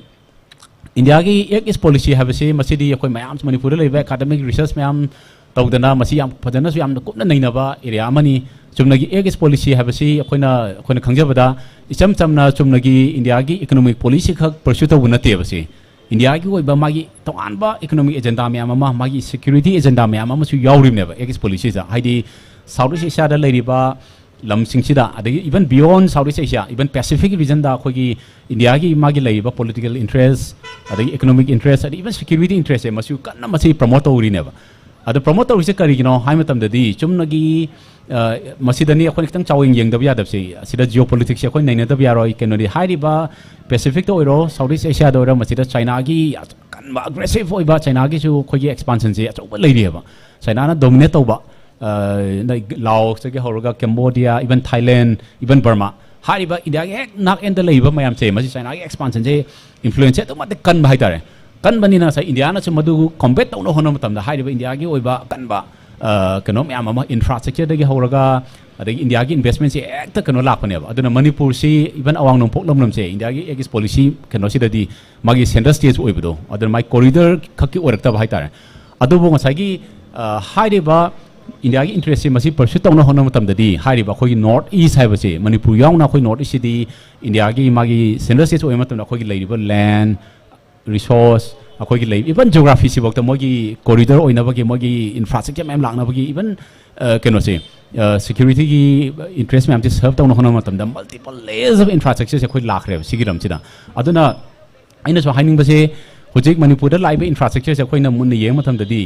ꯏꯟꯗꯤꯌꯥꯒꯤ Act East Policy ꯍꯥꯏꯕꯁꯤ, ꯃꯁꯤꯗꯤ ꯑꯩꯈꯣꯏ ꯃꯌꯥꯝ ꯃꯅꯤꯄꯨꯔꯗ ꯂꯩꯕ ꯑꯦꯀꯥꯗꯃꯤꯛ ꯔꯤꯁꯔꯁ ꯃꯌꯥꯝ ꯇꯧꯗꯅ, ꯃꯁꯤ ꯌꯥꯝ ꯐꯖꯅꯁꯨ ꯌꯥꯝꯅ ꯀꯨꯞꯅ ꯅꯩꯅꯕ ꯑꯦꯔꯤꯌꯥ ꯑꯃꯅꯤ꯫ ꯆꯨꯝꯅꯒꯤ Act East Policy ꯍꯥꯏꯕꯁꯤ ꯑꯩꯈꯣꯏꯅ, ꯑꯩꯈꯣꯏꯅ ꯈꯪꯖꯕꯗ ꯏꯆꯝ ꯆꯝꯅ ꯆꯨꯝꯅꯒꯤ ꯏꯟꯗꯤꯌꯥꯒꯤ ꯏꯀꯣꯅꯣꯃꯤꯛ ꯄꯣꯂꯤꯁꯤ ꯈꯛ ꯄꯔꯁ꯭ꯌꯨ ꯇꯧꯕ ꯅꯠꯇꯦꯕ꯫ ꯁꯤ ꯏꯟꯗꯤꯌꯥꯒꯤ ꯑꯣꯏꯕ ꯃꯥꯒꯤ ꯇꯣꯉꯥꯟꯕ ꯏꯀꯣꯅꯣꯃꯤꯛ ꯑꯦꯖꯦꯟꯗꯥ ꯃꯌꯥꯝ ꯑꯃ, ꯃꯥꯒꯤ ꯁꯦꯀ꯭ꯌꯨꯔꯤꯇꯤ ꯑꯦꯖꯦꯟꯗꯥ ꯃꯌꯥꯝ ꯑꯃꯁꯨ ꯌꯥꯎꯔꯤꯕꯅꯦꯕ Act East Policyꯗ꯫ ꯍꯥꯏꯗꯤ South East Asiaꯗ ꯂꯩꯔꯤꯕ ꯂꯝꯁꯤꯡꯁꯤꯗ, ꯑꯗꯒꯤ even beyond South East Asia, even Pacific regionꯗ ꯑꯩꯈꯣꯏꯒꯤ ꯏꯟꯗꯤꯌꯥꯒꯤ ꯃꯥꯒꯤ ꯂꯩꯔꯤꯕ political interest, ꯑꯗꯒꯤ economic interest, ꯑꯗꯒꯤ even security interestꯁꯦ ꯃꯁꯤ ꯀꯟꯅ ꯃꯁꯤ ꯄ꯭ꯔꯃꯣꯠ ꯇꯧꯔꯤꯅꯦꯕ꯫ ꯑꯗꯣ ꯄ꯭ꯔꯃꯣꯠ ꯇꯧꯔꯤꯁꯦ ꯀꯔꯤꯒꯤꯅꯣ ꯍꯥꯏ ꯃꯇꯝꯗꯗꯤ, ꯆꯨꯝꯅꯒꯤ, ꯑ, ꯃꯁꯤꯗꯅꯤ ꯑꯩꯈꯣꯏꯅ ꯈꯤꯇꯪ ꯆꯥꯎꯌꯦꯡ ꯌꯦꯡꯗꯕ ꯌꯥꯗꯕꯁꯦ꯫ ꯑꯁꯤꯗ ꯖꯤꯑꯣ ꯄꯣꯂꯤꯇꯤꯛꯁꯁꯦ ꯑꯩꯈꯣꯏ ꯅꯩꯅꯗꯕ ꯌꯥꯔꯣꯏ꯫ ꯀꯩꯅꯣꯗꯤ ꯍꯥꯏꯔꯤꯕ Pacificꯇ ꯑꯣꯏꯔꯣ, South East Asiaꯗ ꯑꯣꯏꯔꯣ, ꯃꯁꯤꯗ ꯆꯥꯏꯅꯥꯒꯤ ꯑꯀꯟꯕ, ꯑꯦꯒ꯭ꯔꯦꯁꯤꯞ ꯑꯣꯏꯕ ꯆꯥꯏꯅꯥꯒꯤꯁꯨ ꯑꯩꯈꯣꯏꯒꯤ ꯑꯦꯛꯁꯄꯥꯟꯁꯟꯁꯦ ꯑꯆꯧꯕ ꯂꯩꯔꯤꯑꯕ꯫ ꯆꯥꯏꯅꯥꯅ ꯗꯣꯃꯤꯅꯦꯠ ꯇꯧꯕ, ꯑ, ꯂꯥꯑꯣꯁꯇꯒꯤ ꯍꯧꯔꯒ ꯀꯦꯝꯕꯣꯗꯤꯌꯥ, even Thailand, even Burma, ꯍꯥꯏꯔꯤꯕ ꯏꯟꯗꯤꯌꯥꯒꯤ ꯍꯦꯛ ꯅꯥꯛ ꯑꯦꯟꯗ ꯂꯩꯔꯤꯕ ꯃꯌꯥꯝꯁꯦ, ꯃꯁꯤ ꯆꯥꯏꯅꯥꯒꯤ ꯑꯦꯛꯁꯄꯥꯟꯁꯟꯁꯦ ꯏꯟꯐ꯭ꯂꯨꯌꯦꯟꯁꯁꯦ ꯑꯗꯨꯛ ꯃꯇꯤꯛ ꯀꯟꯕ ꯍꯥꯏꯇꯥꯔꯦ꯫ ꯀꯟꯕꯅꯤꯅ ꯉꯁꯥꯏ ꯏꯟꯗꯤꯌꯥꯅꯁꯨ ꯃꯗꯨ ꯀꯣꯝꯕꯦꯠ ꯇꯧꯅꯕ ꯍꯣꯠꯅꯕ ꯃꯇꯝꯗ ꯍꯥꯏꯔꯤꯕ ꯏꯟꯗꯤꯌꯥꯒꯤ ꯑꯣꯏꯕ ꯑꯀꯟꯕ, ꯑ, ꯀꯩꯅꯣ ꯃꯌꯥꯝ ꯑꯃ, ꯏꯟꯐ꯭ꯔꯥꯁ꯭ꯇ꯭ꯔꯛꯆꯔꯗꯒꯤ ꯍꯧꯔꯒ, ꯑꯗꯒꯤ ꯏꯟꯗꯤꯌꯥꯒꯤ ꯏꯟꯚꯦꯁꯃꯦꯟꯁꯦ ꯍꯦꯛꯇ ꯀꯩꯅꯣ ꯂꯥꯛꯄꯅꯦꯕ꯫ ꯑꯗꯨꯅ ꯃꯅꯤꯄꯨꯔꯁꯤ, even ꯑꯋꯥꯡ ꯅꯣꯡꯄꯣꯛ ꯂꯝꯗꯝꯁꯦ, ꯏꯟꯗꯤꯌꯥꯒꯤ Act East Policy ꯀꯩꯅꯣꯁꯤꯗꯗꯤ ꯃꯥꯒꯤ ꯁꯦꯟꯇꯔ ꯁ꯭ꯇꯦꯖ ꯑꯣꯏꯕꯗꯣ, ꯑꯗꯨꯅ ꯃꯥꯒꯤ ꯀꯣꯔꯤꯗꯔ ꯈꯛꯀꯤ ꯑꯣꯏꯔꯛꯇꯕ ꯍꯥꯏꯇꯥꯔꯦ꯫ ꯑꯗꯨꯕꯨ ꯉꯁꯥꯏꯒꯤ, ꯑ, ꯍꯥꯏꯔꯤꯕ ꯏꯟꯗꯤꯌꯥꯒꯤ ꯏꯟꯇꯔꯦꯁꯁꯦ ꯃꯁꯤ ꯄꯔꯁ꯭ꯌꯨ ꯇꯧꯅ ꯍꯣꯠꯅꯕ ꯃꯇꯝꯗꯗꯤ, ꯍꯥꯏꯔꯤꯕ ꯑꯩꯈꯣꯏꯒꯤ ꯅꯣꯔꯠ ꯏꯁ ꯍꯥꯏꯕꯁꯦ, ꯃꯅꯤꯄꯨꯔ ꯌꯥꯎꯅ ꯑꯩꯈꯣꯏ ꯅꯣꯔꯠ ꯏꯁꯁꯤꯗꯤ ꯏꯟꯗꯤꯌꯥꯒꯤ ꯃꯥꯒꯤ ꯁꯦꯟꯇ꯭ꯔꯦꯜ ꯁ꯭ꯇꯦꯠ ꯑꯣꯏꯕ ꯃꯇꯝꯗ ꯑꯩꯈꯣꯏꯒꯤ ꯂꯩꯔꯤꯕ ꯂꯦꯟ ꯔꯤꯁꯣꯔꯁ, ꯑꯩꯈꯣꯏꯒꯤ ꯂꯩ, ꯏꯚꯟ ꯖꯤꯑꯣꯒ꯭ꯔꯥꯐꯤꯁꯤꯐꯥꯎꯗ ꯃꯣꯏꯒꯤ ꯀꯣꯔꯤꯗꯣꯔ ꯑꯣꯏꯅꯕꯒꯤ, ꯃꯣꯏꯒꯤ ꯏꯟꯐ꯭ꯔꯥꯁ꯭ꯇ꯭ꯔꯛꯆꯔ ꯃꯌꯥꯝ ꯂꯥꯛꯅꯕꯒꯤ, ꯏꯚꯟ ꯀꯩꯅꯣꯁꯦ, ꯁꯦꯀ꯭ꯌꯨꯔꯤꯇꯤꯒꯤ ꯏꯟꯇꯔꯦꯁ ꯃꯌꯥꯝꯁꯦ ꯁꯔꯞ ꯇꯧꯅ ꯍꯣꯠꯅꯕ ꯃꯇꯝꯗ multiple layers of infrastructures ꯑꯩꯈꯣꯏ ꯂꯥꯛꯈ꯭ꯔꯦꯕ ꯁꯤꯒꯤ ꯂꯝꯁꯤꯗ꯫ ꯑꯗꯨꯅ ꯑꯩꯅꯁꯨ ꯍꯥꯏꯅꯤꯡꯕꯁꯦ, ꯍꯧꯖꯤꯛ ꯃꯅꯤꯄꯨꯔꯗ ꯂꯥꯛꯏꯕ ꯏꯟꯐ꯭ꯔꯥꯁ꯭ꯇ꯭ꯔꯛꯆꯔꯁꯦ ꯑꯩꯈꯣꯏꯅ ꯃꯨꯟꯅ ꯌꯦꯡꯕ ꯃꯇꯝꯗꯗꯤ,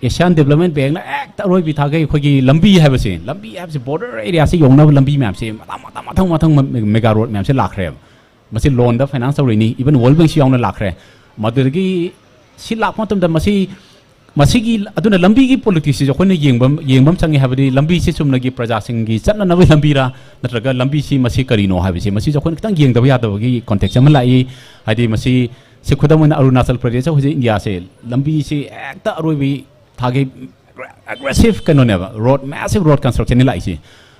ꯑꯦꯁꯤꯌꯥꯟ ꯗꯦꯕꯂꯞꯃꯦꯟ ꯕꯦꯡꯅ ꯍꯦꯛꯇ ꯑꯔꯣꯏꯕꯤ ꯊꯥꯒꯩ ꯑꯩꯈꯣꯏꯒꯤ ꯂꯝꯕꯤ ꯍꯥꯏꯕꯁꯦ, ꯂꯝꯕꯤ ꯍꯥꯏꯕꯁꯦ, ꯕꯣꯔꯗꯔ ꯑꯦꯔꯤꯌꯥꯁꯦ ꯌꯧꯅꯕ ꯂꯝꯕꯤ ꯃꯌꯥꯝꯁꯦ ꯃꯊꯪ ꯃꯊꯪ ꯃꯊꯪ ꯃꯊꯪ ꯃꯦꯒꯥ ꯔꯣꯗ ꯃꯌꯥꯝꯁꯦ ꯂꯥꯛꯈ꯭ꯔꯦꯕ꯫ ꯃꯁꯤ ꯂꯣꯟꯗ ꯐꯥꯏꯅꯥꯟꯁ ꯇꯧꯔꯤꯅꯤ, ꯏꯚꯟ ꯋꯥꯔꯜ ꯕꯦꯡꯛꯁꯨ ꯌꯥꯎꯅ ꯂꯥꯛꯈ꯭ꯔꯦ꯫ ꯃꯗꯨꯗꯒꯤ ꯁꯤ ꯂꯥꯛꯄ ꯃꯇꯝꯗ ꯃꯁꯤ, ꯃꯁꯤꯒꯤ, ꯑꯗꯨꯅ ꯂꯝꯕꯤꯒꯤ ꯄꯣꯂꯤꯇꯤꯛꯁꯁꯤꯁꯨ ꯑꯩꯈꯣꯏꯅ ꯌꯦꯡꯕ, ꯌꯦꯡꯕ ꯑꯃ ꯆꯪꯉꯦ꯫ ꯍꯥꯏꯕꯗꯤ ꯂꯝꯕꯤꯁꯤ ꯆꯨꯝꯅꯒꯤ ꯄ꯭ꯔꯖꯥꯁꯤꯡꯒꯤ ꯆꯠꯅꯅꯕ ꯂꯝꯕꯤꯔꯥ, ꯅꯠꯇ꯭ꯔꯒ ꯂꯝꯕꯤꯁꯤ ꯃꯁꯤ ꯀꯔꯤꯅꯣ ꯍꯥꯏꯕꯁꯤ, ꯃꯁꯤꯁꯨ ꯑꯩꯈꯣꯏꯅ ꯈꯤꯇꯪ ꯌꯦꯡꯗꯕ ꯌꯥꯗꯕꯒꯤ ꯀꯣꯟꯇꯦꯛꯁ ꯑꯃ ꯂꯥꯛꯏ꯫ ꯍꯥꯏꯗꯤ ꯃꯁꯤ, ꯁꯤ ꯈꯨꯗꯝ ꯑꯣꯏꯅ ꯑꯔꯨꯅꯥꯆꯜ ꯄ꯭ꯔꯗꯦꯁꯇ ꯍꯧꯖꯤꯛ ꯏꯟꯗꯤꯌꯥꯁꯦ ꯂꯝꯕꯤꯁꯤ ꯍꯦꯛꯇ ꯑꯔꯣꯏꯕꯤ ꯊꯥꯒꯩ ꯑꯦꯒ꯭ꯔꯦꯁꯤꯞ ꯀꯩꯅꯣꯅꯦꯕ, ꯔꯣꯗ, ꯃꯦꯁꯤꯞ ꯔꯣꯗ ꯀꯟꯁꯇ꯭ꯔꯛꯁꯟꯅꯤ ꯂꯥꯛꯏꯁꯦ꯫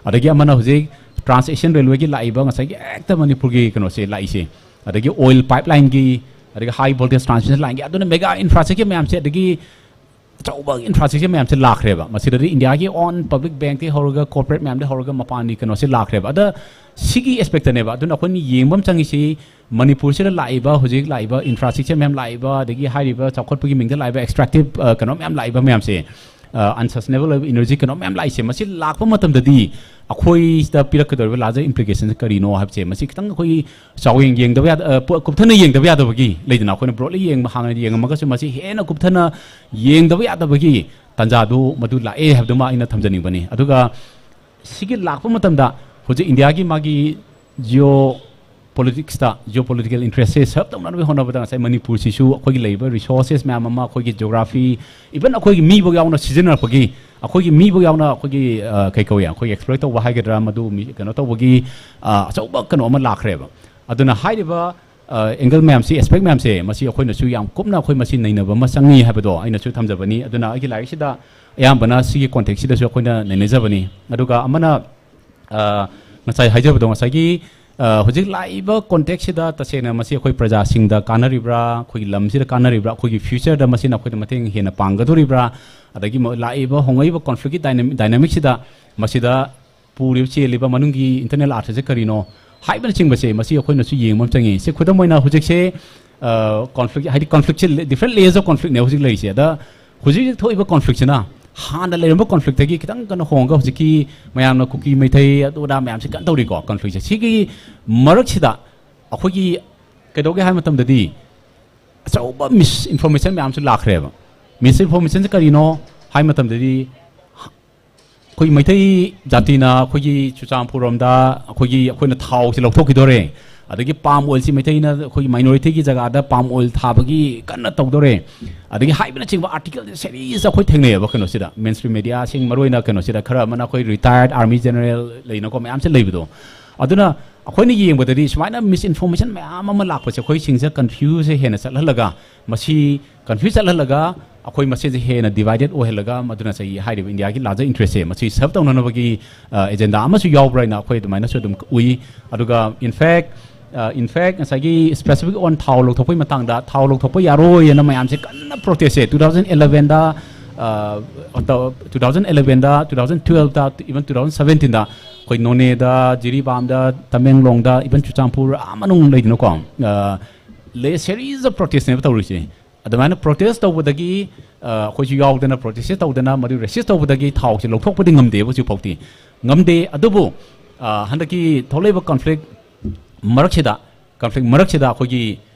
ꯑꯗꯒꯤ ꯑꯃꯅ ꯍꯧꯖꯤꯛ ꯇ꯭ꯔꯥꯟꯁ ꯑꯦꯁꯤꯌꯥꯟ ꯔꯦꯜꯋꯦꯒꯤ ꯂꯥꯛꯏꯕ ꯉꯁꯥꯏꯒꯤ ꯍꯦꯛꯇ ꯃꯅꯤꯄꯨꯔꯒꯤ ꯀꯩꯅꯣꯁꯦ ꯂꯥꯛꯏꯁꯦ꯫ ꯑꯗꯒꯤ ꯑꯣꯏꯜ ꯄꯥꯏꯞꯂꯥꯏꯟꯒꯤ, ꯑꯗꯒꯤ ꯍꯥꯏ ꯚꯣꯜꯇꯦꯖ ꯇ꯭ꯔꯥꯟꯁꯃꯤꯁꯟ ꯂꯥꯏꯟꯒꯤ, ꯑꯗꯨꯅ ꯃꯦꯒꯥ ꯏꯟꯐ꯭ꯔꯥꯁ꯭ꯇ꯭ꯔꯛꯆꯔ ꯃꯌꯥꯝꯁꯦ, ꯑꯗꯒꯤ ꯑꯆꯧꯕ ꯏꯟꯐ꯭ꯔꯥꯁ꯭ꯇ꯭ꯔꯛꯆꯔ ꯃꯌꯥꯝꯁꯦ ꯂꯥꯛꯈ꯭ꯔꯦꯕ꯫ ꯃꯁꯤꯗꯗꯤ ꯏꯟꯗꯤꯌꯥꯒꯤ ꯑꯣꯟ ꯄꯕ꯭ꯂꯤꯛ ꯕꯦꯡꯛꯇꯒꯤ ꯍꯧꯔꯒ, ꯀꯣꯔꯄꯣꯔꯦꯠ ꯃꯌꯥꯝꯗꯒꯤ ꯍꯧꯔꯒ, ꯃꯄꯥꯟꯒꯤ ꯀꯩꯅꯣꯁꯦ ꯂꯥꯛꯈ꯭ꯔꯦꯕ꯫ ꯑꯗ ꯁꯤꯒꯤ ꯑꯦꯁꯄꯦꯛꯇꯅꯦꯕ꯫ ꯑꯗꯨꯅ ꯑꯩꯈꯣꯏꯅ ꯌꯦꯡꯕ ꯑꯃ ꯆꯪꯉꯤꯁꯤ, ꯃꯅꯤꯄꯨꯔꯁꯤꯗ ꯂꯥꯛꯏꯕ, ꯍꯧꯖꯤꯛ ꯂꯥꯛꯏꯕ ꯏꯟꯐ꯭ꯔꯥꯁ꯭ꯇ꯭ꯔꯛꯆꯔ ꯃꯌꯥꯝ ꯂꯥꯛꯏꯕ, ꯑꯗꯒꯤ ꯍꯥꯏꯔꯤꯕ ꯆꯥꯎꯈꯠꯄꯒꯤ ꯃꯤꯡꯗ ꯂꯥꯛꯏꯕ ꯑꯦꯛꯁꯇ꯭ꯔꯦꯛꯇꯤꯞ, ꯑ, ꯀꯩꯅꯣ ꯃꯌꯥꯝ ꯂꯥꯛꯏꯕ ꯃꯌꯥꯝꯁꯦ, ꯑꯟꯁꯁꯇꯦꯅꯦꯕꯜ ꯑꯣꯏꯕ ꯏꯅꯔꯖꯤ ꯀꯩꯅꯣ ꯃꯌꯥꯝ ꯂꯥꯛꯏꯁꯦ, ꯃꯁꯤ ꯂꯥꯛꯄ ꯃꯇꯝꯗꯗꯤ ꯑꯩꯈꯣꯏꯗ ꯄꯤꯔꯛꯀꯗꯧꯔꯤꯕ ꯂꯥꯔꯖꯔ ꯏꯝꯄ꯭ꯂꯤꯀꯦꯁꯟꯁꯦ ꯀꯔꯤꯅꯣ ꯍꯥꯏꯕꯁꯦ, ꯃꯁꯤ ꯈꯤꯇꯪ ꯑꯩꯈꯣꯏꯒꯤ ꯆꯥꯎꯌꯦꯡ ꯌꯦꯡꯗꯕ ꯌꯥꯗ-, ꯑ, ꯄꯨ-, ꯀꯨꯞꯊꯅ ꯌꯦꯡꯗꯕ ꯌꯥꯗꯕꯒꯤ ꯂꯩꯗꯅ, ꯑꯩꯈꯣꯏꯅ ꯕ꯭ꯔꯣꯗꯂꯤ ꯌꯦꯡꯕ, ꯍꯥꯟꯅ ꯌꯦꯡꯉꯝꯃꯒꯁꯨ ꯃꯁꯤ ꯍꯦꯟꯅ ꯀꯨꯞꯊꯅ ꯌꯦꯡꯗꯕ ꯌꯥꯗꯕꯒꯤ ꯇꯥꯟꯖꯥꯗꯨ ꯃꯗꯨ ꯂꯥꯛꯑꯦ ꯍꯥꯏꯕꯗꯨꯃ ꯑꯩꯅ ꯊꯝꯖꯅꯤꯡꯕꯅꯤ꯫ ꯑꯗꯨꯒ ꯁꯤꯒꯤ ꯂꯥꯛꯄ ꯃꯇꯝꯗ ꯍꯧꯖꯤꯛ ꯏꯟꯗꯤꯌꯥꯒꯤ ꯃꯥꯒꯤ ꯖꯤꯑꯣ ꯄꯣꯂꯤꯇꯤꯛꯁꯇ, ꯖꯤꯑꯣ ꯄꯣꯂꯤꯇꯤꯀꯦꯜ ꯏꯟꯇꯔꯦꯁꯁꯦ ꯁꯔꯞ ꯇꯧꯅꯅꯕ ꯍꯣꯠꯅꯕꯗ ꯉꯁꯥꯏ ꯃꯅꯤꯄꯨꯔꯁꯤꯁꯨ ꯑꯩꯈꯣꯏꯒꯤ ꯂꯩꯔꯤꯕ ꯔꯤꯁꯣꯔꯁꯦꯁ ꯃꯌꯥꯝ ꯑꯃ, ꯑꯩꯈꯣꯏꯒꯤ ꯖꯤꯑꯣꯒ꯭ꯔꯥꯐꯤ, ꯏꯚꯟ ꯑꯩꯈꯣꯏꯒꯤ ꯃꯤꯐꯥꯎ ꯌꯥꯎꯅ ꯁꯤꯖꯤꯟꯅꯔꯛꯄꯒꯤ, ꯑꯩꯈꯣꯏꯒꯤ ꯃꯤꯐꯥꯎ ꯌꯥꯎꯅ ꯑꯩꯈꯣꯏꯒꯤ, ꯑ, ꯀꯩ ꯀꯧꯏ, ꯑꯩꯈꯣꯏꯒꯤ ꯑꯦꯛꯁꯄ꯭ꯂꯣꯏꯠ ꯇꯧꯕ ꯍꯥꯏꯒꯗ꯭ꯔꯥ, ꯃꯗꯨ ꯃꯤ ꯀꯩꯅꯣ ꯇꯧꯕꯒꯤ, ꯑ, ꯑꯆꯧꯕ ꯀꯩꯅꯣ ꯑꯃ ꯂꯥꯛꯈ꯭ꯔꯦꯕ꯫ ꯑꯗꯨꯅ ꯍꯥꯏꯔꯤꯕ, ꯑ, ꯑꯦꯡꯒꯜ ꯃꯌꯥꯝꯁꯤ, ꯑꯦꯁꯄꯦꯛ ꯃꯌꯥꯝꯁꯦ, ꯃꯁꯤ ꯑꯩꯈꯣꯏꯅꯁꯨ ꯌꯥꯝ ꯀꯨꯞꯅ ꯑꯩꯈꯣꯏ ꯃꯁꯤ ꯅꯩꯅꯕ ꯑꯃ ꯆꯪꯉꯤ ꯍꯥꯏꯕꯗꯣ ꯑꯩꯅꯁꯨ ꯊꯝꯖꯕꯅꯤ꯫ ꯑꯗꯨꯅ ꯑꯩꯒꯤ ꯂꯥꯏꯔꯤꯛꯁꯤꯗ ꯑꯌꯥꯝꯕꯅ ꯁꯤꯒꯤ ꯀꯣꯟꯇꯦꯛꯁꯁꯤꯗꯁꯨ ꯑꯩꯈꯣꯏꯅ ꯅꯩꯅꯖꯕꯅꯤ꯫ ꯑꯗꯨꯒ ꯑꯃꯅ, ꯑ, ꯉꯁꯥꯏ ꯍꯥꯏꯖꯕꯗꯣ, ꯉꯁꯥꯏꯒꯤ ꯑ, ꯍꯧꯖꯤꯛ ꯂꯥꯛꯏꯕ context ꯁꯤꯗ ꯇꯁꯦꯡꯅ ꯃꯁꯤ ꯑꯩꯈꯣꯏ ꯄ꯭ꯔꯖꯥꯁꯤꯡꯗ ꯀꯥꯟꯅꯔꯤꯕ꯭ꯔꯥ, ꯑꯩꯈꯣꯏꯒꯤ ꯂꯝꯁꯤꯗ ꯀꯥꯟꯅꯔꯤꯕ꯭ꯔꯥ, ꯑꯩꯈꯣꯏꯒꯤ future ꯗ ꯃꯁꯤꯅ ꯑꯩꯈꯣꯏꯗ ꯃꯇꯦꯡ ꯍꯦꯟꯅ ꯄꯥꯡꯒꯗꯣꯔꯤꯕ꯭ꯔꯥ, ꯑꯗꯒꯤ ꯃ-, ꯂꯥꯛꯏꯕ ꯍꯣꯡꯂꯛꯏꯕ conflict ꯀꯤ dynam-, dynamic ꯁꯤꯗ ꯃꯁꯤꯗ ꯄꯨꯔꯤꯕ, ꯆꯦꯜꯂꯤꯕ ꯃꯅꯨꯡꯒꯤ internal ꯑꯥꯔꯊꯁꯦ ꯀꯔꯤꯅꯣ ꯍꯥꯏꯕꯅꯆꯤꯡꯕꯁꯦ, ꯃꯁꯤ ꯑꯩꯈꯣꯏꯅꯁꯨ ꯌꯦꯡꯕ ꯑꯃ ꯆꯪꯉꯤ꯫ ꯁꯤ ꯈꯨꯗꯝ ꯑꯣꯏꯅ ꯍꯧꯖꯤꯛꯁꯦ, ꯑ, conflict, ꯍꯥꯏꯗꯤ conflict say different layers of conflict ꯅꯦ ꯍꯧꯖꯤꯛ ꯂꯩꯔꯤꯁꯦ꯫ ꯑꯗ ꯍꯧꯖꯤꯛ ꯍꯧꯖꯤꯛ ꯊꯣꯛꯏꯕ conflict ꯁꯤꯅ ꯍꯥꯟꯅ ꯂꯩꯔꯝꯕ conflict ꯇꯒꯤ ꯈꯤꯇꯪ ꯀꯟꯅ ꯍꯣꯡꯉꯒ ꯍꯧꯖꯤꯛꯀꯤ ꯃꯌꯥꯝꯅ ꯀꯨꯀꯤ ꯃꯩꯇꯩ ꯑꯗꯨ ꯑꯗꯥ ꯃꯌꯥꯝꯁꯦ ꯀꯟꯅ ꯇꯧꯔꯤꯀꯣ, conflict ꯁꯦ꯫ ꯁꯤꯒꯤ ꯃꯔꯛꯁꯤꯗ ꯑꯩꯈꯣꯏꯒꯤ ꯀꯩꯗꯧꯒꯦ ꯍꯥꯏꯕ ꯃꯇꯝꯗꯗꯤ ꯑꯆꯧꯕ misinformation ꯃꯌꯥꯝꯁꯨ ꯂꯥꯛꯈ꯭ꯔꯦꯕ꯫ Misinformation ꯁꯦ ꯀꯔꯤꯅꯣ ꯍꯥꯏꯕ ꯃꯇꯝꯗꯗꯤ, ꯑꯩꯈꯣꯏ ꯃꯩꯇꯩ ꯖꯥꯇꯤꯅ ꯑꯩꯈꯣꯏꯒꯤ ꯆꯨꯔꯆꯥꯟꯄꯨꯔ ꯔꯣꯝꯗ ꯑꯩꯈꯣꯏꯒꯤ, ꯑꯩꯈꯣꯏꯅ ꯊꯥꯎꯁꯤ ꯂꯧꯊꯣꯛꯈꯤꯗꯣꯔꯦ, ꯑꯗꯒꯤ palm oil ꯁꯤ ꯃꯩꯇꯩꯅ ꯑꯩꯈꯣꯏꯒꯤ minority ꯒꯤ ꯖꯒꯥꯗ palm oil ꯊꯥꯕꯒꯤ ꯀꯟꯅ ꯇꯧꯗꯣꯔꯦ, ꯑꯗꯒꯤ ꯍꯥꯏꯕꯅꯆꯤꯡꯕ article series ꯑꯩꯈꯣꯏ ꯊꯦꯡꯅꯩꯌꯦꯕ ꯀꯩꯅꯣꯁꯤꯗ, mainstream media ꯁꯤꯡ, ꯃꯔꯨꯑꯣꯏꯅ ꯀꯩꯅꯣꯁꯤꯗ, ꯈꯔ ꯑꯃꯅ ꯑꯩꯈꯣꯏ retired army general ꯂꯩꯅꯀꯣ, ꯃꯌꯥꯝꯁꯦ ꯂꯩꯕꯗꯣ꯫ ꯑꯗꯨꯅ ꯑꯩꯈꯣꯏꯅ ꯌꯦꯡꯕꯗꯗꯤ ꯁꯨꯃꯥꯏꯅ misinformation ꯃꯌꯥꯝ ꯑꯃ ꯂꯥꯛꯄꯁꯦ, ꯑꯩꯈꯣꯏꯁꯤꯡꯁꯦ confuse ꯍꯦꯟꯅ ꯆꯠꯍꯜꯂꯒ, ꯃꯁꯤ confuse ꯆꯠꯍꯜꯂꯒ, ꯑꯩꯈꯣꯏ ꯃꯁꯦꯟꯁꯦ ꯍꯦꯟꯅ divided ꯑꯣꯏꯍꯜꯂꯒ, ꯃꯗꯨꯅ ꯉꯁꯥꯏꯒꯤ ꯍꯥꯏꯔꯤꯕ ꯏꯟꯗꯤꯌꯥꯒꯤ larger interest ꯁꯦ ꯃꯁꯤ serve ꯇꯧꯅꯅꯕꯒꯤ, ꯑ, agenda ꯑꯃꯁꯨ ꯌꯥꯎꯕ꯭ꯔꯥ ꯍꯥꯏꯅ ꯑꯩꯈꯣꯏ ꯑꯗꯨꯃꯥꯏꯅꯁꯨ ꯑꯗꯨꯝ ꯎꯏ꯫ ꯑꯗꯨꯒ in fact, ꯑ, in fact, ꯉꯁꯥꯏꯒꯤ specific on ꯊꯥꯎ ꯂꯧꯊꯣꯛꯄꯒꯤ ꯃꯇꯥꯡꯗ, ꯊꯥꯎ ꯂꯧꯊꯣꯛꯄ ꯌꯥꯔꯣꯏ ꯍꯥꯏꯅ ꯃꯌꯥꯝꯁꯦ ꯀꯟꯅ protest ꯁꯦ two thousand eleven ꯗ, ꯑ, two thousand eleven ꯗ, two thousand twelve ꯗ, even two thousand seventeen ꯗ ꯑꯩꯈꯣꯏ ꯅꯣꯅꯦꯗ, ꯖꯤꯔꯤꯕꯥꯝꯗ, ꯇꯃꯦꯡꯂꯣꯡꯗ, even ꯆꯨꯔꯆꯥꯟꯄꯨꯔ, ꯑꯥ ꯃꯅꯨꯡ ꯂꯩꯗꯅꯀꯣ, ꯑ, ꯂꯩ, series of protest ꯅꯦꯕ ꯇꯧꯔꯤꯁꯦ꯫ ꯑꯗꯨꯃꯥꯏꯅ protest ꯇꯧꯕꯗꯒꯤ, ꯑ, ꯑꯩꯈꯣꯏꯁꯨ ꯌꯥꯎꯗꯅ, protest ꯁꯦ ꯇꯧꯗꯅ, ꯃꯗꯨ resist ꯇꯧꯕꯗꯒꯤ ꯊꯥꯎꯁꯦ ꯂꯧꯊꯣꯛꯄꯗꯤ ꯉꯝꯗꯦꯕ ꯍꯧꯖꯤꯛꯐꯥꯎꯗꯤ꯫ ꯉꯝꯗꯦ꯫ ꯑꯗꯨꯕꯨ, ꯑ, ꯍꯟꯗꯛꯀꯤ ꯊꯣꯛꯂꯛꯏꯕ conflict ꯃꯔꯛꯁꯤꯗ, conflict ꯃꯔꯛꯁꯤꯗ ꯑꯩꯈꯣꯏꯒꯤ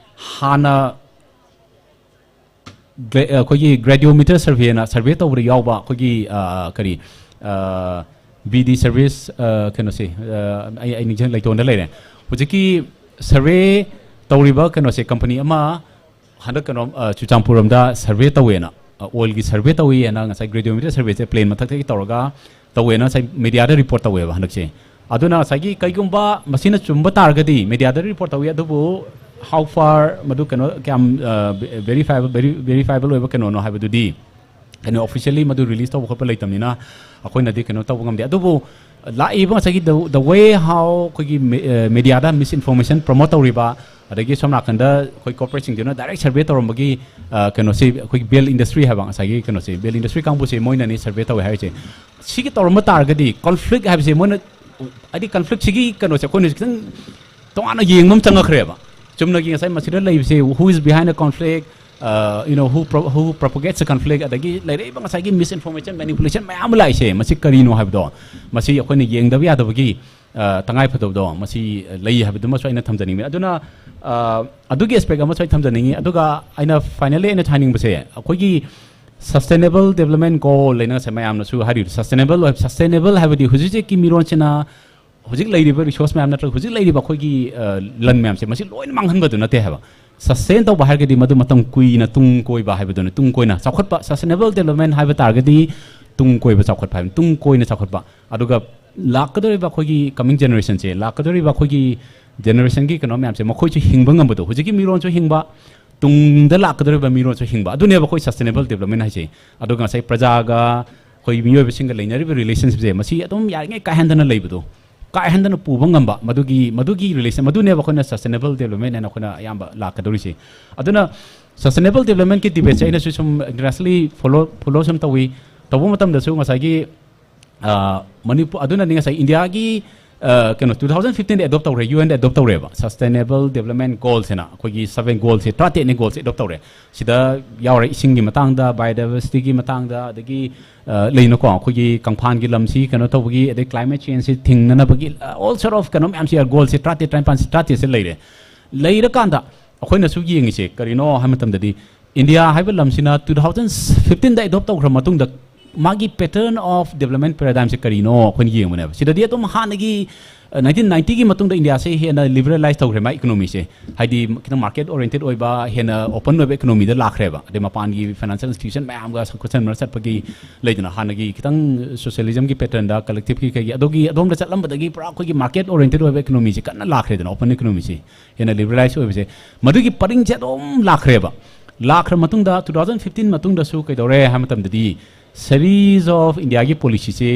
ꯍꯥꯟꯅ ꯒ꯭ꯔꯦ-, ꯑꯩꯈꯣꯏꯒꯤ Gradiometer survey ꯅ survey ꯇꯧꯕꯗ ꯌꯥꯎꯕ ꯑꯩꯈꯣꯏꯒꯤ, ꯑ, ꯀꯔꯤ, ꯑ, B D service, ꯑ, ꯀꯩꯅꯣꯁꯦ, ꯑ, ꯑꯩ, ꯑꯩ ꯅꯤꯡꯁꯤꯡ ꯂꯩꯇꯣꯟꯗ ꯂꯩꯔꯦ꯫ ꯍꯧꯖꯤꯛꯀꯤ survey ꯇꯧꯔꯤꯕ ꯀꯩꯅꯣꯁꯦ, company ꯑꯃ ꯍꯟꯗꯛ ꯀꯩꯅꯣ, ꯑ, ꯆꯨꯔꯆꯥꯟꯄꯨꯔ ꯔꯣꯝꯗ survey ꯇꯧꯋꯦꯅ, ꯑ, oil ꯒꯤ survey ꯇꯧꯋꯦꯅ, ꯉꯁꯥꯏ Gradiometer survey ꯁꯦ plane ꯃꯊꯛꯇꯒꯤ ꯇꯧꯔꯒ ꯇꯧꯋꯦꯅ ꯉꯁꯥꯏ media ꯗ report ꯇꯧꯋꯦꯕ ꯍꯟꯗꯛꯁꯦ꯫ ꯑꯗꯨꯅ ꯉꯁꯥꯏꯒꯤ ꯀꯩꯒꯨꯝꯕ ꯃꯁꯤꯅ ꯆꯨꯝꯕ ꯇꯥꯔꯒꯗꯤ, media ꯗ report ꯇꯧꯋꯤ, ꯑꯗꯨꯕꯨ how far ꯃꯗꯨ ꯀꯩꯅꯣ ꯀꯌꯥꯝ, ꯑ, verifiable, veri-, verifiable ꯑꯣꯏꯕ ꯀꯩꯅꯣꯅꯣ ꯍꯥꯏꯕꯗꯨꯗꯤ ꯀꯩꯅꯣ officially ꯃꯗꯨ release ꯇꯧꯕ ꯈꯣꯠꯄ ꯂꯩꯇꯕꯅꯤꯅ ꯑꯩꯈꯣꯏꯅꯗꯤ ꯀꯩꯅꯣ ꯇꯧꯕ ꯉꯝꯗꯦ꯫ ꯑꯗꯨꯕꯨ, ꯂꯥꯛꯏꯕ ꯉꯁꯥꯏꯒꯤ the, the way how ꯑꯩꯈꯣꯏꯒꯤ ꯃꯦꯗꯤꯌꯥꯗ ꯃꯤꯁ ꯏꯟꯐꯣꯔꯃꯦꯁꯟ ꯄ꯭ꯔꯣꯃꯣꯠ ꯇꯧꯔꯤꯕ, ꯑꯗꯒꯤ ꯁꯣꯝ ꯅꯥꯀꯟꯗ ꯑꯩꯈꯣꯏ ꯀꯣꯔꯄꯣꯔꯦꯠꯁꯤꯡꯗꯨꯅ ꯗꯥꯏꯔꯦꯛ ꯁꯔꯚꯦ ꯇꯧꯔꯝꯕꯒꯤ ꯑ, ꯀꯩꯅꯣꯁꯤ, ꯑꯩꯈꯣꯏꯒꯤ ꯕꯦꯜ ꯏꯟꯗꯁꯇ꯭ꯔꯤ ꯍꯥꯏꯕ, ꯉꯁꯥꯏꯒꯤ ꯀꯩꯅꯣꯁꯦ, ꯕꯦꯜ ꯏꯟꯗꯁꯇ꯭ꯔꯤ ꯀꯥꯡꯕꯨꯁꯦ ꯃꯣꯏꯅꯅꯤ ꯁꯔꯚꯦ ꯇꯧꯋꯦ ꯍꯥꯏꯔꯤꯁꯦ꯫ ꯁꯤꯒꯤ ꯇꯧꯔꯝꯕ ꯇꯥꯔꯒꯗꯤ ꯀꯣꯟꯐ꯭ꯂꯤꯛ ꯍꯥꯏꯕꯁꯦ ꯃꯣꯏꯅ, ꯍꯥꯏꯗꯤ ꯀꯟꯐ꯭ꯂꯤꯛꯁꯤꯒꯤ ꯀꯩꯅꯣꯁꯦ ꯑꯩꯈꯣꯏꯅ ꯈꯤꯇꯪ ꯇꯣꯉꯥꯟꯅ ꯌꯦꯡꯕ ꯑꯃ ꯆꯪꯉꯛꯈ꯭ꯔꯦꯕ꯫ ꯆꯨꯝꯅꯒꯤ ꯉꯁꯥꯏ ꯃꯁꯤꯗ ꯂꯩꯕꯁꯦ, who is behind the conflict, you know, who pro- who propagates the conflict, ꯑꯗꯒꯤ ꯂꯩꯔꯛꯏꯕ ꯉꯁꯥꯏꯒꯤ ꯃꯤꯁ ꯏꯟꯐꯣꯔꯃꯦꯁꯟ, ꯃꯦꯅꯤꯄꯨꯂꯦꯁꯟ ꯃꯌꯥꯝ ꯑꯃ ꯂꯥꯛꯏꯁꯦ, ꯃꯁꯤ ꯀꯔꯤꯅꯣ ꯍꯥꯏꯕꯗꯣ ꯃꯁꯤ ꯑꯩꯈꯣꯏꯅ ꯌꯦꯡꯗꯕ ꯌꯥꯗꯕꯒꯤ ꯑ, ꯇꯉꯥꯏ ꯐꯗꯕꯗꯣ ꯃꯁꯤ ꯂꯩ ꯍꯥꯏꯕꯗꯨꯃꯁꯨ ꯑꯩꯅ ꯊꯝꯖꯅꯤꯡꯕꯅꯤ꯫ ꯑꯗꯨꯅ ꯑ, ꯑꯗꯨꯒꯤ ꯑꯦꯁꯄꯦꯛ ꯑꯃꯁꯨ ꯑꯩ ꯊꯝꯖꯅꯤꯡꯉꯤ꯫ ꯑꯗꯨꯒ ꯑꯩꯅ ꯐꯥꯏꯅꯦꯜꯂꯤ ꯑꯩꯅ ꯍꯥꯏꯅꯤꯡꯕꯁꯦ, ꯑꯩꯈꯣꯏꯒꯤ sustainable development goal ꯍꯥꯏꯅ ꯉꯁꯥꯏ ꯃꯌꯥꯝꯅꯁꯨ ꯍꯥꯏꯔꯤꯕ sustainable ꯑꯣꯏꯕ, sustainable ꯍꯥꯏꯕꯗꯤ ꯍꯧꯖꯤꯛ ꯍꯧꯖꯤꯛꯀꯤ ꯃꯤꯔꯣꯟꯁꯤꯅ ꯍꯧꯖꯤꯛ ꯂꯩꯔꯤꯕ ꯔꯤꯁꯣꯔꯁ ꯃꯌꯥꯝ ꯅꯠꯇ꯭ꯔꯒ ꯍꯧꯖꯤꯛ ꯂꯩꯔꯤꯕ ꯑꯩꯈꯣꯏꯒꯤ ꯑ, ꯂꯟ ꯃꯌꯥꯝꯁꯦ ꯃꯁꯤ ꯂꯣꯏꯅ ꯃꯥꯡꯍꯟꯕꯗꯨ ꯅꯠꯇꯦ ꯍꯥꯏꯕ꯫ ꯁꯁꯇꯦꯟ ꯇꯧꯕ ꯍꯥꯏꯔꯒꯗꯤ ꯃꯗꯨ ꯃꯇꯝ ꯀꯨꯏꯅ ꯇꯨꯡ ꯀꯣꯏꯕ ꯍꯥꯏꯕꯗꯨꯅꯤ꯫ ꯇꯨꯡ ꯀꯣꯏꯅ ꯆꯥꯎꯈꯠꯄ, sustainable development ꯍꯥꯏꯕ ꯇꯥꯔꯒꯗꯤ ꯇꯨꯡ ꯀꯣꯏꯕ ꯆꯥꯎꯈꯠꯄ ꯍꯥꯏꯕꯅꯤ, ꯇꯨꯡ ꯀꯣꯏꯅ ꯆꯥꯎꯈꯠꯄ꯫ ꯑꯗꯨꯒ ꯂꯥꯛꯀꯗꯧꯔꯤꯕ ꯑꯩꯈꯣꯏꯒꯤ coming generationꯁꯦ, ꯂꯥꯛꯀꯗꯧꯔꯤꯕ ꯑꯩꯈꯣꯏꯒꯤ ꯖꯦꯅꯦꯔꯦꯁꯟꯒꯤ ꯀꯩꯅꯣ ꯃꯌꯥꯝꯁꯦ ꯃꯈꯣꯏꯁꯨ ꯍꯤꯡꯕ ꯉꯝꯕꯗꯣ, ꯍꯧꯖꯤꯛꯀꯤ ꯃꯤꯔꯣꯟꯁꯨ ꯍꯤꯡꯕ, ꯇꯨꯡꯗ ꯂꯥꯛꯀꯗꯧꯔꯤꯕ ꯃꯤꯔꯣꯟꯁꯨ ꯍꯤꯡꯕ, ꯑꯗꯨꯅꯦꯕ ꯑꯩꯈꯣꯏ sustainable development ꯍꯥꯏꯁꯦ꯫ ꯑꯗꯨꯒ ꯉꯁꯥꯏ ꯄ꯭ꯔꯖꯥꯒ ꯑꯩꯈꯣꯏ ꯃꯤꯑꯣꯏꯕꯁꯤꯡꯒ ꯂꯩꯅꯔꯤꯕ relationshipꯁꯦ, ꯃꯁꯤ ꯑꯗꯨꯝ ꯌꯥꯔꯤꯉꯩ ꯀꯥꯏꯍꯟꯗꯅ ꯂꯩꯕꯗꯣ, ꯀꯥꯏꯍꯟꯗꯅ ꯄꯨꯕ ꯉꯝꯕ, ꯃꯗꯨꯒꯤ ꯃꯗꯨꯒꯤ ꯔꯤꯂꯦꯁꯟ, ꯃꯗꯨꯅꯦꯕ ꯑꯩꯈꯣꯏꯅ sustainable development ꯍꯥꯏꯅ ꯑꯩꯈꯣꯏꯅ ꯑꯌꯥꯝꯕ ꯂꯥꯛꯀꯗꯧꯔꯤꯁꯦ꯫ ꯑꯗꯨꯅ sustainable developmentꯀꯤ debateꯁꯦ ꯑꯩꯅꯁꯨ ꯁꯨꯝ internationally follow follow ꯁꯨꯝ ꯇꯧꯏ꯫ ꯇꯧꯕ ꯃꯇꯝꯗꯁꯨ ꯉꯁꯥꯏꯒꯤ ꯑ, ꯃꯅꯤꯄꯨꯔ, ꯑꯗꯨꯅꯅꯤ ꯉꯁꯥꯏ ꯏꯟꯗꯤꯌꯥꯒꯤ ꯑ, ꯀꯩꯅꯣ two thousand fifteenꯗ adopt ꯇꯧꯔꯦ, UNꯗ adopt ꯇꯧꯔꯦꯕ, sustainable development goalsꯅ꯫ ꯑꯩꯈꯣꯏꯒꯤ seven goalꯁꯦ, ꯇꯔꯥꯇꯔꯦꯠꯅꯤ goalꯁꯦ adopt ꯇꯧꯔꯦ꯫ ꯁꯤꯗ ꯌꯥꯎꯔꯦ ꯏꯁꯤꯡꯒꯤ ꯃꯇꯥꯡꯗ, biodiversityꯒꯤ ꯃꯇꯥꯡꯗ, ꯑꯗꯒꯤ ꯑ, ꯂꯩꯅꯀꯣ, ꯑꯩꯈꯣꯏꯒꯤ ꯀꯪꯐꯥꯟꯒꯤ ꯂꯝꯁꯤ ꯀꯩꯅꯣ ꯇꯧꯕꯒꯤ, ꯑꯗꯩ climate changeꯁꯤ ꯊꯤꯡꯅꯅꯕꯒꯤ, ꯑ, all sort of ꯀꯩꯅꯣ ꯃꯌꯥꯝꯁꯤ, goalꯁꯦ ꯇꯔꯥꯇꯔꯦꯠ, ꯇꯔꯥꯅꯤꯄꯥꯟꯁꯦ, ꯇꯔꯥꯇꯔꯦꯠꯁꯦ ꯂꯩꯔꯦ꯫ ꯂꯩꯔꯀꯥꯟꯗ ꯑꯩꯈꯣꯏꯅꯁꯨ ꯌꯦꯡꯉꯤꯁꯦ ꯀꯔꯤꯅꯣ ꯍꯥꯏꯕ ꯃꯇꯝꯗꯗꯤ, ꯏꯟꯗꯤꯌꯥ ꯍꯥꯏꯕ ꯂꯝꯁꯤꯅ two thousand fifteenꯗ adopt ꯇꯧꯈ꯭ꯔ ꯃꯇꯨꯡꯗ ꯃꯥꯒꯤ pattern of development paradigmꯁꯦ ꯀꯔꯤꯅꯣ ꯑꯩꯈꯣꯏꯅ ꯌꯦꯡꯕꯅꯦꯕ꯫ ꯁꯤꯗꯗꯤ ꯑꯗꯨꯝ ꯍꯥꯟꯅꯒꯤ, ꯑ, nineteen ninetyꯒꯤ ꯃꯇꯨꯡꯗ ꯏꯟꯗꯤꯌꯥꯁꯦ ꯍꯦꯟꯅ liberalize ꯇꯧꯈ꯭ꯔꯦ, ꯃꯥꯏ economyꯁꯦ꯫ ꯍꯥꯏꯗꯤ ꯈꯤꯇꯪ market oriented ꯑꯣꯏꯕ, ꯍꯦꯟꯅ open ꯑꯣꯏꯕ economyꯗ ꯂꯥꯛꯈ꯭ꯔꯦꯕ꯫ ꯑꯗꯩ ꯃꯄꯥꯟꯒꯤ financial institution ꯃꯌꯥꯝꯒ ꯈꯨꯠꯁꯟꯅꯔ ꯆꯠꯄꯒꯤ, ꯂꯩꯗꯅ, ꯍꯥꯟꯅꯒꯤ ꯈꯤꯇꯪ socialismꯒꯤ patternꯗ, collectiveꯀꯤ ꯀꯩꯒꯤ, ꯑꯗꯨꯒꯤ ꯑꯗꯣꯝꯗ ꯆꯠꯂꯝꯕꯗꯒꯤ ꯄꯨꯔꯥ ꯑꯩꯈꯣꯏꯒꯤ market oriented ꯑꯣꯏꯕ economyꯁꯦ ꯀꯟꯅ ꯂꯥꯛꯈ꯭ꯔꯦꯗꯅ, open economyꯁꯦ꯫ ꯍꯦꯟꯅ liberalize ꯑꯣꯏꯕꯁꯦ, ꯃꯗꯨꯒꯤ ꯄꯔꯤꯡꯁꯦ ꯑꯗꯨꯝ ꯂꯥꯛꯈ꯭ꯔꯦꯕ꯫ ꯂꯥꯛꯈ꯭ꯔ ꯃꯇꯨꯡꯗ two thousand fifteen ꯃꯇꯨꯡꯗꯁꯨ ꯀꯩꯗꯧꯔꯦ ꯍꯥꯏꯕ ꯃꯇꯝꯗꯗꯤ, series of ꯏꯟꯗꯤꯌꯥꯒꯤ policyꯁꯦ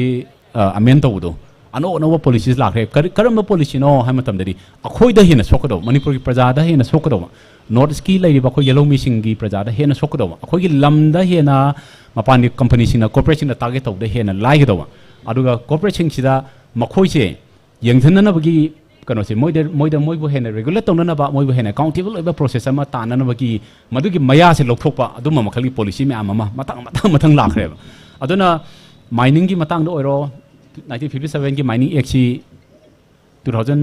ꯑ, amend ꯇꯧꯕꯗꯣ, ꯑꯅꯧ ꯑꯅꯧꯕ ꯄꯣꯂꯤꯁꯤꯁ ꯂꯥꯛꯈ꯭ꯔꯦ꯫ ꯀꯔꯤ, ꯀꯔꯝꯕ ꯄꯣꯂꯤꯁꯤꯅꯣ ꯍꯥꯏꯕ ꯃꯇꯝꯗꯗꯤ, ꯑꯩꯈꯣꯏꯗ ꯍꯦꯟꯅ ꯁꯣꯛꯀꯗꯧꯕ, ꯃꯅꯤꯄꯨꯔꯒꯤ ꯄ꯭ꯔꯖꯥꯗ ꯍꯦꯟꯅ ꯁꯣꯛꯀꯗꯧꯕ, ꯅꯣꯔꯠ ꯏꯁꯀꯤ ꯂꯩꯔꯤꯕ ꯑꯩꯈꯣꯏ ꯌꯦꯜꯍꯧꯃꯤꯁꯤꯡꯒꯤ ꯄ꯭ꯔꯖꯥꯗ ꯍꯦꯟꯅ ꯁꯣꯛꯀꯗꯧꯕ, ꯑꯩꯈꯣꯏꯒꯤ ꯂꯝꯗ ꯍꯦꯟꯅ ꯃꯄꯥꯟꯒꯤ ꯀꯝꯄꯅꯤꯁꯤꯡꯅ, ꯀꯣꯔꯄꯣꯔꯦꯠꯁꯤꯡꯅ ꯇꯥꯔꯒꯦꯠ ꯇꯧꯕꯗ ꯍꯦꯟꯅ ꯂꯥꯏꯒꯗꯧꯕ, ꯑꯗꯨꯒ ꯀꯣꯔꯄꯣꯔꯦꯠꯁꯤꯡꯁꯤꯗ ꯃꯈꯣꯏꯁꯦ ꯌꯦꯡꯁꯤꯟꯅꯅꯕꯒꯤ ꯀꯩꯅꯣꯁꯦ, ꯃꯣꯏꯗ, ꯃꯣꯏꯗ, ꯃꯣꯏꯕꯨ ꯍꯦꯟꯅ ꯔꯤꯒꯨꯂꯦꯠ ꯇꯧꯅꯅꯕ, ꯃꯣꯏꯕꯨ ꯍꯦꯟꯅ ꯑꯦꯀꯥꯎꯟꯇꯦꯕꯜ ꯑꯣꯏꯕ ꯄ꯭ꯔꯣꯁꯦꯁ ꯑꯃ ꯇꯥꯟꯅꯅꯕꯒꯤ, ꯃꯗꯨꯒꯤ ꯃꯌꯥꯁꯦ ꯂꯧꯊꯣꯛꯄ, ꯑꯗꯨꯝꯕ ꯃꯈꯜꯒꯤ ꯄꯣꯂꯤꯁꯤ ꯃꯌꯥꯝ ꯑꯃ ꯃꯊꯪ, ꯃꯊꯪ, ꯃꯊꯪ ꯂꯥꯛꯈ꯭ꯔꯦꯕ꯫ ꯑꯗꯨꯅ ꯃꯥꯏꯅꯤꯡꯒꯤ ꯃꯇꯥꯡꯗ ꯑꯣꯏꯔꯣ, ꯅꯥꯏꯟꯇꯤꯟ ꯐꯤꯐꯇꯤ ꯁꯚꯦꯟꯒꯤ ꯃꯥꯏꯅꯤꯡ ꯑꯦꯛꯁꯤ ꯇꯨ ꯊꯥꯎꯖꯟ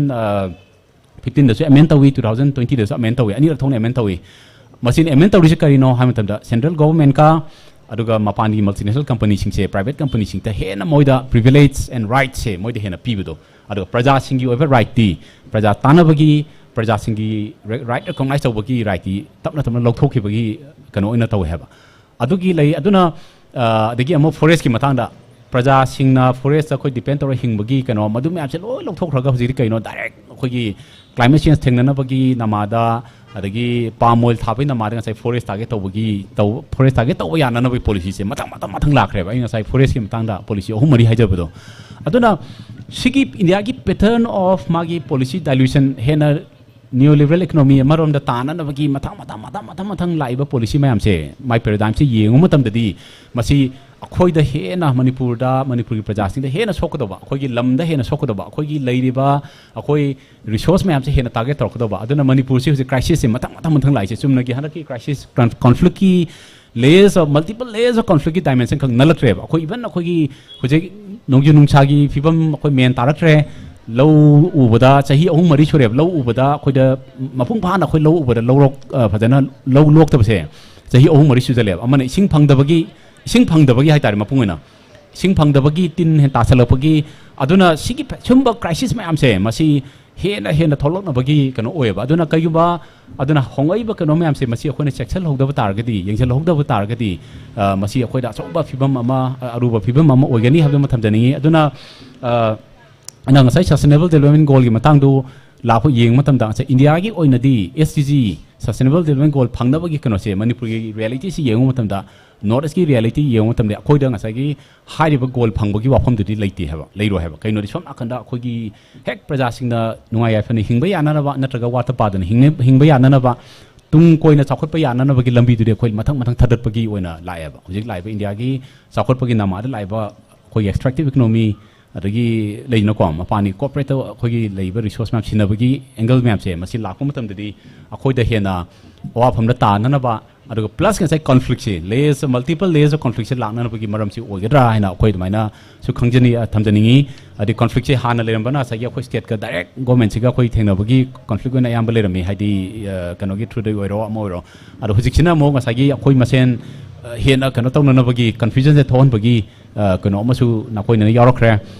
ꯐꯤꯐꯇꯤꯟꯗꯁꯨ ꯑꯦꯃꯦꯟ ꯇꯧꯏ, ꯇꯨ ꯊꯥꯎꯖꯟ ꯇ꯭ꯋꯦꯟꯇꯤꯗꯁꯨ ꯑꯦꯃꯦꯟ ꯇꯧꯏ, ꯑꯅꯤꯔꯛ ꯊꯣꯛꯅ ꯑꯦꯃꯦꯟ ꯇꯧꯏ꯫ ꯃꯁꯤꯅ ꯑꯦꯃꯦꯟ ꯇꯧꯔꯤꯁꯤ ꯀꯔꯤꯅꯣ ꯍꯥꯏꯕ ꯃꯇꯝꯗ, ꯁꯦꯟꯇ꯭ꯔꯦꯜ ꯒꯣꯚꯔꯟꯃꯦꯟꯠꯀ ꯑꯗꯨꯒ ꯃꯄꯥꯟꯒꯤ ꯃꯜꯇꯤꯅꯦꯁꯅꯦꯜ ꯀꯝꯄꯅꯤꯁꯤꯡꯁꯦ, ꯄ꯭ꯔꯥꯏꯚꯦꯠ ꯀꯝꯄꯅꯤꯁꯤꯡꯗ ꯍꯦꯟꯅ ꯃꯣꯏꯗ ꯄ꯭ꯔꯤꯚꯤꯂꯦꯖ ꯑꯦꯟ ꯔꯥꯏꯠꯁꯦ ꯃꯣꯏꯗ ꯍꯦꯟꯅ ꯄꯤꯕꯗꯣ, ꯑꯗꯨꯒ ꯄ꯭ꯔꯖꯥꯁꯤꯡꯒꯤ ꯑꯣꯏꯕ ꯔꯥꯏꯠꯇꯤ, ꯄ꯭ꯔꯖꯥ ꯇꯥꯟꯅꯕꯒꯤ, ꯄ꯭ꯔꯖꯥꯁꯤꯡꯒꯤ ꯔꯥꯏꯠ ꯔꯤꯀꯣꯛꯅꯥꯏꯖ ꯇꯧꯕꯒꯤ ꯔꯥꯏꯠꯇꯤ ꯇꯞꯅ ꯇꯞꯅ ꯂꯧꯊꯣꯛꯈꯤꯕꯒꯤ ꯀꯩꯅꯣ ꯑꯣꯏꯅ ꯇꯧꯋꯦ ꯍꯥꯏꯕ꯫ ꯑꯗꯨꯒꯤ ꯂꯩ꯫ ꯑꯗꯨꯅ, ꯑ, ꯑꯗꯒꯤ ꯑꯃꯨꯛ ꯐꯣꯔꯦꯁ꯭ꯠꯀꯤ ꯃꯇꯥꯡꯗ, ꯄ꯭ꯔꯖꯥꯁꯤꯡꯅ ꯐꯣꯔꯦꯁ꯭ꯠꯇ ꯑꯩꯈꯣꯏ ꯗꯤꯄꯦꯟ ꯇꯧꯔ ꯍꯤꯡꯕꯒꯤ ꯀꯩꯅꯣ, ꯃꯗꯨ ꯃꯌꯥꯝꯁꯦ ꯂꯣꯏ ꯂꯧꯊꯣꯛꯈ꯭ꯔꯒ ꯍꯧꯖꯤꯛꯇꯤ ꯀꯩꯅꯣ, ꯗꯥꯏꯔꯦꯛ ꯑꯩꯈꯣꯏꯒꯤ ꯀ꯭ꯂꯥꯏꯃꯦꯠ ꯆꯦꯟꯖ ꯊꯦꯡꯅꯅꯕꯒꯤ ꯅꯃꯥꯗ, ꯑꯗꯒꯤ ꯄꯥꯝ ꯑꯣꯏꯜ ꯊꯥꯕꯒꯤ ꯅꯃꯥꯗ ꯉꯁꯥꯏ ꯐꯣꯔꯦꯁ꯭ꯠ ꯇꯥꯔꯒꯦꯠ ꯇꯧꯕꯒꯤ, ꯇꯧ-, ꯐꯣꯔꯦꯁ꯭ꯠ ꯇꯥꯔꯒꯦꯠ ꯇꯧꯕ ꯌꯥꯅꯅꯕꯒꯤ ꯄꯣꯂꯤꯁꯤꯁꯦ ꯃꯊꯪ, ꯃꯊꯪ, ꯃꯊꯪ ꯂꯥꯛꯈ꯭ꯔꯦꯕ꯫ ꯑꯩ ꯉꯁꯥꯏ ꯐꯣꯔꯦꯁ꯭ꯠꯀꯤ ꯃꯇꯥꯡꯗ ꯄꯣꯂꯤꯁꯤ ꯑꯍꯨꯝ ꯃꯔꯤ ꯍꯥꯏꯖꯕꯗꯣ꯫ ꯑꯗꯨꯅ ꯁꯤꯒꯤ ꯏꯟꯗꯤꯌꯥꯒꯤ pattern of ꯃꯥꯒꯤ ꯄꯣꯂꯤꯁꯤ ꯗꯥꯏꯂ꯭ꯌꯨꯁꯟ ꯍꯦꯟꯅ ꯅꯤꯌꯣꯂꯤꯕꯔꯦꯜ ꯏꯀꯣꯅꯣꯃꯤ ꯑꯃꯔꯣꯝꯗ ꯇꯥꯅꯅꯕꯒꯤ ꯃꯊꯪ, ꯃꯊꯪ, ꯃꯊꯪ, ꯃꯊꯪ, ꯃꯊꯪ ꯂꯥꯛꯏꯕ ꯄꯣꯂꯤꯁꯤ ꯃꯌꯥꯝꯁꯦ, ꯃꯥꯏ ꯄꯦꯔꯥꯗꯥꯏꯝꯁꯦ ꯌꯦꯡꯕ ꯃꯇꯝꯗꯗꯤ, ꯃꯁꯤ ꯑꯩꯈꯣꯏꯗ ꯍꯦꯟꯅ, ꯃꯅꯤꯄꯨꯔꯗ, ꯃꯅꯤꯄꯨꯔꯒꯤ ꯄ꯭ꯔꯖꯥꯁꯤꯡꯗ ꯍꯦꯟꯅ ꯁꯣꯛꯀꯗꯧꯕ, ꯑꯩꯈꯣꯏꯒꯤ ꯂꯝꯗ ꯍꯦꯟꯅ ꯁꯣꯛꯀꯗꯧꯕ, ꯑꯩꯈꯣꯏꯒꯤ ꯂꯩꯔꯤꯕ, ꯑꯩꯈꯣꯏ ꯔꯤꯁꯣꯔꯁ ꯃꯌꯥꯝꯁꯦ ꯍꯦꯟꯅ ꯇꯥꯔꯒꯦꯠ ꯇꯧꯔꯛꯀꯗꯧꯕ꯫ ꯑꯗꯨꯅ ꯃꯅꯤꯄꯨꯔꯁꯤ ꯍꯧꯖꯤꯛ ꯀ꯭ꯔꯥꯏꯁꯤꯁꯁꯦ ꯃꯊꯪ, ꯃꯊꯪ, ꯃꯊꯪ ꯂꯥꯛꯏꯁꯦ, ꯆꯨꯝꯅꯒꯤ ꯍꯟꯗꯛꯀꯤ ꯀ꯭ꯔꯥꯏꯁꯤꯁ, ꯀꯟ-, ꯀꯣꯟꯐ꯭ꯂꯤꯛꯀꯤ layers of, multiple layers of conflictꯀꯤ dimension ꯈꯛ ꯅꯠꯂꯛꯇ꯭ꯔꯦꯕ꯫ ꯑꯩꯈꯣꯏ even ꯑꯩꯈꯣꯏꯒꯤ ꯍꯧꯖꯤꯛ ꯅꯣꯡꯖꯨ ꯅꯨꯡꯁꯥꯒꯤ ꯐꯤꯕꯝ ꯑꯩꯈꯣꯏ ꯃꯦꯟ ꯇꯥꯔꯛꯇ꯭ꯔꯦ꯫ ꯂꯧ ꯎꯕꯗ ꯆꯍꯤ ꯑꯍꯨꯝ ꯃꯔꯤ ꯁꯨꯔꯦꯕ꯫ ꯂꯧ ꯎꯕꯗ ꯑꯩꯈꯣꯏꯗ ꯃꯄꯨꯡ ꯐꯥꯅ ꯑꯩꯈꯣꯏ ꯂꯧ ꯎꯕꯗ ꯂꯧꯔꯣꯛ, ꯑ, ꯐꯖꯅ ꯂꯧ ꯂꯣꯛꯇꯕꯁꯦ ꯆꯍꯤ ꯑꯍꯨꯝ ꯃꯔꯤ ꯁꯨꯖꯜꯂꯦꯕ꯫ ꯑꯃꯅ ꯏꯁꯤꯡ ꯐꯪꯗꯕꯒꯤ, ꯏꯁꯤꯡ ꯐꯪꯗꯕꯒꯤ ꯍꯥꯏꯇꯥꯔꯦ, ꯃꯄꯨꯡ ꯑꯣꯏꯅ ꯏꯁꯤꯡ ꯐꯪꯗꯕꯒꯤ, ꯇꯤꯟ ꯍꯦꯟ ꯇꯥꯁꯜꯂꯛꯄꯒꯤ꯫ ꯑꯗꯨꯅ ꯁꯤꯒꯤ ꯐ-, ꯁꯨꯝꯕ ꯀ꯭ꯔꯥꯏꯁꯤꯁ ꯃꯌꯥꯝꯁꯦ, ꯃꯁꯤ ꯍꯦꯟꯅ ꯍꯦꯟꯅ ꯊꯣꯛꯂꯛꯅꯕꯒꯤ ꯀꯩꯅꯣ ꯑꯣꯏꯌꯦꯕ꯫ ꯑꯗꯨꯅ ꯀꯩꯒꯨꯝꯕ, ꯑꯗꯨꯅ ꯍꯣꯡꯂꯛꯏꯕ ꯀꯩꯅꯣ ꯃꯌꯥꯝꯁꯦ, ꯃꯁꯤ ꯑꯩꯈꯣꯏꯅ ꯆꯦꯛꯁꯤꯜꯍꯧꯗꯕ ꯇꯥꯔꯒꯗꯤ, ꯌꯦꯡꯁꯤꯜꯍꯧꯗꯕ ꯇꯥꯔꯒꯗꯤ, ꯑ, ꯃꯁꯤ ꯑꯩꯈꯣꯏꯗ ꯑꯆꯧꯕ ꯐꯤꯕꯝ ꯑꯃ, ꯑ, ꯑꯔꯨꯕ ꯐꯤꯕꯝ ꯑꯃ ꯑꯣꯏꯒꯅꯤ ꯍꯥꯏꯕꯗꯨꯃ ꯊꯝꯖꯅꯤꯡꯉꯤ꯫ ꯑꯗꯨꯅ, ꯑ, ꯑꯩꯅ ꯉꯁꯥꯏ Sustainable Development Goalꯒꯤ ꯃꯇꯥꯡꯗꯨ ꯂꯥꯛꯄ ꯌꯦꯡꯕ ꯃꯇꯝꯗ, ꯉꯁꯥꯏ ꯏꯟꯗꯤꯌꯥꯒꯤ ꯑꯣꯏꯅꯗꯤ S D G Sustainable Development Goal ꯐꯪꯅꯕꯒꯤ ꯀꯩꯅꯣꯁꯦ, ꯃꯅꯤꯄꯨꯔꯒꯤ reality ꯁꯤ ꯌꯦꯡꯕ ꯃꯇꯝꯗ, North East ꯀꯤ reality ꯌꯦꯡꯕ ꯃꯇꯝꯗ, ꯑꯩꯈꯣꯏꯗ ꯉꯁꯥꯏꯒꯤ ꯍꯥꯏꯔꯤꯕ goal ꯐꯪꯕꯒꯤ ꯋꯥꯐꯝꯗꯨꯗꯤ ꯂꯩꯇꯦ ꯍꯥꯏꯕ, ꯂꯩꯔꯣꯏ ꯍꯥꯏꯕ꯫ ꯀꯩꯅꯣꯗꯤ, ꯁꯣꯝ ꯅꯥꯀꯟꯗ ꯑꯩꯈꯣꯏꯒꯤ ꯍꯦꯛ ꯄ꯭ꯔꯖꯥꯁꯤꯡꯅ ꯅꯨꯡꯉꯥꯏ ꯌꯥꯏꯐꯅ ꯍꯤꯡꯕ ꯌꯥꯅꯅꯕ, ꯅꯠꯇ꯭ꯔꯒ ꯋꯥꯠꯇ ꯄꯥꯗꯅ ꯍꯤꯡꯅ-, ꯍꯤꯡꯕ ꯌꯥꯅꯅꯕ, ꯇꯨꯡ ꯀꯣꯏꯅ ꯆꯥꯎꯈꯠꯄ ꯌꯥꯅꯅꯕꯒꯤ ꯂꯝꯕꯤꯗꯨꯗꯤ ꯑꯩꯈꯣꯏ ꯃꯊꯪ ꯃꯊꯪ ꯊꯥꯗꯠꯄꯒꯤ ꯑꯣꯏꯅ ꯂꯥꯛꯑꯦꯕ꯫ ꯍꯧꯖꯤꯛ ꯂꯥꯛꯏꯕ ꯏꯟꯗꯤꯌꯥꯒꯤ ꯆꯥꯎꯈꯠꯄꯒꯤ ꯅꯃꯥꯗ ꯂꯥꯛꯏꯕ ꯑꯩꯈꯣꯏꯒꯤ extractive economy, ꯑꯗꯒꯤ ꯂꯩꯗꯅꯀꯣ, ꯃꯄꯥꯟꯒꯤ corporate ꯇ ꯑꯩꯈꯣꯏꯒꯤ ꯂꯩꯔꯤꯕ resource ꯃꯌꯥꯝ ꯁꯤꯟꯅꯕꯒꯤ angle ꯃꯌꯥꯝꯁꯦ, ꯃꯁꯤ ꯂꯥꯛꯄ ꯃꯇꯝꯗꯗꯤ ꯑꯩꯈꯣꯏꯗ ꯍꯦꯟꯅ ꯑꯋꯥꯐꯝꯗ ꯇꯥꯅꯅꯕ, ꯑꯗꯨꯒ plus ꯉꯁꯥꯏ conflict say, layers, multiple layers of conflict ꯁꯦ ꯂꯥꯛꯅꯅꯕꯒꯤ ꯃꯔꯝꯁꯤ ꯑꯣꯏꯒꯗ꯭ꯔꯥ ꯍꯥꯏꯅ ꯑꯩꯈꯣꯏ ꯑꯗꯨꯃꯥꯏꯅ ꯁꯨ ꯈꯪꯖꯅꯤ, ꯑ, ꯊꯝꯖꯅꯤꯡꯉꯤ꯫ ꯑꯗꯩ conflict ꯁꯦ ꯍꯥꯟꯅ ꯂꯩꯔꯝꯕꯅ ꯉꯁꯥꯏꯒꯤ ꯑꯩꯈꯣꯏ state ꯀ direct government ꯁꯤꯒ ꯑꯩꯈꯣꯏ ꯊꯦꯡꯅꯕꯒꯤ conflict ꯑꯣꯏꯅ ꯑꯌꯥꯝꯕ ꯂꯩꯔꯝꯃꯤ, ꯍꯥꯏꯗꯤ, ꯑ, ꯀꯩꯅꯣꯒꯤ through ꯗ ꯑꯣꯏꯔꯣ, ꯑꯃ ꯑꯣꯏꯔꯣ꯫ ꯑꯗꯣ ꯍꯧꯖꯤꯛꯁꯤꯅ ꯑꯃꯨꯛ ꯉꯁꯥꯏꯒꯤ ꯑꯩꯈꯣꯏ ꯃꯁꯦꯟ, ꯑ, ꯍꯦꯟꯅ ꯀꯩꯅꯣ ꯇꯧꯅꯅꯕꯒꯤ, confusion ꯁꯦ ꯊꯣꯛꯍꯟꯕꯒꯤ, ꯑ, ꯀꯩꯅꯣ ꯑꯃꯁꯨ ꯅꯈꯣꯏꯅ ꯌꯥꯎꯔꯛꯈ꯭ꯔꯦ꯫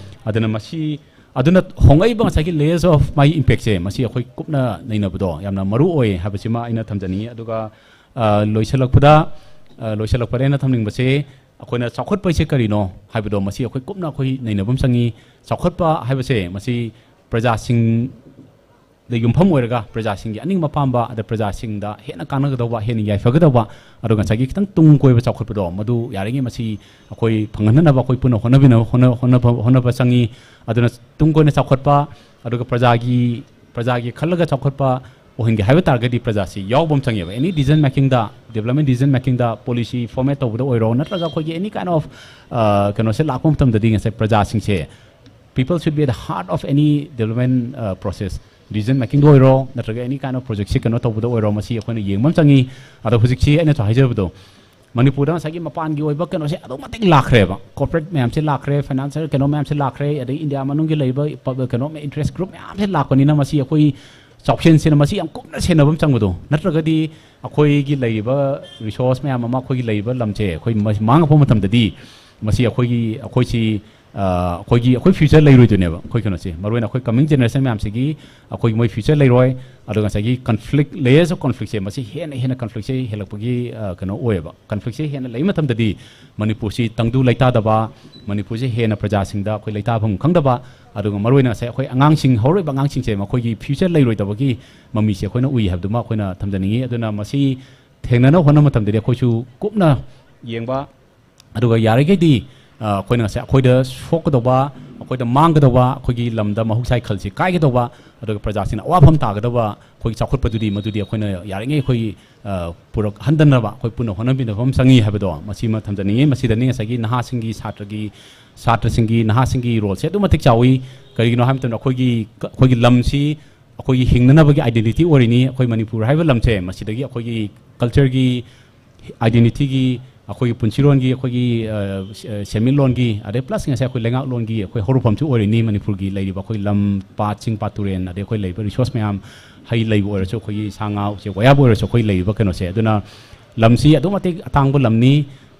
ꯑꯗꯨꯅ ꯃꯁꯤ, ꯑꯗꯨꯅ ꯍꯣꯡꯂꯛꯏꯕ ꯉꯁꯥꯏꯒꯤ layers of ꯃꯥꯒꯤ impact ꯁꯦ, ꯃꯁꯤ ꯑꯩꯈꯣꯏ ꯀꯨꯞꯅ ꯅꯩꯅꯕꯗꯣ ꯌꯥꯝꯅ ꯃꯔꯨ ꯑꯣꯏ ꯍꯥꯏꯕꯁꯤꯃ ꯑꯩꯅ ꯊꯝꯖꯅꯤꯡꯉꯤ꯫ ꯑꯗꯨꯒ, ꯑ, ꯂꯣꯏꯁꯤꯜꯂꯛꯄꯗ, ꯑ, ꯂꯣꯏꯁꯤꯜꯂꯛꯄꯗ ꯑꯩꯅ ꯊꯝꯅꯤꯡꯕꯁꯦ, ꯑꯩꯈꯣꯏꯅ ꯆꯥꯎꯈꯠꯄ ꯍꯥꯏꯁꯦ ꯀꯔꯤꯅꯣ ꯍꯥꯏꯕꯗꯣ, ꯃꯁꯤ ꯑꯩꯈꯣꯏ ꯀꯨꯞꯅ ꯑꯩꯈꯣꯏ ꯅꯩꯅꯕ ꯑꯃ ꯆꯪꯉꯤ꯫ ꯆꯥꯎꯈꯠꯄ ꯍꯥꯏꯕꯁꯦ, ꯃꯁꯤ ꯄ꯭ꯔꯖꯥꯁꯤꯡꯗ ꯌꯨꯝꯐꯝ ꯑꯣꯏꯔꯒ, ꯄ꯭ꯔꯖꯥꯁꯤꯡꯒꯤ ꯑꯅꯤꯡꯕ ꯑꯄꯥꯝꯕ, ꯑꯗ ꯄ꯭ꯔꯖꯥꯁꯤꯡꯗ ꯍꯦꯟꯅ ꯀꯥꯟꯅꯒꯗꯧꯕ, ꯍꯦꯟꯅ ꯌꯥꯏꯐꯒꯗꯧꯕ, ꯑꯗꯣ ꯉꯁꯥꯏꯒꯤ ꯈꯤꯇꯪ ꯇꯨꯡ ꯀꯣꯏꯕ ꯆꯥꯎꯈꯠꯄꯗꯣ, ꯃꯗꯨ ꯌꯥꯔꯤꯉꯩ ꯃꯁꯤ ꯑꯩꯈꯣꯏ ꯐꯪꯍꯟꯅꯅꯕ ꯑꯩꯈꯣꯏ ꯄꯨꯟꯅ ꯍꯣꯠꯅꯕꯤꯅ-, ꯍꯣꯠꯅ-, ꯍꯣꯠꯅꯕ, ꯍꯣꯠꯅꯕ ꯆꯪꯉꯤ꯫ ꯑꯗꯨꯅ ꯇꯨꯡ ꯀꯣꯏꯅ ꯆꯥꯎꯈꯠꯄ, ꯑꯗꯨꯒ ꯄ꯭ꯔꯖꯥꯒꯤ, ꯄ꯭ꯔꯖꯥꯒꯤ ꯈꯜꯂꯒ ꯆꯥꯎꯈꯠꯄ ꯑꯣꯏꯍꯟꯒꯦ ꯍꯥꯏꯕ ꯇꯥꯔꯒꯗꯤ, ꯄ꯭ꯔꯖꯥꯁꯤ ꯌꯥꯎꯕ ꯑꯃ ꯆꯪꯉꯦꯕ꯫ Any decision making ꯗ, development decision making ꯗ, policy format ꯇꯧꯕꯗ ꯑꯣꯏꯔꯣ, ꯅꯠꯇ꯭ꯔꯒ ꯑꯩꯈꯣꯏꯒꯤ any kind of, ꯑ, ꯀꯩꯅꯣꯁꯦ ꯂꯥꯛꯄ ꯃꯇꯝꯗꯗꯤ, ꯉꯁꯥꯏ ꯄ꯭ꯔꯖꯥꯁꯤꯡꯁꯦ, people should be at the heart of any development, uh, process, decision making ꯗ ꯑꯣꯏꯔꯣ, ꯅꯠꯇ꯭ꯔꯒ any kind of project ꯁꯤ ꯀꯩꯅꯣ ꯇꯧꯕꯗ ꯑꯣꯏꯔꯣ, ꯃꯁꯤ ꯑꯩꯈꯣꯏꯅ ꯌꯦꯡꯕ ꯑꯃ ꯆꯪꯉꯤ꯫ ꯑꯗꯣ ꯍꯧꯖꯤꯛꯁꯤ ꯑꯩꯅꯁꯨ ꯍꯥꯏꯖꯕꯗꯣ, ꯃꯅꯤꯄꯨꯔꯗ ꯉꯁꯥꯏꯒꯤ ꯃꯄꯥꯟꯒꯤ ꯑꯣꯏꯕ ꯀꯩꯅꯣꯁꯦ ꯑꯗꯨꯛ ꯃꯇꯤꯛ ꯂꯥꯛꯈ꯭ꯔꯦꯕ, corporate ꯃꯌꯥꯝꯁꯦ ꯂꯥꯛꯈ꯭ꯔꯦ, financial ꯀꯩꯅꯣ ꯃꯌꯥꯝꯁꯦ ꯂꯥꯛꯈ꯭ꯔꯦ, ꯑꯗꯩ ꯏꯟꯗꯤꯌꯥ ꯃꯅꯨꯡꯒꯤ ꯂꯩꯔꯤꯕ ꯄ-, ꯀꯩꯅꯣ interest group ꯃꯌꯥꯝꯁꯦ ꯂꯥꯛꯄꯅꯤꯅ, ꯃꯁꯤ ꯑꯩꯈꯣꯏ ꯆꯥꯎꯁꯦꯟꯁꯤꯅ ꯃꯁꯤ ꯌꯥꯝ ꯀꯨꯞꯅ ꯁꯦꯟꯅꯕ ꯑꯃ ꯆꯪꯕꯗꯣ, ꯅꯠꯇ꯭ꯔꯒꯗꯤ ꯑꯩꯈꯣꯏꯒꯤ ꯂꯩꯔꯤꯕ resource ꯃꯌꯥꯝ ꯑꯃ, ꯑꯩꯈꯣꯏꯒꯤ ꯂꯩꯔꯤꯕ ꯂꯝꯁꯦ ꯑꯩꯈꯣꯏ ꯃꯁꯤ ꯃꯥꯡꯉꯛꯄ ꯃꯇꯝꯗꯗꯤ, ꯃꯁꯤ ꯑꯩꯈꯣꯏꯒꯤ, ꯑꯩꯈꯣꯏꯁꯤ, ꯑ, ꯑꯩꯈꯣꯏꯒꯤ, ꯑꯩꯈꯣꯏ future ꯂꯩꯔꯣꯏꯗꯣꯏꯅꯦꯕ꯫ ꯑꯩꯈꯣꯏ ꯀꯩꯅꯣꯁꯦ, ꯃꯔꯨꯑꯣꯏꯅ ꯑꯩꯈꯣꯏ coming generation ꯃꯌꯥꯝꯁꯤꯒꯤ ꯑꯩꯈꯣꯏꯒꯤ ꯃꯣꯏ future ꯂꯩꯔꯣꯏ꯫ ꯑꯗꯨꯒ ꯉꯁꯥꯏꯒꯤ conflict, layers of conflict ꯁꯦ, ꯃꯁꯤ ꯍꯦꯟꯅ ꯍꯦꯟꯅ conflict ꯁꯦ ꯍꯦꯜꯂꯛꯄꯒꯤ, ꯑ, ꯀꯩꯅꯣ ꯑꯣꯏꯌꯦꯕ꯫ Conflict ꯁꯦ ꯍꯦꯟꯅ ꯂꯩ ꯃꯇꯝꯗꯗꯤ ꯃꯅꯤꯄꯨꯔꯁꯤ ꯇꯪꯗꯨ ꯂꯩꯇꯥꯗꯕ, ꯃꯅꯤꯄꯨꯔꯁꯦ ꯍꯦꯟꯅ ꯄ꯭ꯔꯖꯥꯁꯤꯡꯗ ꯑꯩꯈꯣꯏ ꯂꯩꯇꯥꯐꯝ ꯈꯪꯗꯕ, ꯑꯗꯨꯒ ꯃꯔꯨꯑꯣꯏꯅ ꯉꯁꯥꯏ ꯑꯩꯈꯣꯏ ꯑꯉꯥꯡꯁꯤꯡ, ꯍꯧꯔꯛꯏꯕ ꯑꯉꯥꯡꯁꯤꯡꯁꯦ ꯃꯈꯣꯏꯒꯤ future ꯂꯩꯔꯣꯏꯗꯕꯒꯤ ꯃꯃꯤꯁꯦ ꯑꯩꯈꯣꯏꯅ ꯎꯏ ꯍꯥꯏꯕꯗꯨꯃ ꯑꯩꯈꯣꯏꯅ ꯊꯝꯖꯅꯤꯡꯉꯤ꯫ ꯑꯗꯨꯅ ꯃꯁꯤ ꯊꯦꯡꯅꯅꯕ ꯍꯣꯠꯅꯕ ꯃꯇꯝꯗꯗꯤ ꯑꯩꯈꯣꯏꯁꯨ ꯀꯨꯞꯅ ꯌꯦꯡꯕ, ꯑꯗꯨꯒ ꯌꯥꯔꯤꯈꯩꯗꯤ, ꯑ, ꯑꯩꯈꯣꯏꯅ ꯉꯁꯥꯏ ꯑꯩꯈꯣꯏꯗ ꯁꯣꯛꯀꯗꯧꯕ, ꯑꯩꯈꯣꯏꯗ ꯃꯥꯡꯒꯗꯧꯕ, ꯑꯩꯈꯣꯏꯒꯤ ꯂꯝꯗ ꯃꯍꯧꯁꯥꯒꯤ ꯈꯜꯁꯤ ꯀꯥꯏꯒꯗꯧꯕ, ꯑꯗꯨꯒ ꯄ꯭ꯔꯖꯥꯁꯤꯡꯅ ꯑꯋꯥꯐꯝ ꯇꯥꯒꯗꯕ ꯑꯩꯈꯣꯏꯒꯤ ꯆꯥꯎꯈꯠꯄꯗꯨꯗꯤ, ꯃꯗꯨꯗꯤ ꯑꯩꯈꯣꯏꯅ ꯌꯥꯔꯤꯉꯩ ꯑꯩꯈꯣꯏ, ꯑ, ꯄꯨꯔꯛꯍꯟꯗꯅꯕ ꯑꯩꯈꯣꯏ ꯄꯨꯟꯅ ꯍꯣꯠꯅꯃꯤꯟꯅꯕ ꯑꯃ ꯆꯪꯉꯤ ꯍꯥꯏꯕꯗꯣ ꯃꯁꯤꯃ ꯊꯝꯖꯅꯤꯡꯉꯤ꯫ ꯃꯁꯤꯗꯅꯤ ꯉꯁꯥꯏꯒꯤ ꯅꯍꯥꯁꯤꯡꯒꯤ, ꯁꯥꯇ꯭ꯔꯒꯤ, ꯁꯥꯇ꯭ꯔꯁꯤꯡꯒꯤ, ꯅꯍꯥꯁꯤꯡꯒꯤ roleꯁꯦ ꯑꯗꯨꯛ ꯃꯇꯤꯛ ꯆꯥꯎꯏ꯫ ꯀꯔꯤꯒꯤꯅꯣ ꯍꯥꯏꯕ ꯃꯇꯝꯗ ꯑꯩꯈꯣꯏꯒꯤ, ꯑꯩꯈꯣꯏꯒꯤ ꯂꯝꯁꯤ ꯑꯩꯈꯣꯏꯒꯤ ꯍꯤꯡꯅꯅꯕꯒꯤ identity ꯑꯣꯏꯔꯤꯅꯤ꯫ ꯑꯩꯈꯣꯏ ꯃꯅꯤꯄꯨꯔ ꯍꯥꯏꯕ ꯂꯝꯁꯦ ꯃꯁꯤꯗꯒꯤ ꯑꯩꯈꯣꯏꯒꯤ cultureꯒꯤ, identityꯒꯤ, ꯑꯩꯈꯣꯏꯒꯤ ꯄꯨꯟꯁꯤꯔꯣꯟꯒꯤ, ꯑꯩꯈꯣꯏꯒꯤ, ꯑ, ꯁꯦꯟꯃꯤꯠꯂꯣꯟꯒꯤ, ꯑꯗꯩ plus ꯉꯁꯥꯏ ꯑꯩꯈꯣꯏ ꯂꯩꯉꯥꯛꯂꯣꯟꯒꯤ ꯑꯩꯈꯣꯏ ꯍꯧꯔꯛꯐꯝꯁꯨ ꯑꯣꯏꯔꯤꯅꯤ꯫ ꯃꯅꯤꯄꯨꯔꯒꯤ ꯂꯩꯔꯤꯕ ꯑꯩꯈꯣꯏ ꯂꯝ, ꯄꯥꯠ, ꯆꯤꯡ, ꯄꯥꯠ, ꯇꯨꯔꯦꯟ, ꯑꯗꯩ ꯑꯩꯈꯣꯏ ꯂꯩꯕ resource ꯃꯌꯥꯝ, ꯍꯩ ꯂꯩꯕꯨ ꯑꯣꯏꯔꯁꯨ, ꯑꯩꯈꯣꯏꯒꯤ ꯁꯥ ꯉꯥ, ꯎꯆꯦꯛ ꯋꯥꯌꯥꯕꯨ ꯑꯣꯏꯔꯁꯨ, ꯑꯩꯈꯣꯏ ꯂꯩꯔꯤꯕ ꯀꯩꯅꯣꯁꯦ꯫ ꯑꯗꯨꯅ ꯂꯝꯁꯤ ꯑꯗꯨꯛ ꯃꯇꯤꯛ ꯑꯇꯥꯡꯕ ꯂꯝꯅꯤ,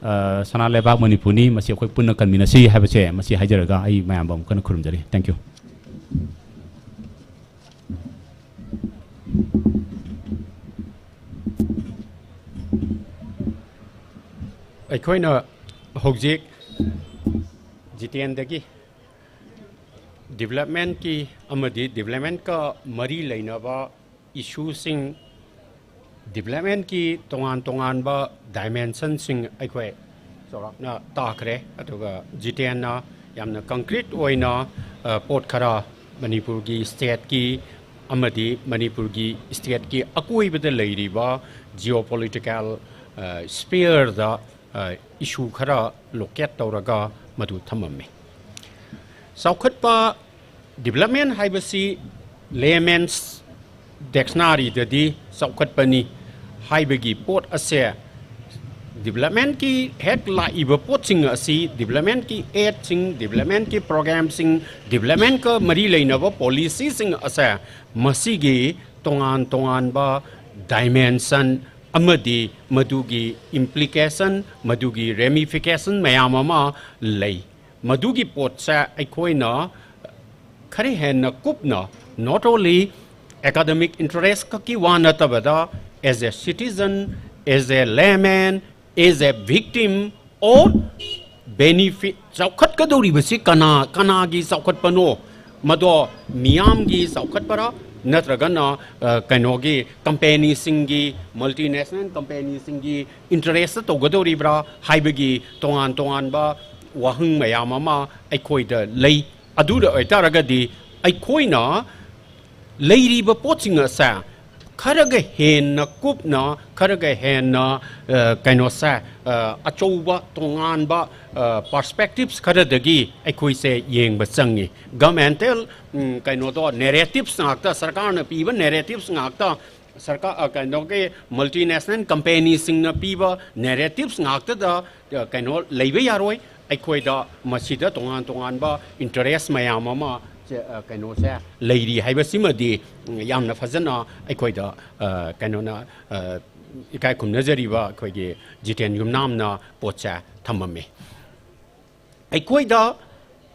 ꯑ, ꯁꯅꯥ ꯂꯩꯕꯥꯛ ꯃꯅꯤꯄꯨꯔꯅꯤ꯫ ꯃꯁꯤ ꯑꯩꯈꯣꯏ ꯄꯨꯟꯅ ꯀꯟꯃꯤꯟꯅꯁꯤ ꯍꯥꯏꯕꯁꯦ, ꯃꯁꯤ ꯍꯥꯏꯖꯔꯒ ꯑꯩ ꯃꯌꯥꯝꯕꯨ ꯑꯃꯨꯛ ꯍꯟꯅ ꯈꯨꯔꯨꯝꯖꯔꯤ꯫ Thank you꯫ ꯑꯩꯈꯣꯏꯅ ꯍꯧꯖꯤꯛ ꯖꯤꯇꯦꯟꯗꯒꯤ developmentꯀꯤ ꯑꯃꯗꯤ developmentꯀ ꯃꯔꯤ ꯂꯩꯅꯕ issueꯁꯤꯡ, developmentꯀꯤ ꯇꯣꯉꯥꯟ ꯇꯣꯉꯥꯟꯕ dimensionꯁꯤꯡ ꯑꯩꯈꯣꯏ ꯆꯥꯎꯔꯥꯛꯅ ꯇꯥꯈ꯭ꯔꯦ꯫ ꯑꯗꯨꯒ ꯖꯤꯇꯦꯟꯅ ꯌꯥꯝꯅ concrete ꯑꯣꯏꯅ, ꯑ, ꯄꯣꯠ ꯈꯔ ꯃꯅꯤꯄꯨꯔꯒꯤ stateꯀꯤ ꯑꯃꯗꯤ ꯃꯅꯤꯄꯨꯔꯒꯤ stateꯀꯤ ꯑꯀꯣꯏꯕꯗ ꯂꯩꯔꯤꯕ geopolitical, ꯑ, sphereꯗ, ꯑ, issue ꯈꯔ locate ꯇꯧꯔꯒ ꯃꯗꯨ ꯊꯝꯃꯝꯃꯤ꯫ ꯆꯥꯎꯈꯠꯄ, development ꯍꯥꯏꯕꯁꯤ layman's dictionaryꯗꯗꯤ ꯆꯥꯎꯈꯠꯄꯅꯤ ꯍꯥꯏꯕꯒꯤ ꯄꯣꯠ ꯑꯁꯦ, developmentꯀꯤ ꯍꯦꯛ ꯂꯥꯛꯏꯕ ꯄꯣꯠꯁꯤꯡ ꯑꯁꯤ, developmentꯀꯤ aidꯁꯤꯡ, developmentꯀꯤ programꯁꯤꯡ, developmentꯀ ꯃꯔꯤ ꯂꯩꯅꯕ policyꯁꯤꯡ ꯑꯁꯦ, ꯃꯁꯤꯒꯤ ꯇꯣꯉꯥꯟ ꯇꯣꯉꯥꯟꯕ dimension ꯑꯃꯗꯤ ꯃꯗꯨꯒꯤ implication, ꯃꯗꯨꯒꯤ ramification ꯃꯌꯥꯝ ꯑꯃ ꯂꯩ꯫ ꯃꯗꯨꯒꯤ ꯄꯣꯠꯁꯦ ꯑꯩꯈꯣꯏꯅ ꯈꯔ ꯍꯦꯟꯅ ꯀꯨꯞꯅ, not only academic interest ꯈꯛꯀꯤ ꯋꯥ ꯅꯠꯇꯕꯗ, as a citizen, as a layman, as a victim or benefit, ꯆꯥꯎꯈꯠꯀꯗꯧꯔꯤꯕꯁꯤ ꯀꯅꯥ, ꯀꯅꯥꯒꯤ ꯆꯥꯎꯈꯠꯄꯅꯣ, ꯃꯗꯣ ꯃꯤꯌꯥꯝꯒꯤ ꯆꯥꯎꯈꯠꯄꯔꯥ, ꯅꯠꯇ꯭ꯔꯒꯅ, ꯑ, ꯀꯩꯅꯣꯒꯤ, ꯀꯝꯄꯦꯅꯤꯁꯤꯡꯒꯤ, ꯃꯜꯇꯤꯅꯦꯁꯅꯦꯜ ꯀꯝꯄꯦꯅꯤꯁꯤꯡꯒꯤ ꯏꯟꯇꯔꯦꯁꯇ ꯇꯧꯒꯗꯧꯔꯤꯕ꯭ꯔꯥ ꯍꯥꯏꯕꯒꯤ ꯇꯣꯉꯥꯟ ꯇꯣꯉꯥꯟꯕ ꯋꯥꯍꯪ ꯃꯌꯥꯝ ꯑꯃ ꯑꯩꯈꯣꯏꯗ ꯂꯩ꯫ ꯑꯗꯨꯗ ꯑꯣꯏꯇꯥꯔꯒꯗꯤ ꯑꯩꯈꯣꯏꯅ ꯂꯩꯔꯤꯕ ꯄꯣꯠꯁꯤꯡ ꯑꯁꯦ ꯈꯔꯒ ꯍꯦꯟꯅ ꯀꯨꯞꯅ, ꯈꯔꯒ ꯍꯦꯟꯅ, ꯑ, ꯀꯩꯅꯣꯁꯦ, ꯑ, ꯑꯆꯧꯕ ꯇꯣꯉꯥꯟꯕ, ꯑ, ꯄꯔꯁꯄꯦꯛꯇꯤꯞꯁ ꯈꯔꯗꯒꯤ ꯑꯩꯈꯣꯏꯁꯦ ꯌꯦꯡꯕ ꯆꯪꯉꯤ꯫ ꯒꯃꯦꯟꯇꯦꯜ, ꯎꯝ, ꯀꯩꯅꯣꯗꯣ, ꯅꯦꯔꯦꯇꯤꯞꯁ ꯉꯥꯛꯇ, ꯁꯔꯀꯥꯔꯅ ꯄꯤꯕ ꯅꯦꯔꯦꯇꯤꯞꯁ ꯉꯥꯛꯇ, ꯁꯔꯀꯥꯔ, ꯑ, ꯀꯩꯅꯣꯒꯤ ꯃꯜꯇꯤꯅꯦꯁꯅꯦꯜ ꯀꯝꯄꯦꯅꯤꯁꯤꯡꯅ ꯄꯤꯕ ꯅꯦꯔꯦꯇꯤꯞꯁ ꯉꯥꯛꯇꯗ, ꯑ, ꯀꯩꯅꯣ ꯂꯩꯕ ꯌꯥꯔꯣꯏ꯫ ꯑꯩꯈꯣꯏꯗ ꯃꯁꯤꯗ ꯇꯣꯉꯥꯟ ꯇꯣꯉꯥꯟꯕ ꯏꯟꯇꯔꯦꯁ ꯃꯌꯥꯝ ꯑꯃ, ꯆꯦ-, ꯑ, ꯀꯩꯅꯣꯁꯦ ꯂꯩꯔꯤ ꯍꯥꯏꯕꯁꯤꯃꯗꯤ, ꯎꯝ, ꯌꯥꯝꯅ ꯐꯖꯅ ꯑꯩꯈꯣꯏꯗ, ꯑ, ꯀꯩꯅꯣꯅ, ꯑ, ꯏꯀꯥꯏ ꯈꯨꯝꯅꯖꯔꯤꯕ ꯑꯩꯈꯣꯏꯒꯤ ꯖꯤꯇꯦꯟ ꯌꯨꯝꯅꯥꯝꯅ ꯄꯣꯠꯁꯦ ꯊꯝꯃꯝꯃꯤ꯫ ꯑꯩꯈꯣꯏꯗ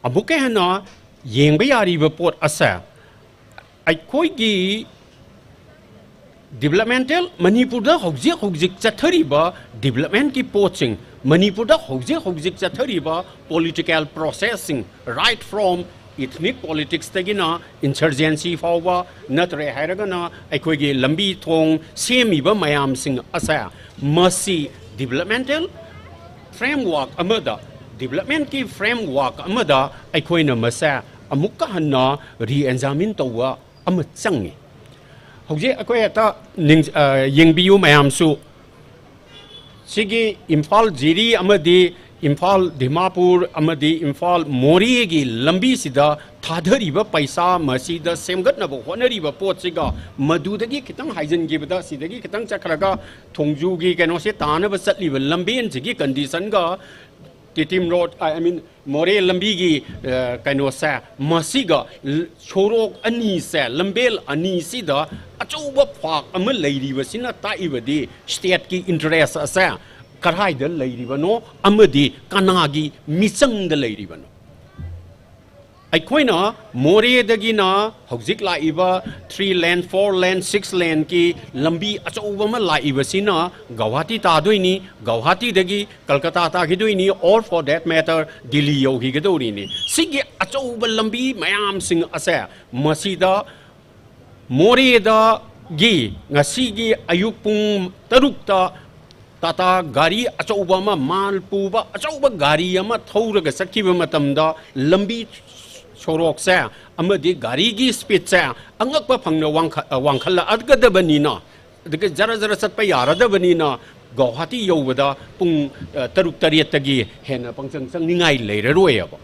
ꯑꯃꯨꯛꯀ ꯍꯦꯟꯅ ꯌꯦꯡꯕ ꯌꯥꯔꯤꯕ ꯄꯣꯠ ꯑꯁꯦ, ꯑꯩꯈꯣꯏꯒꯤ ꯗꯤꯕꯂꯞꯃꯦꯟꯇꯦꯜ, ꯃꯅꯤꯄꯨꯔꯗ ꯍꯧꯖꯤꯛ ꯍꯧꯖꯤꯛ ꯆꯠꯊꯔꯤꯕ ꯗꯤꯕꯂꯞꯃꯦꯟꯀꯤ ꯄꯣꯠꯁꯤꯡ, ꯃꯅꯤꯄꯨꯔꯗ ꯍꯧꯖꯤꯛ ꯍꯧꯖꯤꯛ ꯆꯠꯊꯔꯤꯕ ꯄꯣꯂꯤꯇꯤꯀꯦꯜ ꯄ꯭ꯔꯣꯁꯦꯁꯁꯤꯡ, right from ethnic politicsꯇꯒꯤꯅ ꯏꯟꯁꯔꯖꯦꯟꯁꯤ ꯐꯥꯎꯕ, ꯅꯠꯇ꯭ꯔꯦ ꯍꯥꯏꯔꯒꯅ ꯑꯩꯈꯣꯏꯒꯤ ꯂꯝꯕꯤ ꯊꯣꯡ ꯁꯦꯝꯃꯤꯕ ꯃꯌꯥꯝꯁꯤꯡ ꯑꯁꯦ, ꯃꯁꯤ ꯗꯤꯕꯂꯞꯃꯦꯟꯇꯦꯜ ꯐ꯭ꯔꯦꯝꯋꯥꯔꯛ ꯑꯃꯗ, ꯗꯤꯕꯂꯞꯃꯦꯟꯀꯤ ꯐ꯭ꯔꯦꯝꯋꯥꯔꯛ ꯑꯃꯗ ꯑꯩꯈꯣꯏꯅ ꯃꯁꯦ ꯑꯃꯨꯛꯀ ꯍꯟꯅ ꯔꯤꯑꯦꯛꯖꯥꯃꯤꯟ ꯇꯧꯕ ꯑꯃ ꯆꯪꯉꯤ꯫ ꯍꯧꯖꯤꯛ ꯑꯩꯈꯣꯏ ꯍꯦꯛꯇ ꯅꯤꯡ-, ꯑ, ꯌꯦꯡꯕꯤꯌꯨ ꯃꯌꯥꯝꯁꯨ, ꯁꯤꯒꯤ ꯏꯝꯐꯥꯜ ꯖꯤꯔꯤ ꯑꯃꯗꯤ ꯏꯝꯐꯥꯜ ꯗꯤꯃꯥꯄꯨꯔ ꯑꯃꯗꯤ ꯏꯝꯐꯥꯜ ꯃꯣꯔꯦꯒꯤ ꯂꯝꯕꯤꯁꯤꯗ ꯊꯥꯗꯔꯤꯕ ꯄꯩꯁꯥ, ꯃꯁꯤꯗ ꯁꯦꯝꯒꯠꯅꯕ ꯍꯣꯠꯅꯔꯤꯕ ꯄꯣꯠꯁꯤꯒ, ꯃꯗꯨꯗꯒꯤ ꯈꯤꯇꯪ ꯍꯥꯏꯖꯤꯟꯈꯤꯕꯗ, ꯁꯤꯗꯒꯤ ꯈꯤꯇꯪ ꯆꯠꯈ꯭ꯔꯒ ꯊꯣꯡꯖꯨꯒꯤ ꯀꯩꯅꯣꯁꯦ ꯇꯥꯅꯕ ꯆꯠꯂꯤꯕ ꯂꯝꯕꯦꯟꯁꯤꯒꯤ ꯀꯟꯗꯤꯁꯟꯒ, ꯇꯤꯇꯤꯝ ꯔꯣꯗ, I mean, ꯃꯣꯔꯦ ꯂꯝꯕꯤꯒꯤ, ꯑ, ꯀꯩꯅꯣꯁꯦ, ꯃꯁꯤꯒ ꯁꯣꯔꯣꯛ ꯑꯅꯤꯁꯦ, ꯂꯝꯕꯦꯜ ꯑꯅꯤꯁꯤꯗ ꯑꯆꯧꯕ ꯐꯥꯛ ꯑꯃ ꯂꯩꯔꯤꯕꯁꯤꯅ ꯇꯥꯛꯏꯕꯗꯤ ꯁ꯭ꯇꯦꯠꯀꯤ ꯏꯟꯇꯔꯦꯁ ꯑꯁꯦ ꯀꯗꯥꯏꯗ ꯂꯩꯔꯤꯕꯅꯣ ꯑꯃꯗꯤ ꯀꯅꯥꯒꯤ ꯃꯤꯆꯪꯗ ꯂꯩꯔꯤꯕꯅꯣ? ꯑꯩꯈꯣꯏꯅ ꯃꯣꯔꯦꯗꯒꯤꯅ ꯍꯧꯖꯤꯛ ꯂꯥꯛꯏꯕ three lane, four lane, six laneꯀꯤ ꯂꯝꯕꯤ ꯑꯆꯧꯕ ꯑꯃ ꯂꯥꯛꯏꯕꯁꯤꯅ Guwahati ꯇꯥꯗꯣꯏꯅꯤ꯫ ꯒꯧꯍꯥꯇꯤꯗꯒꯤ Kolkata ꯇꯥꯈꯤꯗꯣꯏꯅꯤ, or for that matter, Delhi ꯌꯧꯈꯤꯒꯗꯧꯔꯤꯅꯤ꯫ ꯁꯤꯒꯤ ꯑꯆꯧꯕ ꯂꯝꯕꯤ ꯃꯌꯥꯝꯁꯤꯡ ꯑꯁꯦ ꯃꯁꯤꯗ ꯃꯣꯔꯦꯗꯒꯤ ꯉꯁꯤꯒꯤ ꯑꯌꯨꯛ ꯄꯨꯡ ꯇꯔꯨꯛꯇ ꯇꯥꯇꯥ ꯒꯥꯔꯤ ꯑꯆꯧꯕ ꯑꯃ, ꯃꯥꯜ ꯄꯨꯕ ꯑꯆꯧꯕ ꯒꯥꯔꯤ ꯑꯃ ꯊꯧꯔꯒ ꯆꯠꯈꯤꯕ ꯃꯇꯝꯗ ꯂꯝꯕꯤ ꯁꯣꯔꯣꯛꯁꯦ ꯑꯃꯗꯤ ꯒꯥꯔꯤꯒꯤ speedꯁꯦ ꯑꯉꯛꯄ ꯐꯪꯅ ꯋꯥꯡꯈ-, ꯋꯥꯡꯈꯠꯂꯛꯑꯒꯗꯕꯅꯤꯅ, ꯑꯗꯒꯤ ꯖꯔ ꯖꯔ ꯆꯠꯄ ꯌꯥꯔꯗꯕꯅꯤꯅ ꯒꯧꯍꯥꯇꯤ ꯌꯧꯕꯗ ꯄꯨꯡ, ꯑ, ꯇꯔꯨꯛ ꯇꯔꯦꯠꯇꯒꯤ ꯍꯦꯟꯅ ꯄꯪꯆꯪ ꯆꯪꯅꯤꯡꯉꯥꯏ ꯂꯩꯔꯔꯣꯏꯑꯕ꯫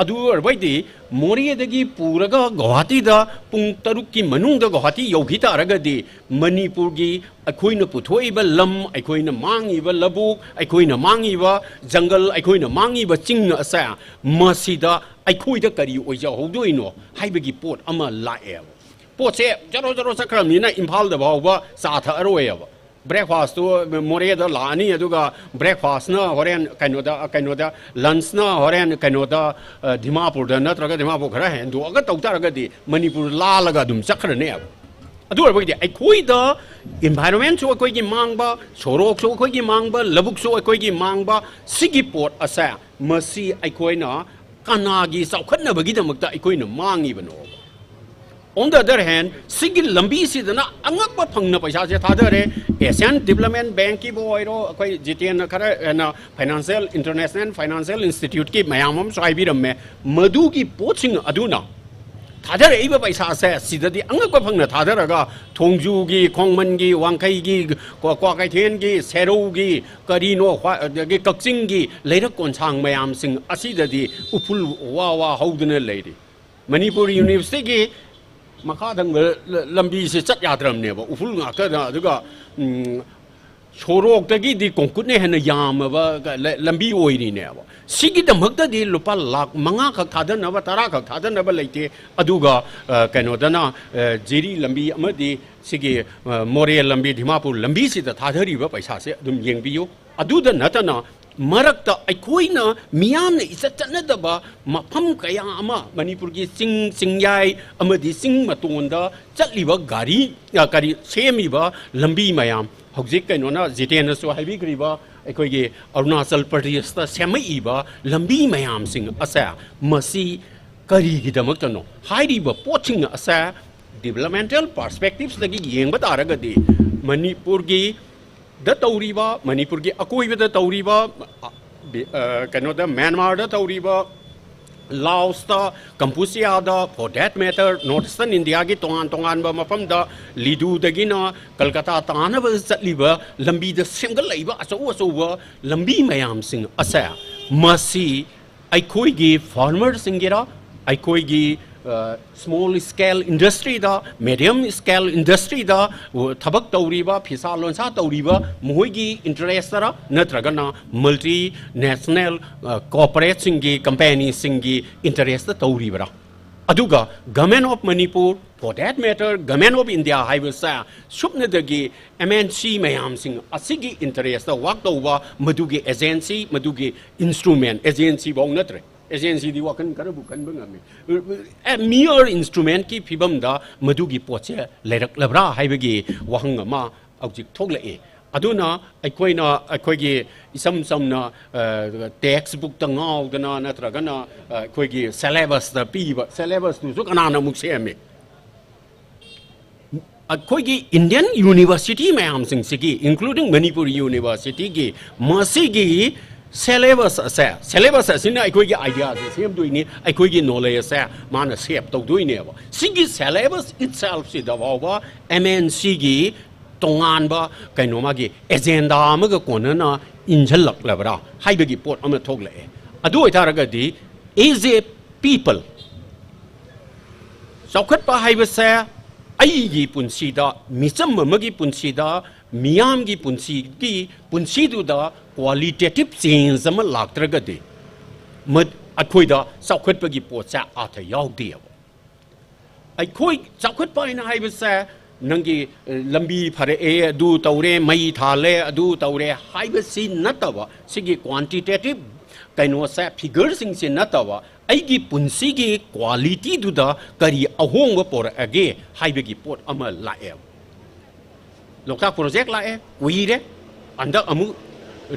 ꯑꯗꯨ ꯑꯣꯏꯔꯕꯗꯤ ꯃꯣꯔꯦꯗꯒꯤ ꯄꯨꯔꯒ ꯒꯧꯍꯥꯇꯤꯗ ꯄꯨꯡ ꯇꯔꯨꯛꯀꯤ ꯃꯅꯨꯡꯗ ꯒꯧꯍꯥꯇꯤ ꯌꯧꯈꯤ ꯇꯥꯔꯒꯗꯤ ꯃꯅꯤꯄꯨꯔꯒꯤ ꯑꯩꯈꯣꯏꯅ ꯄꯨꯊꯣꯛꯏꯕ ꯂꯝ, ꯑꯩꯈꯣꯏꯅ ꯃꯥꯡꯉꯤꯕ ꯂꯧꯕꯨꯛ, ꯑꯩꯈꯣꯏꯅ ꯃꯥꯡꯉꯤꯕ ꯖꯪꯒꯜ, ꯑꯩꯈꯣꯏꯅ ꯃꯥꯡꯉꯤꯕ ꯆꯤꯡ ꯑꯁꯦ ꯃꯁꯤꯗ ꯑꯩꯈꯣꯏꯗ ꯀꯔꯤ ꯑꯣꯏꯖꯍꯧꯗꯣꯏꯅꯣ ꯍꯥꯏꯕꯒꯤ ꯄꯣꯠ ꯑꯃ ꯂꯥꯛꯑꯦꯕ꯫ ꯄꯣꯠꯁꯦ ꯖꯔꯣ ꯖꯔꯣ ꯆꯠꯈ꯭ꯔꯕꯅꯤꯅ ꯏꯝꯐꯥꯜꯗ ꯐꯥꯎꯕ ꯆꯥ ꯊꯛꯑꯔꯣꯏꯑꯕ꯫ Breakfastꯇꯨ ꯃꯣꯔꯦꯗ ꯂꯥꯛꯑꯅꯤ, ꯑꯗꯨꯒ breakfastꯅ ꯍꯣꯔꯦꯟ ꯀꯩꯅꯣꯗ, ꯀꯩꯅꯣꯗ, lunchꯅ ꯍꯣꯔꯦꯟ ꯀꯩꯅꯣꯗ, ꯑ, ꯗꯤꯃꯥꯄꯨꯔꯗ ꯅꯠꯇ꯭ꯔꯒ ꯗꯤꯃꯥꯄꯨꯔ ꯈꯔ ꯍꯦꯟꯗꯣꯛꯑꯒ ꯇꯧ ꯇꯥꯔꯒꯗꯤ ꯃꯅꯤꯄꯨꯔ ꯂꯥꯜꯂꯒ ꯑꯗꯨꯝ ꯆꯠꯈ꯭ꯔꯅꯦꯕ꯫ ꯑꯗꯨ ꯑꯣꯏꯔꯕꯗꯤ ꯑꯩꯈꯣꯏꯗ environmentꯁꯨ ꯑꯩꯈꯣꯏꯒꯤ ꯃꯥꯡꯕ, ꯁꯣꯔꯣꯛꯁꯨ ꯑꯩꯈꯣꯏꯒꯤ ꯃꯥꯡꯕ, ꯂꯧꯕꯨꯛꯁꯨ ꯑꯩꯈꯣꯏꯒꯤ ꯃꯥꯡꯕ, ꯁꯤꯒꯤ ꯄꯣꯠ ꯑꯁꯦ ꯃꯁꯤ ꯑꯩꯈꯣꯏꯅ ꯀꯅꯥꯒꯤ ꯆꯥꯎꯈꯠꯅꯕꯒꯤꯗꯃꯛꯇ ꯑꯩꯈꯣꯏꯅ ꯃꯥꯡꯉꯤꯕꯅꯣꯕ? On the other hand, ꯁꯤꯒꯤ ꯂꯝꯕꯤꯁꯤꯗꯅ ꯑꯉꯛꯄ ꯐꯪꯅ ꯄꯩꯁꯥꯁꯦ ꯊꯥꯗꯔꯦ꯫ Asian Development Bankꯀꯤꯕꯨ ꯑꯣꯏꯔꯣ, ꯑꯩꯈꯣꯏ ꯖꯤꯇꯦꯟꯅ ꯈꯔ ꯍꯦꯟꯅ financial, international financial instituteꯀꯤ ꯃꯌꯥꯝ ꯑꯃꯁꯨ ꯍꯥꯏꯕꯤꯔꯝꯃꯦ꯫ ꯃꯗꯨꯒꯤ ꯄꯣꯠꯁꯤꯡ ꯑꯗꯨꯅ ꯊꯥꯗꯔꯛꯏꯕ ꯄꯩꯁꯥꯁꯦ ꯁꯤꯗꯗꯤ ꯑꯉꯛꯄ ꯐꯪꯅ ꯊꯥꯗꯔꯒ ꯊꯣꯡꯖꯨꯒꯤ, ꯈꯣꯡꯃꯟꯒꯤ, ꯋꯥꯡꯈꯩꯒꯤ, ꯀ꯭ꯋꯥ-, ꯀ꯭ꯋꯥꯀꯩꯊꯦꯜꯒꯤ, ꯁꯦꯔꯧꯒꯤ, ꯀꯔꯤꯅꯣ, ꯍ꯭ꯋꯥ-, ꯑꯗꯒꯤ ꯀꯛꯆꯤꯡꯒꯤ ꯂꯩꯔꯛ ꯀꯣꯟꯁꯥꯡ ꯃꯌꯥꯝꯁꯤꯡ ꯑꯁꯤꯗꯗꯤ ꯎꯐꯨꯜ ꯋꯥ ꯋꯥ ꯍꯧꯗꯨꯅ ꯂꯩꯔꯤ꯫ ꯃꯅꯤꯄꯨꯔ Universityꯒꯤ ꯃꯈꯥ ꯊꯪꯕ ꯂ-, ꯂꯝꯕꯤꯁꯦ ꯆꯠ ꯌꯥꯗ꯭ꯔꯕꯅꯦꯕ, ꯎꯐꯨꯜ ꯉꯥꯛꯇꯗ꯫ ꯑꯗꯨꯒ, ꯎꯝ, ꯁꯣꯔꯣꯛꯇꯒꯤꯗꯤ concreteꯅ ꯍꯦꯟꯅ ꯌꯥꯝꯃꯕ ꯀ-, ꯂ-, ꯂꯝꯕꯤ ꯑꯣꯏꯔꯤꯅꯦꯕ꯫ ꯁꯤꯒꯤꯗꯃꯛꯇꯗꯤ ꯂꯨꯄꯥ ꯂꯥꯈ ꯃꯉꯥ ꯈꯛ ꯊꯥꯗꯅꯕ, ꯇꯔꯥ ꯈꯛ ꯊꯥꯗꯅꯕ ꯂꯩꯇꯦ꯫ ꯑꯗꯨꯒ, ꯑ, ꯀꯩꯅꯣꯗꯅ, ꯑ, ꯖꯤꯔꯤ ꯂꯝꯕꯤ ꯑꯃꯗꯤ ꯁꯤꯒꯤ, ꯑ, ꯃꯣꯔꯦ ꯂꯝꯕꯤ, ꯗꯤꯃꯥꯄꯨꯔ ꯂꯝꯕꯤꯁꯤꯗ ꯊꯥꯗꯔꯤꯕ ꯄꯩꯁꯥꯁꯦ ꯑꯗꯨꯝ ꯌꯦꯡꯕꯤꯌꯨ꯫ ꯑꯗꯨꯗ ꯅꯠꯇꯅ ꯃꯔꯛꯇ ꯑꯩꯈꯣꯏꯅ ꯃꯤꯌꯥꯝꯅ ꯏꯆꯠ ꯆꯠꯅꯗꯕ ꯃꯐꯝ ꯀꯌꯥ ꯑꯃ, ꯃꯅꯤꯄꯨꯔꯒꯤ ꯆꯤꯡ ꯆꯤꯡꯌꯥꯏ ꯑꯃꯗꯤ ꯆꯤꯡ ꯃꯇꯣꯟꯗ ꯆꯠꯂꯤꯕ ꯒꯥꯔꯤ, ꯑ, ꯀꯔꯤ, ꯁꯦꯝꯃꯤꯕ ꯂꯝꯕꯤ ꯃꯌꯥꯝ, ꯍꯧꯖꯤꯛ ꯀꯩꯅꯣꯅ, ꯖꯤꯇꯦꯟꯅꯁꯨ ꯍꯥꯏꯕꯤꯈ꯭ꯔꯤꯕ, ꯑꯩꯈꯣꯏꯒꯤ ꯑꯔꯨꯅꯥꯆꯜ ꯄ꯭ꯔꯗꯦꯁꯇ ꯁꯦꯝꯃꯛꯏꯕ ꯂꯝꯕꯤ ꯃꯌꯥꯝꯁꯤꯡ ꯑꯁꯦ, ꯃꯁꯤ ꯀꯔꯤꯒꯤꯗꯃꯛꯇꯅꯣ? ꯍꯥꯏꯔꯤꯕ ꯄꯣꯠꯁꯤꯡ ꯑꯁꯦ developmental perspectiveꯗꯒꯤ ꯌꯦꯡꯕ ꯇꯥꯔꯒꯗꯤ, ꯃꯅꯤꯄꯨꯔꯒꯤ ꯗ ꯇꯧꯔꯤꯕ, ꯃꯅꯤꯄꯨꯔꯒꯤ ꯑꯀꯣꯏꯕꯗ ꯇꯧꯔꯤꯕ, ꯑ, ꯕꯤ-, ꯑ, ꯀꯩꯅꯣꯗ, ꯃ꯭ꯌꯥꯟꯃꯥꯔꯗ ꯇꯧꯔꯤꯕ, ꯂꯥꯑꯣꯁꯇ, ꯀꯝꯄꯨꯆꯤꯌꯥꯗ, for that matter, North Eastern Indiaꯒꯤ ꯇꯣꯉꯥꯟ ꯇꯣꯉꯥꯟꯕ ꯃꯐꯝꯗ, ꯂꯤꯗꯨꯗꯒꯤꯅ ꯀꯜꯀꯇꯥ ꯇꯥꯅꯕ ꯆꯠꯂꯤꯕ ꯂꯝꯕꯤꯗ ꯁꯦꯝꯒꯠꯂꯛꯏꯕ ꯑꯆꯧ ꯑꯆꯧꯕ ꯂꯝꯕꯤ ꯃꯌꯥꯝꯁꯤꯡ ꯑꯁꯦ, ꯃꯁꯤ ꯑꯩꯈꯣꯏꯒꯤ farmerꯁꯤꯡꯒꯤꯔ, ꯑꯩꯈꯣꯏꯒꯤ, ꯑ, small scale industryꯗ, medium scale industryꯗ, ꯑ, ꯊꯕꯛ ꯇꯧꯔꯤꯕ, ꯐꯤꯁꯥ ꯂꯣꯟꯁꯥ ꯇꯧꯔꯤꯕ ꯃꯈꯣꯏꯒꯤ interestꯇꯔ, ꯅꯠꯇ꯭ꯔꯒꯅ multinational, ꯑ, corporateꯁꯤꯡꯒꯤ, companyꯁꯤꯡꯒꯤ interestꯇ ꯇꯧꯔꯤꯕ꯭ꯔꯥ? ꯑꯗꯨꯒ Government of Manipur, for that matter, Government of India ꯍꯥꯏꯕꯁꯦ ꯁꯨꯞꯅꯗꯒꯤ MNC ꯃꯌꯥꯝꯁꯤꯡ ꯑꯁꯤꯒꯤ interestꯇ work ꯇꯧꯕ ꯃꯗꯨꯒꯤ agency, ꯃꯗꯨꯒꯤ instrument, agencyꯐꯧ ꯅꯠꯇ꯭ꯔꯦ꯫ Agencyꯗꯤ ꯋꯥꯈꯜ ꯈꯔꯕꯨ ꯈꯟꯕ ꯉꯝꯃꯤ꯫ A mere instrumentꯀꯤ ꯐꯤꯕꯝꯗ ꯃꯗꯨꯒꯤ ꯄꯣꯠꯁꯦ ꯂꯩꯔꯛꯂꯕ꯭ꯔꯥ ꯍꯥꯏꯕꯒꯤ ꯋꯥꯍꯪ ꯑꯃ ꯍꯧꯖꯤꯛ ꯊꯣꯛꯂꯛꯏ꯫ ꯑꯗꯨꯅ ꯑꯩꯈꯣꯏꯅ, ꯑꯩꯈꯣꯏꯒꯤ ꯏꯆꯝ ꯆꯝꯅ, ꯑ, textbookꯇ ꯉꯥꯎꯗꯅ, ꯅꯠꯇ꯭ꯔꯒꯅ, ꯑ, ꯑꯩꯈꯣꯏꯒꯤ syllabusꯇ ꯄꯤꯕ, syllabusꯇꯨꯁꯨ ꯀꯅꯥꯅ ꯑꯃꯨꯛ ꯁꯦꯝꯃꯤ? ꯑꯩꯈꯣꯏꯒꯤ Indian university ꯃꯌꯥꯝꯁꯤꯡꯁꯤꯒꯤ, including Manipur Universityꯒꯤ, ꯃꯁꯤꯒꯤ syllabus ꯑꯁꯦ, syllabus ꯑꯁꯤꯅ ꯑꯩꯈꯣꯏꯒꯤ ideaꯁꯦ ꯁꯦꯝꯗꯣꯏꯅꯤ, ꯑꯩꯈꯣꯏꯒꯤ knowledgeꯁꯦ ꯃꯥꯅ shape ꯇꯧꯗꯣꯏꯅꯦꯕ꯫ ꯁꯤꯒꯤ syllabus itselfꯁꯤꯗ ꯐꯥꯎꯕ MNCꯒꯤ ꯇꯣꯉꯥꯟꯕ ꯀꯩꯅꯣ, ꯃꯥꯒꯤ agenda ꯑꯃꯒ ꯀꯣꯟꯅꯅ ꯏꯟꯁꯤꯜꯂꯛꯂꯕ꯭ꯔꯥ ꯍꯥꯏꯕꯒꯤ ꯄꯣꯠ ꯑꯃ ꯊꯣꯛꯂꯛꯑꯦ꯫ ꯑꯗꯨ ꯑꯣꯏꯇꯥꯔꯒꯗꯤ, as a people, ꯆꯥꯎꯈꯠꯄ ꯍꯥꯏꯕꯁꯦ ꯑꯩꯒꯤ ꯄꯨꯟꯁꯤꯗ, ꯃꯤꯆꯝ ꯑꯃꯒꯤ ꯄꯨꯟꯁꯤꯗ, ꯃꯤꯌꯥꯝꯒꯤ ꯄꯨꯟꯁꯤꯒꯤ, ꯄꯨꯟꯁꯤꯗꯨꯗ qualitative change ꯑꯃ ꯂꯥꯛꯇ꯭ꯔꯒꯗꯤ, ꯃ-, ꯑꯩꯈꯣꯏꯗ ꯆꯥꯎꯈꯠꯄꯒꯤ ꯄꯣꯠꯁꯦ ꯑꯥꯔꯊ ꯌꯥꯎꯗꯦꯕ꯫ ꯑꯩꯈꯣꯏ ꯆꯥꯎꯈꯠꯄ ꯍꯥꯏꯅ ꯍꯥꯏꯕꯁꯦ ꯅꯪꯒꯤ ꯑ, ꯂꯝꯕꯤ ꯐꯔꯛꯑꯦ, ꯑꯗꯨ ꯇꯧꯔꯦ, ꯃꯩ ꯊꯥꯜꯂꯦ, ꯑꯗꯨ ꯇꯧꯔꯦ ꯍꯥꯏꯕꯁꯤ ꯅꯠꯇꯕ, ꯁꯤꯒꯤ quantitative ꯀꯩꯅꯣꯁꯦ, figureꯁꯤꯡꯁꯤ ꯅꯠꯇꯕ, ꯑꯩꯒꯤ ꯄꯨꯟꯁꯤꯒꯤ qualityꯗꯨꯗ ꯀꯔꯤ ꯑꯍꯣꯡꯕ ꯄꯣꯔꯛꯑꯒꯦ ꯍꯥꯏꯕꯒꯤ ꯄꯣꯠ ꯑꯃ ꯂꯥꯛꯑꯦꯕ꯫ ꯂꯣꯛꯇꯥꯛ project ꯂꯥꯛꯑꯦ, ꯀꯨꯏꯔꯦ, ꯍꯟꯗꯛ ꯑꯃꯨꯛ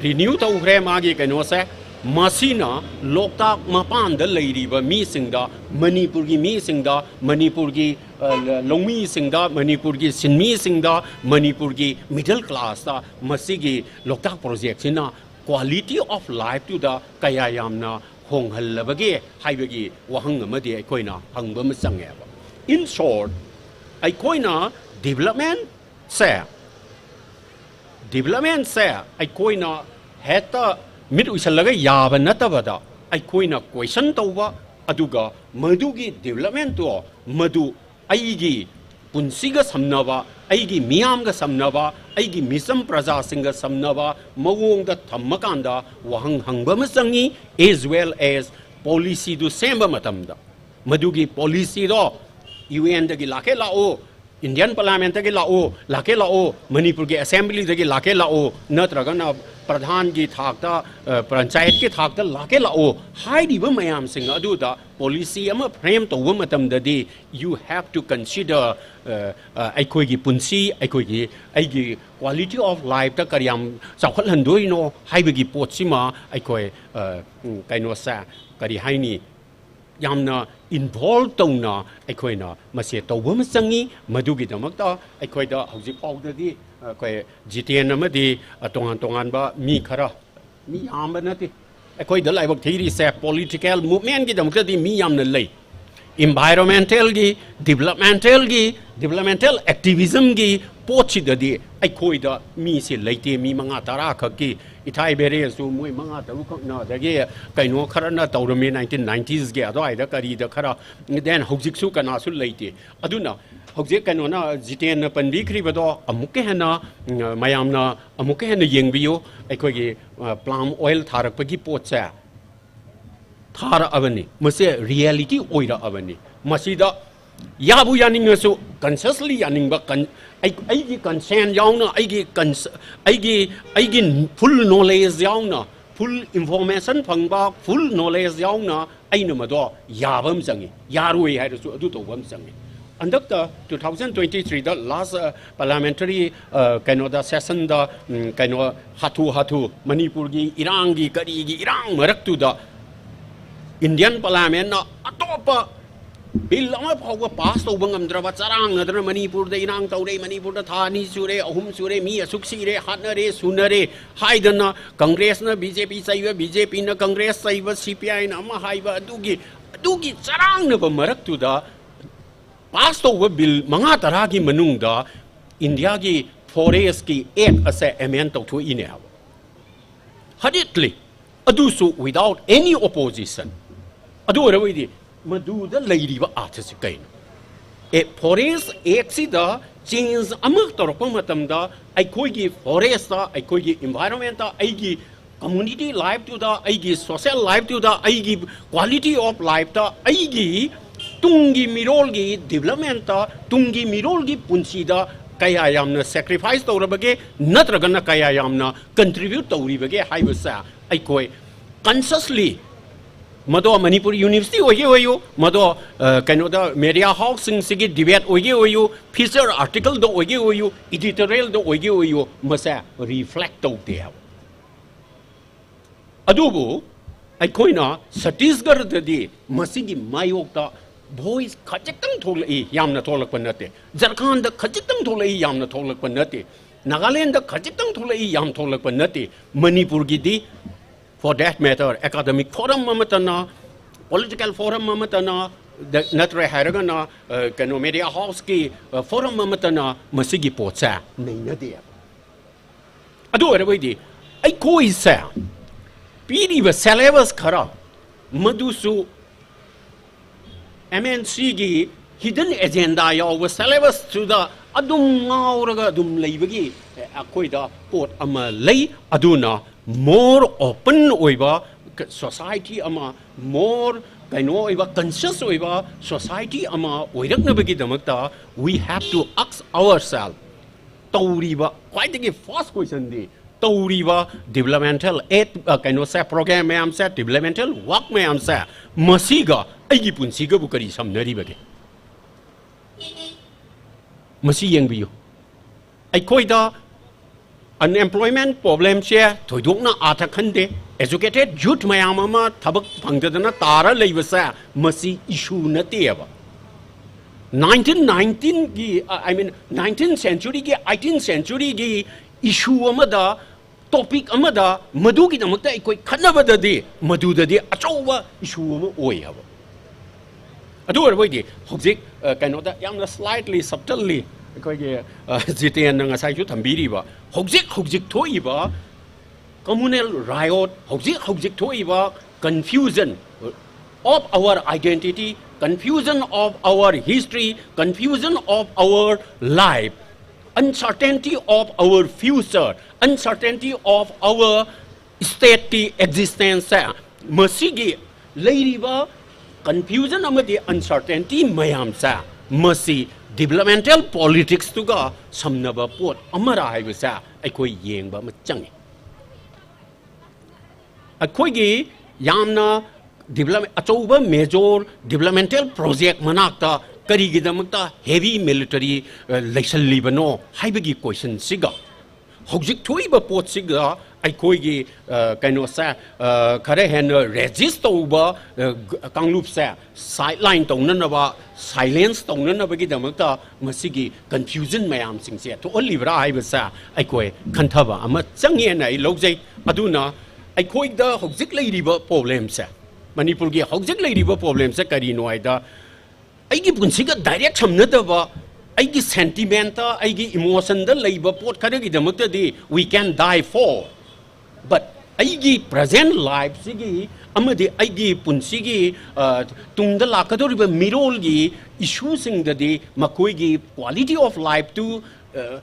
renew ꯇꯧꯈ꯭ꯔꯦ ꯃꯥꯒꯤ ꯀꯩꯅꯣꯁꯦ꯫ ꯃꯁꯤꯅ ꯂꯣꯛꯇꯥꯛ ꯃꯄꯥꯟꯗ ꯂꯩꯔꯤꯕ ꯃꯤꯁꯤꯡꯗ, ꯃꯅꯤꯄꯨꯔꯒꯤ ꯃꯤꯁꯤꯡꯗ, ꯃꯅꯤꯄꯨꯔꯒꯤ ꯑ, ꯂꯧꯃꯤꯁꯤꯡꯗ, ꯃꯅꯤꯄꯨꯔꯒꯤ ꯁꯤꯟꯃꯤꯁꯤꯡꯗ, ꯃꯅꯤꯄꯨꯔꯒꯤ middle classꯇ ꯃꯁꯤꯒꯤ ꯂꯣꯛꯇꯥꯛ projectꯁꯤꯅ quality of lifeꯇꯨꯗ ꯀꯌꯥ ꯌꯥꯝꯅ ꯍꯣꯡꯍꯜꯂꯕꯒꯦ ꯍꯥꯏꯕꯒꯤ ꯋꯥꯍꯪ ꯑꯃꯗꯤ ꯑꯩꯈꯣꯏꯅ ꯍꯪꯕ ꯑꯃ ꯆꯪꯉꯦꯕ꯫ In short, ꯑꯩꯈꯣꯏꯅ developmentꯁꯦ, developmentꯁꯦ ꯑꯩꯈꯣꯏꯅ ꯍꯦꯛꯇ ꯃꯤꯠ ꯎꯏꯁꯜꯂꯒ ꯌꯥꯕ ꯅꯠꯇꯕꯗ, ꯑꯩꯈꯣꯏꯅ question ꯇꯧꯕ, ꯑꯗꯨꯒ ꯃꯗꯨꯒꯤ developmentꯇꯣ ꯃꯗꯨ ꯑꯩꯒꯤ ꯄꯨꯟꯁꯤꯒ ꯁꯝꯅꯕ, ꯑꯩꯒꯤ ꯃꯤꯌꯥꯝꯒ ꯁꯝꯅꯕ, ꯑꯩꯒꯤ ꯃꯤꯆꯝ ꯄ꯭ꯔꯖꯥꯁꯤꯡꯒ ꯁꯝꯅꯕ ꯃꯑꯣꯡꯗ ꯊꯝꯃꯀꯥꯟꯗ ꯋꯥꯍꯪ ꯍꯪꯕ ꯑꯃ ꯆꯪꯉꯤ, as well as policyꯗꯨ ꯁꯦꯝꯕ ꯃꯇꯝꯗ꯫ ꯃꯗꯨꯒꯤ policyꯗꯣ UNꯗꯒꯤ ꯂꯥꯛꯀꯦ ꯂꯥꯛꯑꯣ, Indian Parliamentꯇꯒꯤ ꯂꯥꯛꯑꯣ, ꯂꯥꯛꯀꯦ ꯂꯥꯛꯑꯣ, ꯃꯅꯤꯄꯨꯔꯒꯤ Assemblyꯗꯒꯤ ꯂꯥꯛꯀꯦ ꯂꯥꯛꯑꯣ, ꯅꯠꯇ꯭ꯔꯒꯅ ꯄ꯭ꯔꯙꯥꯟꯒꯤ ꯊꯥꯛꯇ, ꯑ, ꯄꯟꯆꯥꯌꯠꯀꯤ ꯊꯥꯛꯇ ꯂꯥꯛꯀꯦ ꯂꯥꯛꯑꯣ ꯍꯥꯏꯔꯤꯕ ꯃꯌꯥꯝꯁꯤꯡ ꯑꯗꯨꯗ policy ꯑꯃ frame ꯇꯧꯕ ꯃꯇꯝꯗꯗꯤ, you have to consider, ꯑ, ꯑ, ꯑꯩꯈꯣꯏꯒꯤ ꯄꯨꯟꯁꯤ, ꯑꯩꯈꯣꯏꯒꯤ, ꯑꯩꯒꯤ quality of lifeꯇ ꯀꯔꯤꯌꯥꯝ ꯆꯥꯎꯈꯠꯍꯟꯗꯣꯏꯅꯣ ꯍꯥꯏꯕꯒꯤ ꯄꯣꯠꯁꯤꯃ ꯑꯩꯈꯣꯏ, ꯑ, ꯎꯝ, ꯀꯩꯅꯣꯁꯦ, ꯀꯔꯤ ꯍꯥꯏꯅꯤ, ꯌꯥꯝꯅ involve ꯇꯧꯅ ꯑꯩꯈꯣꯏꯅ ꯃꯁꯦ ꯇꯧꯕ ꯑꯃ ꯆꯪꯉꯤ꯫ ꯃꯗꯨꯒꯤꯗꯃꯛꯇ ꯑꯩꯈꯣꯏꯗ ꯍꯧꯖꯤꯛ ꯐꯥꯎꯗꯗꯤ ꯑꯩꯈꯣꯏ ꯖꯤꯇꯦꯟ ꯑꯃꯗꯤ ꯇꯣꯉꯥꯟ ꯇꯣꯉꯥꯟꯕ ꯃꯤ ꯈꯔ, ꯃꯤ ꯌꯥꯝꯕ ꯅꯠꯇꯦ, ꯑꯩꯈꯣꯏꯗ ꯂꯥꯏꯕꯛ ꯊꯤꯔꯤꯁꯦ꯫ Political movementꯀꯤꯗꯃꯛꯇꯗꯤ ꯃꯤ ꯌꯥꯝꯅ ꯂꯩ꯫ Environmentalꯒꯤ, developmentalꯒꯤ, developmental activismꯒꯤ ꯄꯣꯠꯁꯤꯗꯗꯤ ꯑꯩꯈꯣꯏꯗ ꯃꯤꯁꯦ ꯂꯩꯇꯦ꯫ ꯃꯤ ꯃꯉꯥ ꯇꯔꯥ ꯈꯛꯀꯤ, ꯏꯊꯥꯏ ꯕꯦꯔꯦꯁꯨ ꯃꯣꯏ ꯃꯉꯥ ꯇꯔꯨꯛ ꯈꯛꯅ, ꯑꯗꯒꯤ ꯀꯩꯅꯣ ꯈꯔꯅ ꯇꯧꯔꯝꯃꯤ nineteen ninetiesꯀꯤ ꯑꯗꯨꯋꯥꯏꯗ ꯀꯔꯤꯗ ꯈꯔ, then ꯍꯧꯖꯤꯛꯁꯨ ꯀꯅꯥꯁꯨ ꯂꯩꯇꯦ꯫ ꯑꯗꯨꯅ ꯍꯧꯖꯤꯛ ꯀꯩꯅꯣꯅ, ꯖꯤꯇꯦꯟꯅ ꯄꯟꯕꯤꯈ꯭ꯔꯤꯕꯗꯣ ꯑꯃꯨꯛꯀ ꯍꯦꯟꯅ, ꯎꯝ, ꯃꯌꯥꯝꯅ ꯑꯃꯨꯛꯀ ꯍꯦꯟꯅ ꯌꯦꯡꯕꯤꯌꯨ꯫ ꯑꯩꯈꯣꯏꯒꯤ, ꯑ, palm oil ꯊꯥꯔꯛꯄꯒꯤ ꯄꯣꯠꯁꯦ ꯊꯥꯔꯛꯑꯕꯅꯤ, ꯃꯁꯦ reality ꯑꯣꯏꯔꯛꯑꯕꯅꯤ꯫ ꯃꯁꯤꯗ ꯌꯥꯕꯨ ꯌꯥꯅꯤꯡꯉꯁꯨ, consciously ꯌꯥꯅꯤꯡꯕ, con- ꯑꯩ ꯑꯩꯒꯤ consent ꯌꯥꯎꯅ, ꯑꯩꯒꯤ cons- ꯑꯩꯒꯤ ꯑꯩꯒꯤ full knowledge ꯌꯥꯎꯅ, full information ꯐꯪꯕ, full knowledge ꯌꯥꯎꯅ ꯑꯩꯅ ꯃꯗꯣ ꯌꯥꯕ ꯑꯃ ꯆꯪꯉꯤ꯫ ꯌꯥꯔꯣꯏ ꯍꯥꯏꯔꯁꯨ ꯑꯗꯨ ꯇꯧꯕ ꯑꯃ ꯆꯪꯉꯤ꯫ ꯍꯟꯗꯛꯇ two thousand twenty threeꯗ last parliamentary ꯀꯩꯅꯣꯗ sessionꯗ, ꯎꯝ, ꯀꯩꯅꯣ, ꯍꯥꯊꯨ ꯍꯥꯊꯨ ꯃꯅꯤꯄꯨꯔꯒꯤ ꯏꯔꯥꯡꯒꯤ ꯀꯔꯤꯒꯤ ꯏꯔꯥꯡ ꯃꯔꯛꯇꯨꯗ Indian parliamentꯅ ꯑꯇꯣꯞꯄ bill ꯑꯃ ꯐꯥꯎꯕ pass ꯇꯧꯕ ꯉꯝꯗ꯭ꯔꯕ, ꯆꯔꯥꯡꯅꯗꯅ ꯃꯅꯤꯄꯨꯔꯗ ꯏꯔꯥꯡ ꯇꯧꯔꯦ, ꯃꯅꯤꯄꯨꯔꯗ ꯊꯥ ꯑꯅꯤ ꯁꯨꯔꯦ, ꯑꯍꯨꯝ ꯁꯨꯔꯦ, ꯃꯤ ꯑꯁꯨꯛ ꯁꯤꯔꯦ, ꯍꯥꯠꯅꯔꯦ, ꯁꯨꯅꯔꯦ ꯍꯥꯏꯗꯅ, Congressꯅ BJP ꯆꯩꯕ, BJPꯅ Congress ꯆꯩꯕ, CPIꯅ ꯑꯃ ꯍꯥꯏꯕ, ꯑꯗꯨꯒꯤ ꯑꯗꯨꯒꯤ ꯆꯔꯥꯡꯅꯕ ꯃꯔꯛꯇꯨꯗ pass ꯇꯧꯕ bill ꯃꯉꯥ ꯇꯔꯥꯒꯤ ꯃꯅꯨꯡꯗ Indiaꯒꯤ forestꯀꯤ act ꯑꯁꯦ amend ꯇꯧꯊꯣꯛꯏꯅꯦ ꯍꯥꯏꯕ꯫ Hurriedly, ꯑꯗꯨꯁꯨ without any opposition꯫ ꯑꯗꯨ ꯑꯣꯏꯔꯕꯗꯤ ꯃꯗꯨꯗ ꯂꯩꯔꯤꯕ ꯑꯥꯔꯊꯁꯤ ꯀꯩꯅꯣ? ꯑꯦ, forest actꯁꯤꯗ change ꯑꯃ ꯇꯧꯔꯛꯄ ꯃꯇꯝꯗ ꯑꯩꯈꯣꯏꯒꯤ forestꯇ, ꯑꯩꯈꯣꯏꯒꯤ environmentꯇ, ꯑꯩꯒꯤ community lifeꯇꯨꯗ, ꯑꯩꯒꯤ social lifeꯇꯨꯗ, ꯑꯩꯒꯤ quality of lifeꯇ, ꯑꯩꯒꯤ ꯇꯨꯡꯒꯤ ꯃꯤꯔꯣꯜꯒꯤ developmentꯇ, ꯇꯨꯡꯒꯤ ꯃꯤꯔꯣꯜꯒꯤ ꯄꯨꯟꯁꯤꯗ ꯀꯌꯥ ꯌꯥꯝꯅ sacrifice ꯇꯧꯔꯕꯒꯦ, ꯅꯠꯇ꯭ꯔꯒꯅ ꯀꯌꯥ ꯌꯥꯝꯅ contribute ꯇꯧꯔꯤꯕꯒꯦ ꯍꯥꯏꯕꯁꯦ ꯑꯩꯈꯣꯏ consciously, ꯃꯗꯣ ꯃꯅꯤꯄꯨꯔ University ꯑꯣꯏꯒꯦ ꯑꯣꯏꯌꯨ, ꯃꯗꯣ, ꯑ, ꯀꯩꯅꯣꯗ, media houseꯁꯤꯡꯁꯤꯒꯤ debate ꯑꯣꯏꯒꯦ ꯑꯣꯏꯌꯨ, feature articleꯗ ꯑꯣꯏꯒꯦ ꯑꯣꯏꯌꯨ, editorialꯗ ꯑꯣꯏꯒꯦ ꯑꯣꯏꯌꯨ, ꯃꯁꯦ reflect ꯇꯧꯗꯦ ꯍꯥꯏꯕ꯫ ꯑꯗꯨꯕꯨ ꯑꯩꯈꯣꯏꯅ ꯆꯇꯤꯁꯒꯔꯗꯗꯤ ꯃꯁꯤꯒꯤ ꯃꯥꯌꯣꯛꯇ voice ꯈꯖꯤꯛꯇꯪ ꯊꯣꯛꯂꯛꯏ, ꯌꯥꯝꯅ ꯊꯣꯛꯂꯛꯄ ꯅꯠꯇꯦ꯫ ꯖꯔꯈꯟꯗ ꯈꯖꯤꯛꯇꯪ ꯊꯣꯛꯂꯛꯏ, ꯌꯥꯝꯅ ꯊꯣꯛꯂꯛꯄ ꯅꯠꯇꯦ꯫ ꯅꯥꯒꯥꯂꯦꯟꯗ ꯈꯖꯤꯛꯇꯪ ꯊꯣꯛꯂꯛꯏ, ꯌꯥꯝ ꯊꯣꯛꯂꯛꯄ ꯅꯠꯇꯦ꯫ ꯃꯅꯤꯄꯨꯔꯒꯤꯗꯤ, for that matter, academic forum ꯑꯃꯠꯇꯅ, political forum ꯑꯃꯠꯇꯅ, ꯅꯠꯇ꯭ꯔꯦ ꯍꯥꯏꯔꯒꯅ, ꯑ, ꯀꯩꯅꯣ, media houseꯀꯤ, ꯑ, forum ꯑꯃꯠꯇꯅ ꯃꯁꯤꯒꯤ ꯄꯣꯠꯁꯦ ꯅꯩꯅꯗꯦ꯫ ꯑꯗꯨ ꯑꯣꯏꯔꯕꯗꯤ ꯑꯩꯈꯣꯏꯁꯦ ꯄꯤꯔꯤꯕ syllabus ꯈꯔ, ꯃꯗꯨꯁꯨ MNCꯒꯤ hidden agenda ꯌꯥꯎꯕ syllabusꯇꯨꯗ ꯑꯗꯨꯝ ꯉꯥꯎꯔꯒ ꯑꯗꯨꯝ ꯂꯩꯕꯒꯤ ꯑꯩꯈꯣꯏꯗ ꯄꯣꯠ ꯑꯃ ꯂꯩ꯫ ꯑꯗꯨꯅ more open ꯑꯣꯏꯕ society ꯑꯃ, more ꯀꯩꯅꯣ ꯑꯣꯏꯕ, conscious ꯑꯣꯏꯕ society ꯑꯃ ꯑꯣꯏꯔꯛꯅꯕꯒꯤꯗꯃꯛꯇ we have to ask ourselves, ꯇꯧꯔꯤꯕ ꯈ꯭ꯋꯥꯏꯗꯒꯤ first questionꯗꯤ, ꯇꯧꯔꯤꯕ developmental aid, ꯑ, ꯀꯩꯅꯣꯁꯦ, program ꯃꯌꯥꯝꯁꯦ, developmental work ꯃꯌꯥꯝꯁꯦ, ꯃꯁꯤꯒ ꯑꯩꯒꯤ ꯄꯨꯟꯁꯤꯒꯕꯨ ꯀꯔꯤ ꯁꯝꯅꯔꯤꯕꯒꯦ? ꯃꯁꯤ ꯌꯦꯡꯕꯤꯌꯨ꯫ ꯑꯩꯈꯣꯏꯗ unemployment problemꯁꯦ ꯊꯣꯏꯗꯣꯛꯅ ꯑꯥꯊ ꯈꯟꯗꯦ꯫ Educated youth ꯃꯌꯥꯝ ꯑꯃ ꯊꯕꯛ ꯐꯪꯗꯗꯅ ꯇꯥꯔ ꯂꯩꯕꯁꯦ ꯃꯁꯤ issue ꯅꯠꯇꯦꯕ꯫ Nineteen nineteenꯒꯤ, I mean, nineteenth centuryꯒꯤ, eighteenth centuryꯒꯤ issue ꯑꯃꯗ, topic ꯑꯃꯗ ꯃꯗꯨꯒꯤꯗꯃꯛꯇ ꯑꯩꯈꯣꯏ ꯈꯠꯅꯕꯗꯗꯤ ꯃꯗꯨꯗꯗꯤ ꯑꯆꯧꯕ issue ꯑꯃ ꯑꯣꯏ ꯍꯥꯏꯕ꯫ ꯑꯗꯨ ꯑꯣꯏꯔꯕꯣꯏꯗꯤ ꯍꯧꯖꯤꯛ, ꯑ, ꯀꯩꯅꯣꯗ ꯌꯥꯝꯅ slightly, subtlely ꯑꯩꯈꯣꯏꯒꯤ, ꯑ, ꯖꯤꯇꯦꯟꯅ ꯉꯁꯥꯏꯁꯨ ꯊꯝꯕꯤꯔꯤꯕ ꯍꯧꯖꯤꯛ ꯍꯧꯖꯤꯛ ꯊꯣꯛꯏꯕ communal riot, ꯍꯧꯖꯤꯛ ꯍꯧꯖꯤꯛ ꯊꯣꯛꯏꯕ confusion of our identity, confusion of our history, confusion of our life, uncertainty of our future, uncertainty of our stateꯀꯤ existence ꯁꯦ, ꯃꯁꯤꯒꯤ ꯂꯩꯔꯤꯕ confusion ꯑꯃꯗꯤ uncertainty ꯃꯌꯥꯝꯁꯦ, ꯃꯁꯤ developmental politicsꯇꯨꯒ ꯁꯝꯅꯕ ꯄꯣꯠ ꯑꯃꯔ ꯍꯥꯏꯕꯁꯦ ꯑꯩꯈꯣꯏ ꯌꯦꯡꯕ ꯑꯃ ꯆꯪꯉꯤ꯫ ꯑꯩꯈꯣꯏꯒꯤ ꯌꯥꯝꯅ develop-, ꯑꯆꯧꯕ major developmental project ꯃꯅꯥꯛꯇ ꯀꯔꯤꯒꯤꯗꯃꯛꯇ heavy military, ꯑ, ꯂꯩꯁꯜꯂꯤꯕꯅꯣ ꯍꯥꯏꯕꯒꯤ questionꯁꯤꯒ ꯍꯧꯖꯤꯛ ꯊꯣꯛꯏꯕ ꯄꯣꯠꯁꯤꯒ ꯑꯩꯈꯣꯏꯒꯤ, ꯑ, ꯀꯩꯅꯣꯁꯦ, ꯑ, ꯈꯔ ꯍꯦꯟꯅ resist ꯇꯧꯕ, ꯑ, ꯀꯥꯡꯂꯨꯞꯁꯦ sideline ꯇꯧꯅꯅꯕ, silence ꯇꯧꯅꯅꯕꯒꯤꯗꯃꯛꯇ ꯃꯁꯤꯒꯤ confusion ꯃꯌꯥꯝꯁꯤꯡꯁꯦ ꯊꯣꯛꯍꯜꯂꯤꯕ꯭ꯔꯥ ꯍꯥꯏꯕꯁꯦ ꯑꯩꯈꯣꯏ ꯈꯟꯊꯕ ꯑꯃ ꯆꯪꯉꯦꯅ ꯑꯩ ꯂꯧꯖꯩ꯫ ꯑꯗꯨꯅ ꯑꯩꯈꯣꯏꯗ ꯍꯧꯖꯤꯛ ꯂꯩꯔꯤꯕ problemꯁꯦ, ꯃꯅꯤꯄꯨꯔꯒꯤ ꯍꯧꯖꯤꯛ ꯂꯩꯔꯤꯕ problemꯁꯦ ꯀꯔꯤꯅꯣ ꯍꯥꯏꯗ, ꯑꯩꯒꯤ ꯄꯨꯟꯁꯤꯒ direct ꯁꯝꯅꯗꯕ, ꯑꯩꯒꯤ sentimentꯇ, ꯑꯩꯒꯤ emotionꯗ ꯂꯩꯕ ꯄꯣꯠ ꯈꯔꯒꯤꯗꯃꯛꯇꯗꯤ we can die for, but ꯑꯩꯒꯤ present lifeꯁꯤꯒꯤ ꯑꯃꯗꯤ ꯑꯩꯒꯤ ꯄꯨꯟꯁꯤꯒꯤ, ꯑ, ꯇꯨꯡꯗ ꯂꯥꯛꯀꯗꯧꯔꯤꯕ ꯃꯤꯔꯣꯜꯒꯤ issueꯁꯤꯡꯗꯗꯤ ꯃꯈꯣꯏꯒꯤ quality of lifeꯇꯨ, ꯑ,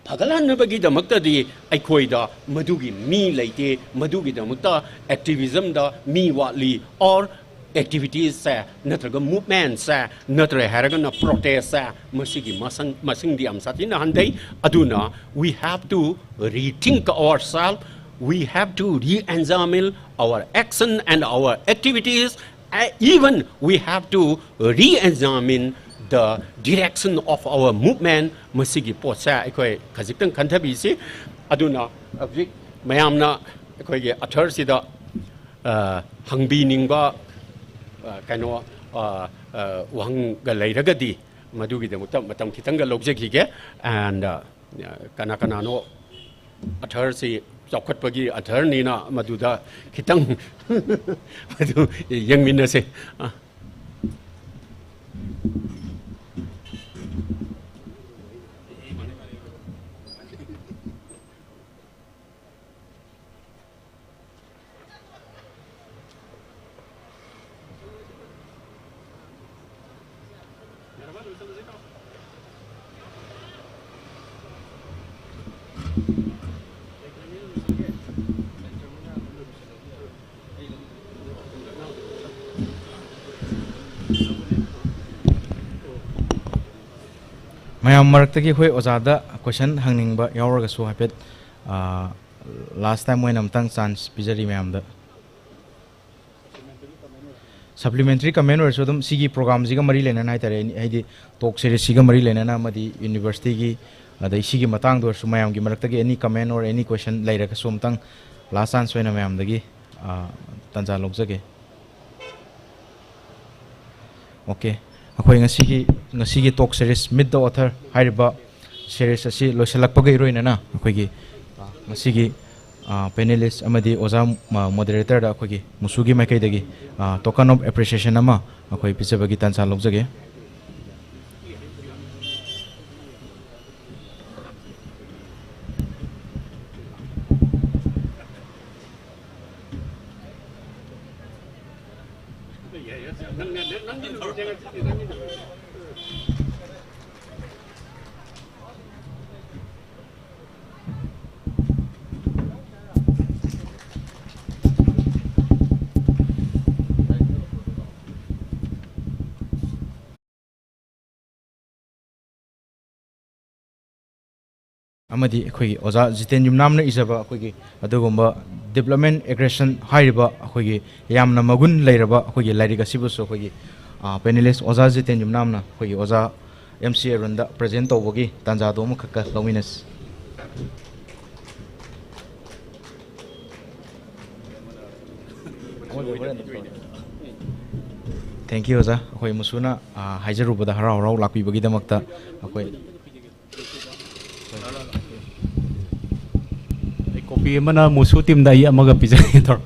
ꯐꯒꯠꯍꯟꯅꯕꯒꯤꯗꯃꯛꯇꯗꯤ ꯑꯩꯈꯣꯏꯗ ꯃꯗꯨꯒꯤ ꯃꯤ ꯂꯩꯇꯦ, ꯃꯗꯨꯒꯤꯗꯃꯛꯇ activismꯗ ꯃꯤ ꯋꯥꯠꯂꯤ, or ꯑꯦꯛꯇꯤꯚꯤꯇꯤꯁꯁꯦ ꯅꯠꯇ꯭ꯔꯒ ꯃꯨꯚꯃꯦꯟꯠꯁꯦ ꯅꯠꯇ꯭ꯔꯦ ꯍꯥꯏꯔꯒꯅ ꯄ꯭ꯔꯣꯇꯦꯁꯁꯦ, ꯃꯁꯤꯒꯤ ꯃꯁꯤꯡ ꯃꯁꯤꯡꯗꯤ ꯌꯥꯝ ꯁꯥꯊꯤꯅ ꯍꯟꯊꯩ꯫ ꯑꯗꯨꯅ we have to rethink ourselves, we have to re-examine our action and our activities, even we have to re-examine the direction of our movement꯫ ꯃꯁꯤꯒꯤ ꯄꯣꯠꯁꯦ ꯑꯩꯈꯣꯏ ꯈꯖꯤꯛꯇꯪ ꯈꯟꯊꯕꯤꯁꯤ꯫ ꯑꯗꯨꯅ ꯍꯧꯖꯤꯛ ꯃꯌꯥꯝꯅ ꯑꯩꯈꯣꯏꯒꯤ ꯑꯊꯔꯁꯤꯗ ꯍꯪꯕꯤꯅꯤꯡꯕ ꯀꯩꯅꯣ ꯋꯥꯍꯪꯒ ꯂꯩꯔꯒꯗꯤ ꯃꯗꯨꯒꯤꯗꯃꯛꯇ ꯃꯇꯝ ꯈꯤꯇꯪꯒ ꯂꯧꯖꯈꯤꯒꯦ꯫ ꯑꯦꯟ ꯀꯅꯥ ꯀꯅꯥꯅꯣ ꯑꯊꯔꯁꯤ ꯆꯥꯎꯈꯠꯄꯒꯤ ꯑꯊꯔꯅꯤꯅ ꯃꯗꯨꯗ ꯈꯤꯇꯪ ꯃꯗꯨ ꯌꯦꯡꯃꯤꯟꯅꯁꯦ꯫ ꯃꯌꯥꯝ ꯃꯔꯛꯇꯒꯤ ꯑꯩꯈꯣꯏ ꯑꯣꯖꯥꯗ ꯀꯣꯏꯁꯟ ꯍꯪꯅꯤꯡꯕ ꯌꯥꯎꯔꯒꯁꯨ ꯍꯥꯏꯐꯦꯠ, ꯂꯥꯁ ꯇꯥꯏꯝ ꯑꯣꯏꯅ ꯑꯃꯨꯛꯇꯪ ꯆꯥꯟꯁ ꯄꯤꯖꯔꯤ ꯃꯌꯥꯝꯗ꯫ ꯁꯄ꯭ꯂꯤꯃꯦꯟꯇꯔꯤ ꯀꯃꯦꯟ ꯑꯣꯏꯔꯁꯨ ꯑꯗꯨꯝ ꯁꯤꯒꯤ ꯄ꯭ꯔꯣꯒ꯭ꯔꯥꯝꯁꯤꯒ ꯃꯔꯤ ꯂꯩꯅꯅ ꯍꯥꯏꯇꯥꯔꯦ, ꯍꯥꯏꯗꯤ ꯇꯣꯛ ꯁꯦꯔꯤꯁꯁꯤꯒ ꯃꯔꯤ ꯂꯩꯅꯅ ꯑꯃꯗꯤ ꯌꯨꯅꯤꯚꯔꯁꯤꯇꯤꯒꯤ, ꯑꯗꯩ ꯁꯤꯒꯤ ꯃꯇꯥꯡꯗ ꯑꯣꯏꯔꯁꯨ ꯃꯌꯥꯝꯒꯤ ꯃꯔꯛꯇꯒꯤ any comment or any question ꯂꯩꯔꯒꯁꯨ ꯑꯃꯨꯛꯇꯪ ꯂꯥꯁ ꯆꯥꯟꯁ ꯑꯣꯏꯅ ꯃꯌꯥꯝꯗꯒꯤ ꯇꯥꯟꯖꯥ ꯂꯧꯖꯒꯦ꯫ ꯑꯣꯀꯦ, ꯑꯩꯈꯣꯏ ꯉꯁꯤꯒꯤ ꯉꯁꯤꯒꯤ ꯇꯣꯛ ꯁꯦꯔꯤꯁ ꯃꯤꯠ ꯗ ꯑꯣꯊꯔ ꯍꯥꯏꯔꯤꯕ ꯁꯦꯔꯤꯁ ꯑꯁꯤ ꯂꯣꯏꯁꯤꯜꯂꯛꯄꯒ ꯏꯔꯣꯏꯅꯅ ꯑꯩꯈꯣꯏꯒꯤ ꯉꯁꯤꯒꯤ ꯄꯦꯅꯦꯂꯤꯁ ꯑꯃꯗꯤ ꯑꯣꯖꯥ ꯃꯣꯗꯔꯦꯇꯔꯗ ꯑꯩꯈꯣꯏꯒꯤ ꯃꯨꯁꯨꯒꯤ ꯃꯥꯏꯀꯩꯗꯒꯤ ꯇꯣꯀꯟ ꯑꯣꯐ ꯑꯦꯄ꯭ꯔꯤꯁꯤꯌꯦꯁꯟ ꯑꯃ ꯑꯩꯈꯣꯏ ꯄꯤꯖꯕꯒꯤ ꯇꯥꯟꯖꯥ ꯂꯧꯖꯒꯦ꯫ ꯑꯃꯗꯤ ꯑꯩꯈꯣꯏꯒꯤ ꯑꯣꯖꯥ ꯖꯤꯇꯦꯟ ꯌꯨꯝꯅꯥꯝꯅ ꯏꯖꯕ ꯑꯩꯈꯣꯏꯒꯤ ꯑꯗꯨꯒꯨꯝꯕ Development Aggression ꯍꯥꯏꯔꯤꯕ ꯑꯩꯈꯣꯏꯒꯤ ꯌꯥꯝꯅ ꯃꯒꯨꯟ ꯂꯩꯔꯕ ꯑꯩꯈꯣꯏꯒꯤ ꯂꯥꯏꯔꯤꯛ ꯑꯁꯤꯕꯨꯁꯨ ꯑꯩꯈꯣꯏꯒꯤ, ꯑ, panelist ꯑꯣꯖꯥ ꯖꯤꯇꯦꯟ ꯌꯨꯝꯅꯥꯝꯅ ꯑꯩꯈꯣꯏꯒꯤ ꯑꯣꯖꯥ ꯑꯦꯝ ꯁꯤ ꯑꯔꯨꯟꯗ present ꯇꯧꯕꯒꯤ ꯇꯥꯟꯖꯥꯗꯨ ꯑꯃꯈꯛꯀ ꯂꯧꯃꯤꯟꯅꯁꯤ꯫ Thank you, ꯑꯣꯖꯥ꯫ ꯑꯩꯈꯣꯏ ꯃꯨꯁꯨꯅ, ꯑ, ꯍꯥꯏꯖꯔꯨꯕꯗ ꯍꯔꯥꯎ ꯍꯔꯥꯎ ꯂꯥꯛꯄꯤꯕꯒꯤꯗꯃꯛꯇ ꯑꯩꯈꯣꯏ ꯑꯩ copy ꯑꯃꯅ ꯃꯨꯁꯨ teamꯗ ꯑꯩ ꯑꯃꯒ ꯄꯤꯖꯒꯦ ꯇꯧꯔꯣ꯫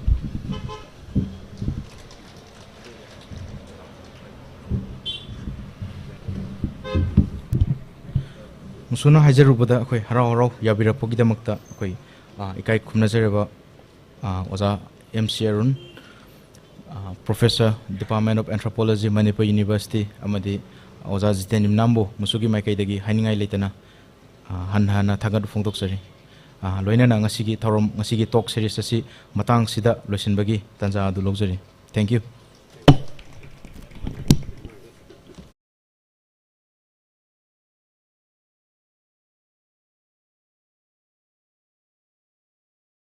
ꯃꯨꯁꯨꯅ ꯍꯥꯏꯖꯔꯨꯕꯗ ꯑꯩꯈꯣꯏ ꯍꯔꯥꯎ ꯍꯔꯥꯎ ꯌꯥꯕꯤꯔꯛꯄꯒꯤꯗꯃꯛꯇ ꯑꯩꯈꯣꯏ, ꯑ, ꯏꯀꯥꯏ ꯈꯨꯝꯅꯖꯔꯕ, ꯑ, ꯑꯣꯖꯥ ꯑꯦꯝ ꯁꯤ ꯑꯔꯨꯟ, ꯑ, Professor, Department of Anthropology, Manipur University, ꯑꯃꯗꯤ ꯑꯣꯖꯥ ꯖꯤꯇꯦꯟ ꯌꯨꯝꯅꯥꯝꯕꯨ ꯃꯨꯁꯨꯒꯤ ꯃꯥꯏꯀꯩꯗꯒꯤ ꯍꯥꯏꯅꯤꯡꯉꯥꯏ ꯂꯩꯇꯅ, ꯑ, ꯍꯟꯅ ꯍꯟꯅ ꯊꯥꯒꯠꯄ ꯐꯣꯡꯗꯣꯛꯆꯔꯤ꯫ ꯑ, ꯂꯣꯏꯅꯅ ꯉꯁꯤꯒꯤ ꯊꯧꯔꯝ, ꯉꯁꯤꯒꯤ talk series ꯑꯁꯤ ꯃꯇꯥꯡꯁꯤꯗ ꯂꯣꯏꯁꯤꯟꯕꯒꯤ ꯇꯥꯟꯖꯥ ꯑꯗꯨ ꯂꯧꯖꯔꯤ꯫ Thank you꯫